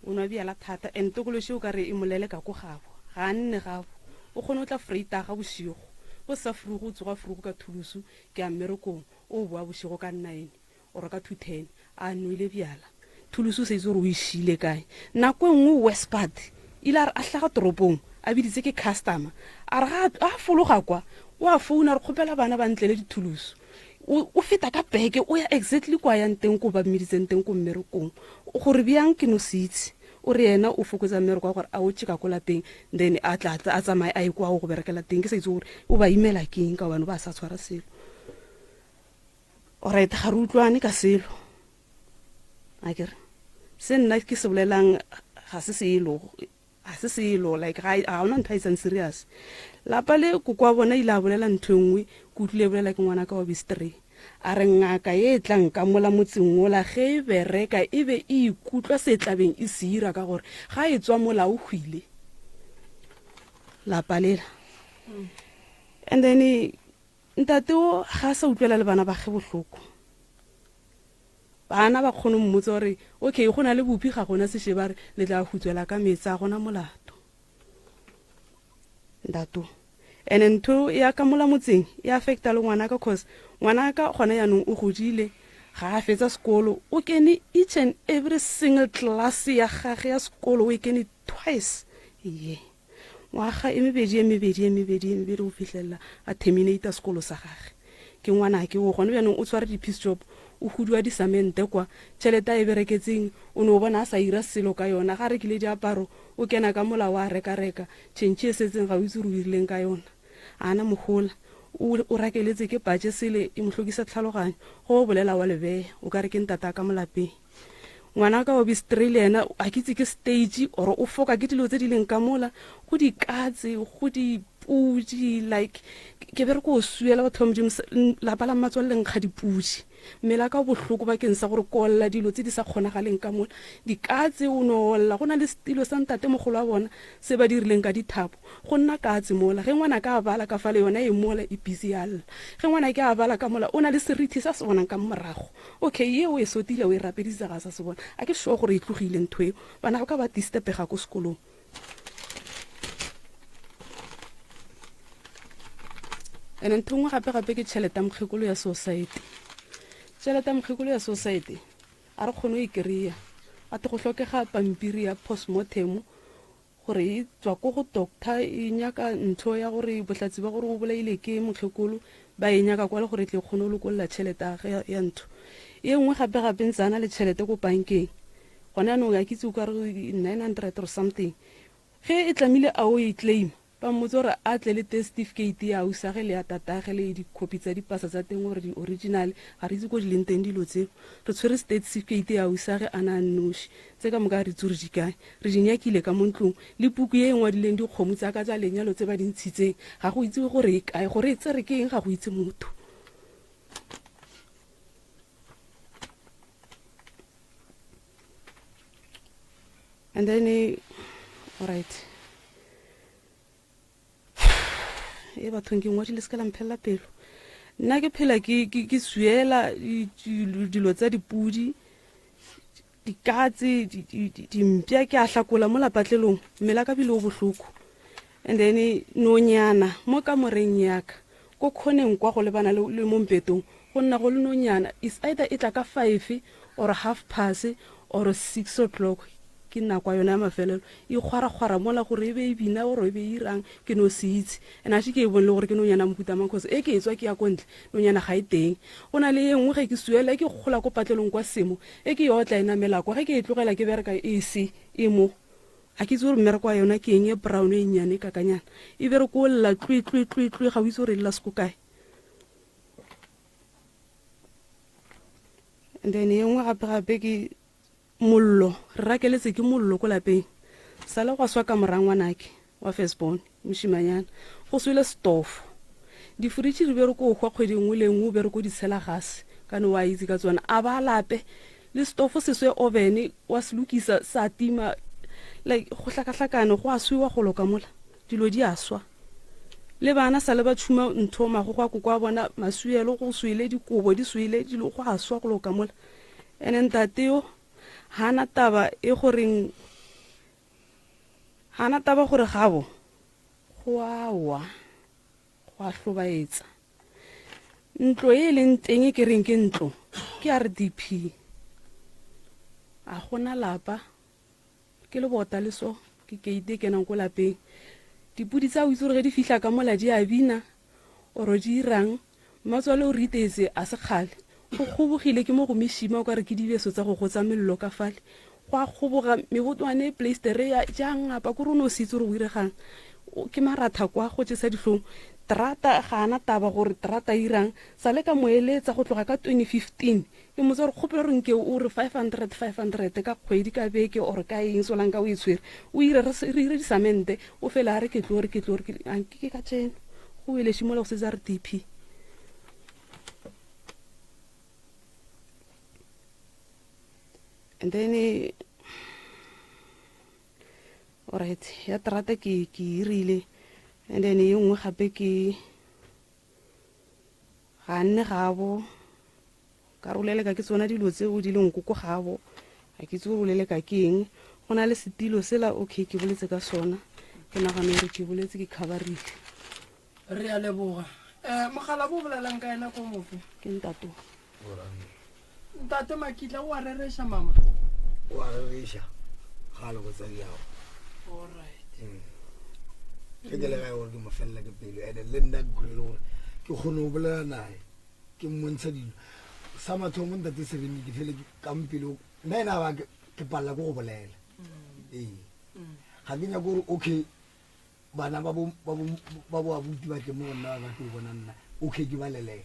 o nwa bjala thata and tokološi o ka re e molele ka ko gabo ga a nne gabo o kgone o tla freitaga bošego go sa frugo o tsoga frugo ka thulusu ke ya mmerekong o boa bošego ka nine or ka 2:10 a nwele bjala Thulusu o sa itse gore o e šiile kae. Nako e nngwe worse part, ile a re a hlaga toropong a biditse ke customer, a re ga a fologa kwa, o a founa a re kgopela bana ba ntlele dithulusu. O, o feta ka beke o ya exactly kwa yang teng ko ba mmiditseng teng ko mmerekong. Gore bjang ke no se itse. O re yena o fokotsa mmereko wa gore a o tše ka ko lapeng then a tla a tsamaye a ye kwa o go berekela teng. Ke sa itse gore o ba imela keng ka gobane o ba a sa tshwara selo. Alright, ga re utlwane ka selo. A ke re se nna ke se bolelang ga se selo, ga se selo like ga ga ona ntho a etsang serious. Lapa le koko wa bona ile a bolela ntho e nngwe ke utlwile e bolela ke ngwana ka wa bistri. A re ngaka ye e tlang ka mola motseng wola ge e bereka e be e ikutlwa se tlabeng e se ira ka gore ga e tswa mola o hwile. Lapa lela. And then Ntate o ga a sa utlwela le bana ba ge bohloko. Bana ba kgone mmotsa gore okay go na le bopi ga gona sešeba a re le tla hutswela ka meetse a gona molato. Ntato. Ene ntho ya ka mola motseng e affecta le ngwanaka cause ngwanaka gona yanong o godile ga a fetsa sekolo o kene each and every single class ya gage ya sekolo o e kene twice ye. Ngwaga e mebedi, e mebedi, e mebedi, e mebedi go fihlelela a terminata sekolo sa gage. Ke ngwanake o gone bjanong o tshware di-piece job, o hudua disamente kwa, tšhelete a e bereketseng o no bona a sa ira selo ka yona, ga a rekile diaparo o kena ka mola wa reka-reka, tšhentšhi e setseng ga o itse gore o irileng ka yona. A na mohola, o, o rakeletse ke patše sele e mo hlokisa tlhaloganyo, go o bolela wa lebeya o ka re ke ntata ka mo lapeng. Ngwana ka wa bistri le yena a ke itse ke stage or o foka ke dilo tse di leng ka mola, go dikatse, go dipudi like ke be re ko swiela batho ba Modimo lapa la mmatswale le nkga dipudi. Mmele wa ka o bohloko bakeng sa gore ko olla dilo tse di sa kgonagaleng ka mola. Dikatse o no olla, go na le setilo sa ntatemogolo wa bona se ba dirileng ka dithapo, go nna katse mola. Ge ngwanaka a bala ka fale yona e mola e busy ya lla. Ge ngwanake a bala ka mola o na le serithi sa se bonang ka morago. Okay, ye o e sotile, o e rapedisitse ga a sa se bona. A ke sure gore e tlogile ntho eo. Bana ba ka ba disturbega ko sekolong. Ene ntho nngwe gape gape ke tšhelete ya mokgekolo ya society. Tšhelete ya mokgekolo ya society a re kgone go e kry-a. Gate go hlokega pampiri ya postmortem Gore e tswa ko go doctor e nyaka ntho ya gore bohlatse ba gore o bolaile ke mokgekolo ba e nyaka kwale gore e tle e kgone go lokolla tšhelete ya gage ya ntho. Ye nngwe gape gape ntse a na le tšhelete ko bankeng gona yanong a ke itse o ka re 900 or something ge e tlamile a o e claima ba mmotsa gore a tle le death certificate ya ausage le ya tatage le dicopy tsa dipasa tsa teng gore di original ga re itse ko di leng teng dilo tseo re tshwere death certificate ya ausage a na a nnoši Tse ka moka ga re itse gore di kae. Re di nyakile ka mo ntlong. Le puku ye e ngwadileng dikgomo tsa ka tsa lenyalo tse ba di ntshitseng, ga go itsewe gore e kae. Gore e tsere ke eng ga go itse motho. And then, all right. E bathong ke ngwadile se ka la mphelela pelo. Nna ke phela ke ke ke swiela dilo tsa dipudi dikatse dimpša ke a hlakola mo lapatlelong mmele ka bile o bohloko and then nonyana mo kamoreng ya ka ko khoneng kwa go lebana le mo mpetong go nna go le nonyana is either e tla ka five or half past or 6 o'clock ke nako ya yona ya mafelelo e kgwarakgwara mola gore e be e bina gore e be e irang ke no se itse and a še ke e bone le gore ke nonyana mohuta mang cause e ke e tswa ke ya ko ntle nonyana ga e teng go na le ye nngwe ge ke suela e ke gola ko patlelong kwa semo e ke e otla e namela kwa ge ke e tlogela ke bereka e se e mo a ke itse gore mmereko wa yona ke eng e brown e nnyane e kakanyana e bereko o lla tlwe tlwe tlwe tlwe ga o itse gore e lla seko kae And then ye nngwe gape gape ke mollo, re rakeletse ke mollo ko lapeng. Sale gwa swa kamora ngwanake wa first born, mošimanyana. Go swele setofo. Diforitšhi re be re ko hwa kgwedi e nngwe le e nngwe o be re ko di tshela gase ka ne wa itse ka tsona. A ba lape. Le setofo se swe oven wa se lokisa sa tima like go hlakahlakane go a swewa golo ka mola. Dilo di a swa. Le bana sa le ba tšhuma ntho magogo a koko a bona maswielo go swele dikobo di swele dilo go a swa golo ka mola. Ene ntate yo ga na taba e goreng ga na taba gore gabo go a wa go a hlobaetsa. Ntlo e e leng teng e ke reng ke ntlo ke RDP. A gona lapa ke lebota le so ke keite e kenang ko lapeng. Dipudi tsa o itse gore ge di fihla ka mola di a bina oro di irang. Mmatswale o re iteetse a se kgale. Go kgobogile ke mo go mešima o ka re ke dibeso tsa go gotsa mello ka fale. Go a kgoboga mebotwane pleistere ya ja ngapa kore o no se itse gore go iregang. Ke maratha kwa go jesa dihlong. Terata ga a na taba gore terata e irang. Sa le ka mo eletsa go tloga ka 2015 ke mmotsa gore kgopela gore nke o re 500 500 ka kgwedi ka beke or ka eng solanka o e tshwere. O ire re ire disamente o fele a re ke tlo re ke tlo re ke ke ka tšeno. Go wele šimola go setse a re DP. And then alright ya terata ke ke irile and then ye nngwe gape ke ga nne gabo ka roleleka ke tsona dilo tseo di leng koko gabo ga ke itse gore o leleka ke eng go na le setilo sela okay ke boletse ka sona ke nagana gore ke boletse ke coverile Re a leboga. Um mogala bo bolelang ka ena ko mofe? Ke ntato. Ntate Makitla o a rereša mama? O a rereša ga a le botsadi yago. All right. Mm. Ge ke le gae gore ke mo felela ke pelo ene le nna ke kgone le gore ke kgone go bolela naye ke mmontsha dilo sa mathomo ntate seremi ke fele ka mpelo nna ena ba ke palela ke go bolela mm. ee mm. ga ke nyako gore okay Bana ba bo, ba bo, ba bo abuti ba tle mo go nna ba batle go bona nna, okay ke ba leleke.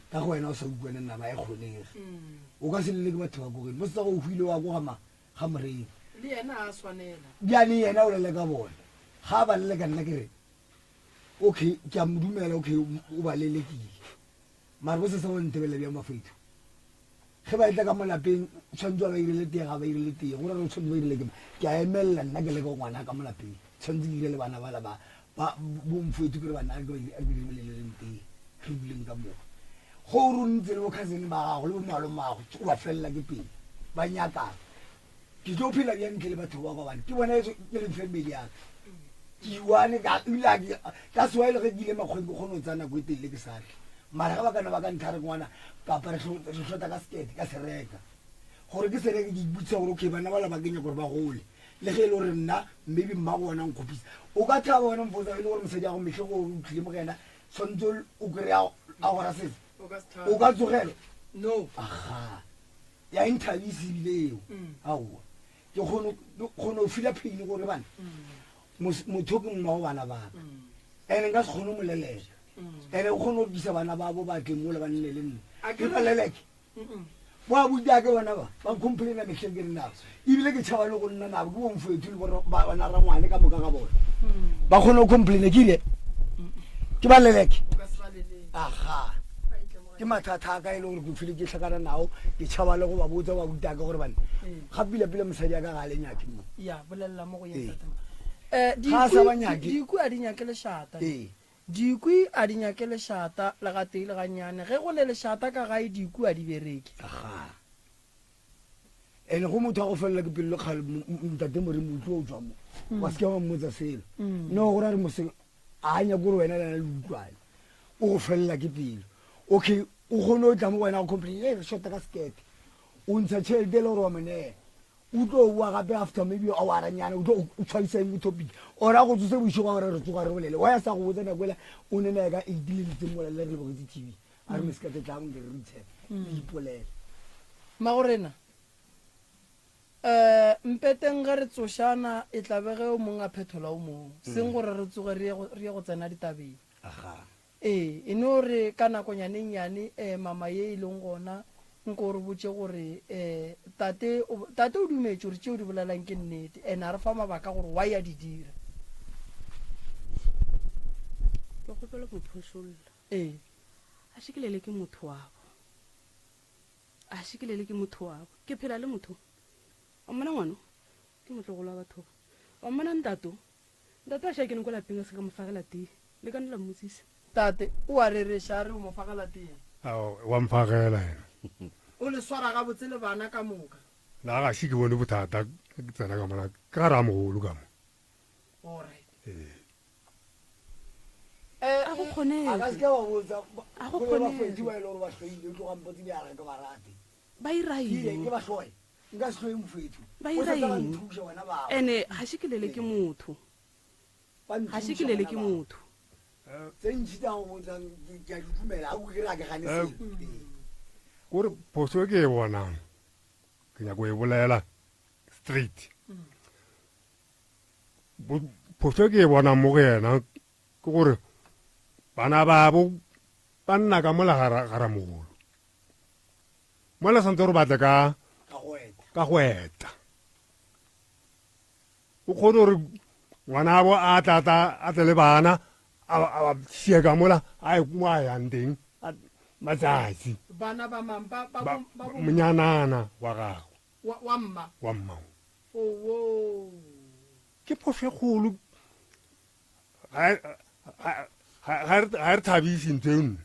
Ka go wena o sa utlwane nna ba e kgonege. O ka se leleke batho ba ko geno. Mosetsana o hwile wa ko ga ma, ga morei. Le yena a swanela. Bjale yena o leleka bona. Ga a ba leleka nna ke re, okay ke a mo dumela, okay o ba lelekile. Mara bosasa ba ntebelela bjang bafethu? Ge ba etla ka mo lapeng, tshwanetse ba ba irele tee, ga ba irele tee. Go ra gore tshwanetse ba irele ke mang? Ke a emelela nna ke leka ngwana ka mo lapeng. Tshwanetse ke irele bana bala ba, ba bo mfowethu ke re bana a ke ba a ke direleng tee. Re duleng ka moka. Ge o re o ntse le bo cousin ba gago le bo malomago, o ba felela ke pelo. Ba nyakang. Ke tlo phela bjang ntle le batho ba gobane ke bona e leng family ya ka. Ke iwane ka ebile a ke that's why le ge ke ile makgweng ke kgone go tsaya nako e telele ke sa tle. Mara ge ba ka no ba ka ntlha re ngwana papa re re hlota ka sekete ka se reka. Gore ke se reke ke ipotšiša gore okay bana bala ba ke nyaka gore ba gole. Le ge e le gore nna maybe mmago bona nkgopisa. O ka thaba wena mfotsa e le gore mosadi ya go mehle go o tlile mo go yena tshwanetse o kry-a a gora sese. O ka tsogela? No. Aga. Ya e nthabise ebile eo. Aowa. Ke kgone kgone go fila pain gore bana motho ke mmago bana ba ka. Ene nka se kgone go mo leleka. Ene o kgone go tlisa bana ba bo ba tle mola ba nne le nna. Ke ba leleke. Bo abuti a ke bona ba ba complaina mehleng ke re nabo. Ebile ke tšhaba le go nna nabo ke bo mfowethu le bo bana rangwane ka moka ga bona. Ba kgone go complaina ke ile. Ke ba leleke. Aga. Ke mathata a ka e le gore ke file ke hlakana nao ke tšhaba le go ba botsa ba butaka gore bane ga pila pila mosadi ya ka ga a le nyake mo. Ya bolelela mo go Ee. yena. Eh Ga a sa ba nyake. dikwi a di nyake lešata. Ee. Dikwi a di nyake lešata le gatee le gannyane. Ge go ne lešata ka gae dikwi a di bereke. Aga. Ene go motho a go felela ke pelo le kgale ntate Moremi o tlo tswa mo. Wa se ke wa mmotsa selo. No go ra re mose a nyake gore wena le yena le utlwane. O go felela ke pelo. Okay o kgone go tla mo go wena go complain hey re shota ka sekete. O ntsha tšhelete e le gore wa mo neela. O tlo boa gape after maybe hour nyana o tlo o tshwaisa eng topic. Or a go tsose bošego a gore re tsoga re bolele. Why a sa go botsa nako ela o ne naye ka 8 le letseng mola le re lebogetse TV. A re mosekete tla nke re itshepe. Le ipolele. Mmagorena, Eh, mpeteng ge re tsošana e tla be ge o mong a phethola o mong, seng gore re tsoge re ye go, re ye go tsena ditabeng. Aga. Ee, e no re ka nakonyana e nnyane, eh, mama ye e leng gona, nko o re botše gore, eh, tate o, tate o dumetše gore tše o di bolelang ke nnete, and a re fa mabaka gore why a di dira. Ke kgopela go phošolla. Ee. A šikelele ke motho wabo. A šikelele ke motho wabo. Ke phela le motho. Wa mmona ngwano? Ke motlogolo wa batho ba. Wa mmona ntato? Ntate a šia kene ko lapeng a se ka mo fagela tee. Le ka no la mmotsisa. Tate, o a rereša a re o mo fagela tee. Ao, wa mfagela yena. O le swara gabotse le bana ka moka. Na ga še ke bone bothata ge ke tsena ka mola, ke ga ramogolo ka mo. Alright. Ee. Eh, A go kgonege. A ka se ke wa botsa A go go be ba kgonege. fetši ba e le gore ba hloile o tloga mpotse bjale ga ke ba rate. Ba ira Ke ile eng? ke ba hloye. Nka se hloye mofethu. Ba O ira sa tla ba eng? nthuša wena bao. Ene ga še ke lele ke motho. Ba Ga še ke nthuša lele wena ke bao. motho. Tse ntši tsa go botsang ke ke a di dumela ga o ke re ga ke gane Eh, selo. Ee. Kore phoso e ke e bonang ke nyako e bolela straight. Phoso e ke e bonang mo go yena ke gore bana babo ba nna ka mola ga ramogolo. Mola santse gore batle ka ka go eta. O kgone gore ngwanabo a tla tla a tle le bana a ba sie ka mola a ye mo a yang teng matsatsi. Bana ba mang ba ba ba monyanana wa gagwe. Wa wa mma. Wa mma. Owoo. Ke phoso e kgolo. Ga e re thabise ntho e nne.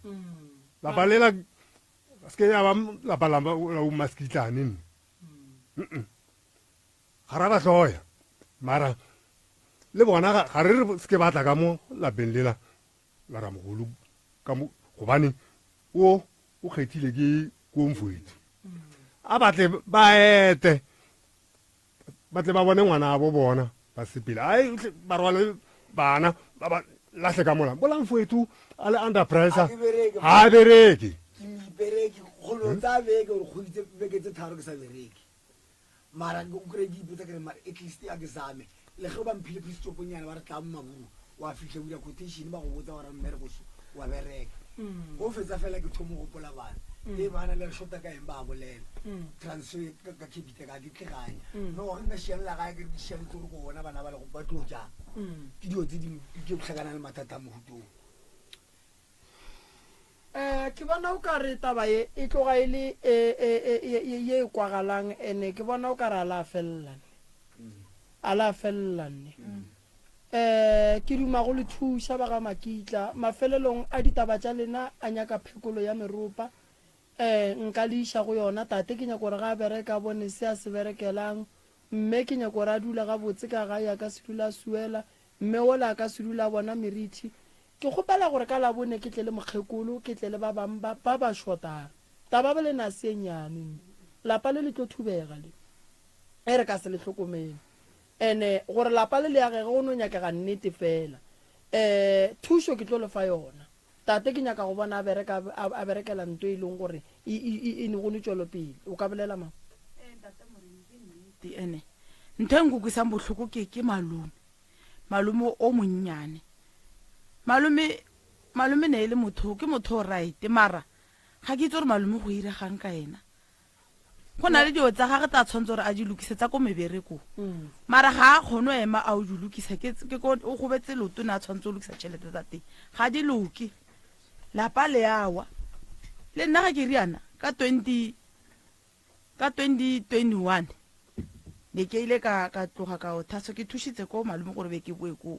Lapa lela se ke ya ba lapa la bo maskitlane nne. Ga ra ba hloya. Mara le bona ga re re se ke ba tla ka mo lapeng lela la ramogolo ka mo gobane o o kgethile ke ko mfoetso. A batle ba ete ba tle ba bone ngwana bo bona ba sepele ai ba rwale bana ba ba lahle ka mola bola mfoetso a le under pressure ga a bereke ke bereke go no tsaya beke gore kgwedi tse beke tse tharo ke sa bereke mara o kry ke ipotsa kere mara at least a ke zame le ge ba mphile phistoponyana ba re tla mo maburu wa fitlha o dira quotation ba go botsa gore mmereko so wa bereka go fetsa fela ke thomo gopola bana e bana le re shota ka eng ba bolela transfer ka ka capitec ga ke tle gae no gore nka šianela gae ke re ke šianetse gore ko bona bana ba le ba tlo jang ke dilo tse dingwe ke tlhakana le mathata a mohutong Um ke bona o ka re taba ye e tloga e le e, e, e, ye, ye, ye e kwagalang ene ke bona o ka re a la felela nne. A la felela nne. Um ke duma go le thuša ba ga Makitla. Mafelelong a ditaba tša lena a nyaka phekolo ya meropa. Um nka le iša go yona. Tate ke nyaka gore ga a bereka a bone se a se berekelang. Mme ke nyaka gore a dule gabotse ka gae a ka se dule a suela. Mme wola a ka se dule a bona merithi. Ke kgopela gore ka Labone ke tle le mokgekolo, ke tle le ba bang ba, ba ba šotang. Taba ba lena se e nnyane, mme. Lapa le le tlo thubega le, ge re ka se le hlokomele. Ene gore lapa le le agege go no nyakega nnete feela. Um thušo ke tlo le fa yona. Tate ke nyaka go bona a bereka, a, a berekela nto e leng gore e, e, e, e go ne tšwelopele. O ka bolela mang? Ee, Ntate Moremi, ke nnete. Ene ntho e nkukwisang bohloko ke, ke malome. Malome o monnyane. Malome, malome ne e le motho, ke motho o right, mara ga ke itse gore malome go iregang ka ena. Go na le dilo tsa gage tsa tshwanetse gore a di lokise tsa ko meberekong. Mara ga a kgone go ema a o di lokisa, ke, ke ko, o gobetse leoto ne a tshwanetse go lokisa tšhelete tsa teng. Ga di loke. Lapa le a wa. Le nna ga ke riana, ka 20, Ka 2021 ne ke ile ka ka tloga ka otha so ke thušitse ko malome gore be ke boe koo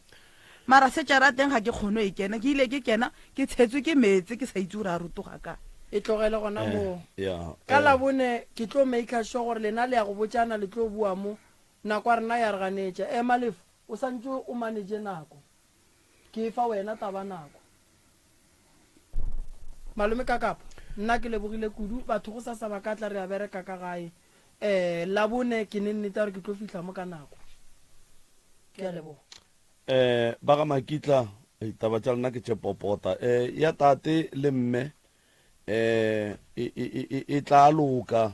mara setšara teng ga ke kgone go e kena ke ile ke kena ke tshetswe ke meetse ke sa itse gore a rotoga kae. E tlogele gona Eh, moo. ya, Ka eh. Labone ke tlo maker sure gore lena le ya go botšana le tlo bua mo. Nako ya rena ya re ganetša. Ema Lefo, o santše o manage nako. Ke e fa wena taba nako. Malome Kakapa, Nna ke lebogile kudu. Batho gosasa ba ka tla re a bereka ka gae. Um Labone ke ne nnete ya gore ke tlo fihla mo ka nako. Ke a leboga. Um ba ga Makitla, ditaba tša lena ke tše popota. Um ya tate le mme um e, e, e, e, e tla loka.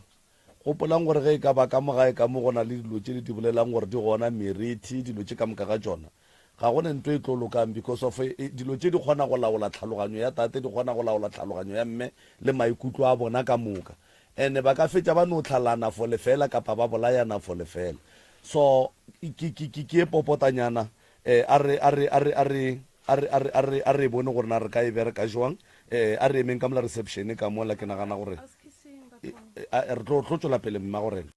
Gopolang gore ge e ka ba ka mo gae ka mo go na le dilo tše le di bolelang gore di gona, merithi, dilo tše ka moka ga tšona, ga go ne nto e tlo lokang because of dilo tše di kgona go laola tlhaloganyo ya tate, di kgona go laola tlhaloganyo ya mme le maikutlo a bona ka moka. And ba ka fetša ba no hlalana for lefeela kapa ba bolayana for lefeela. So ke, ke, ke, ke e popotanyana, eh, a re, a re, a re, a re, a re, a re, a re, a re e bone gore na re ka e bereka jwang. Um a re emeng ka mola reception ka mola, ke nagana gore re tlo tlo tšwela pele mma go rena.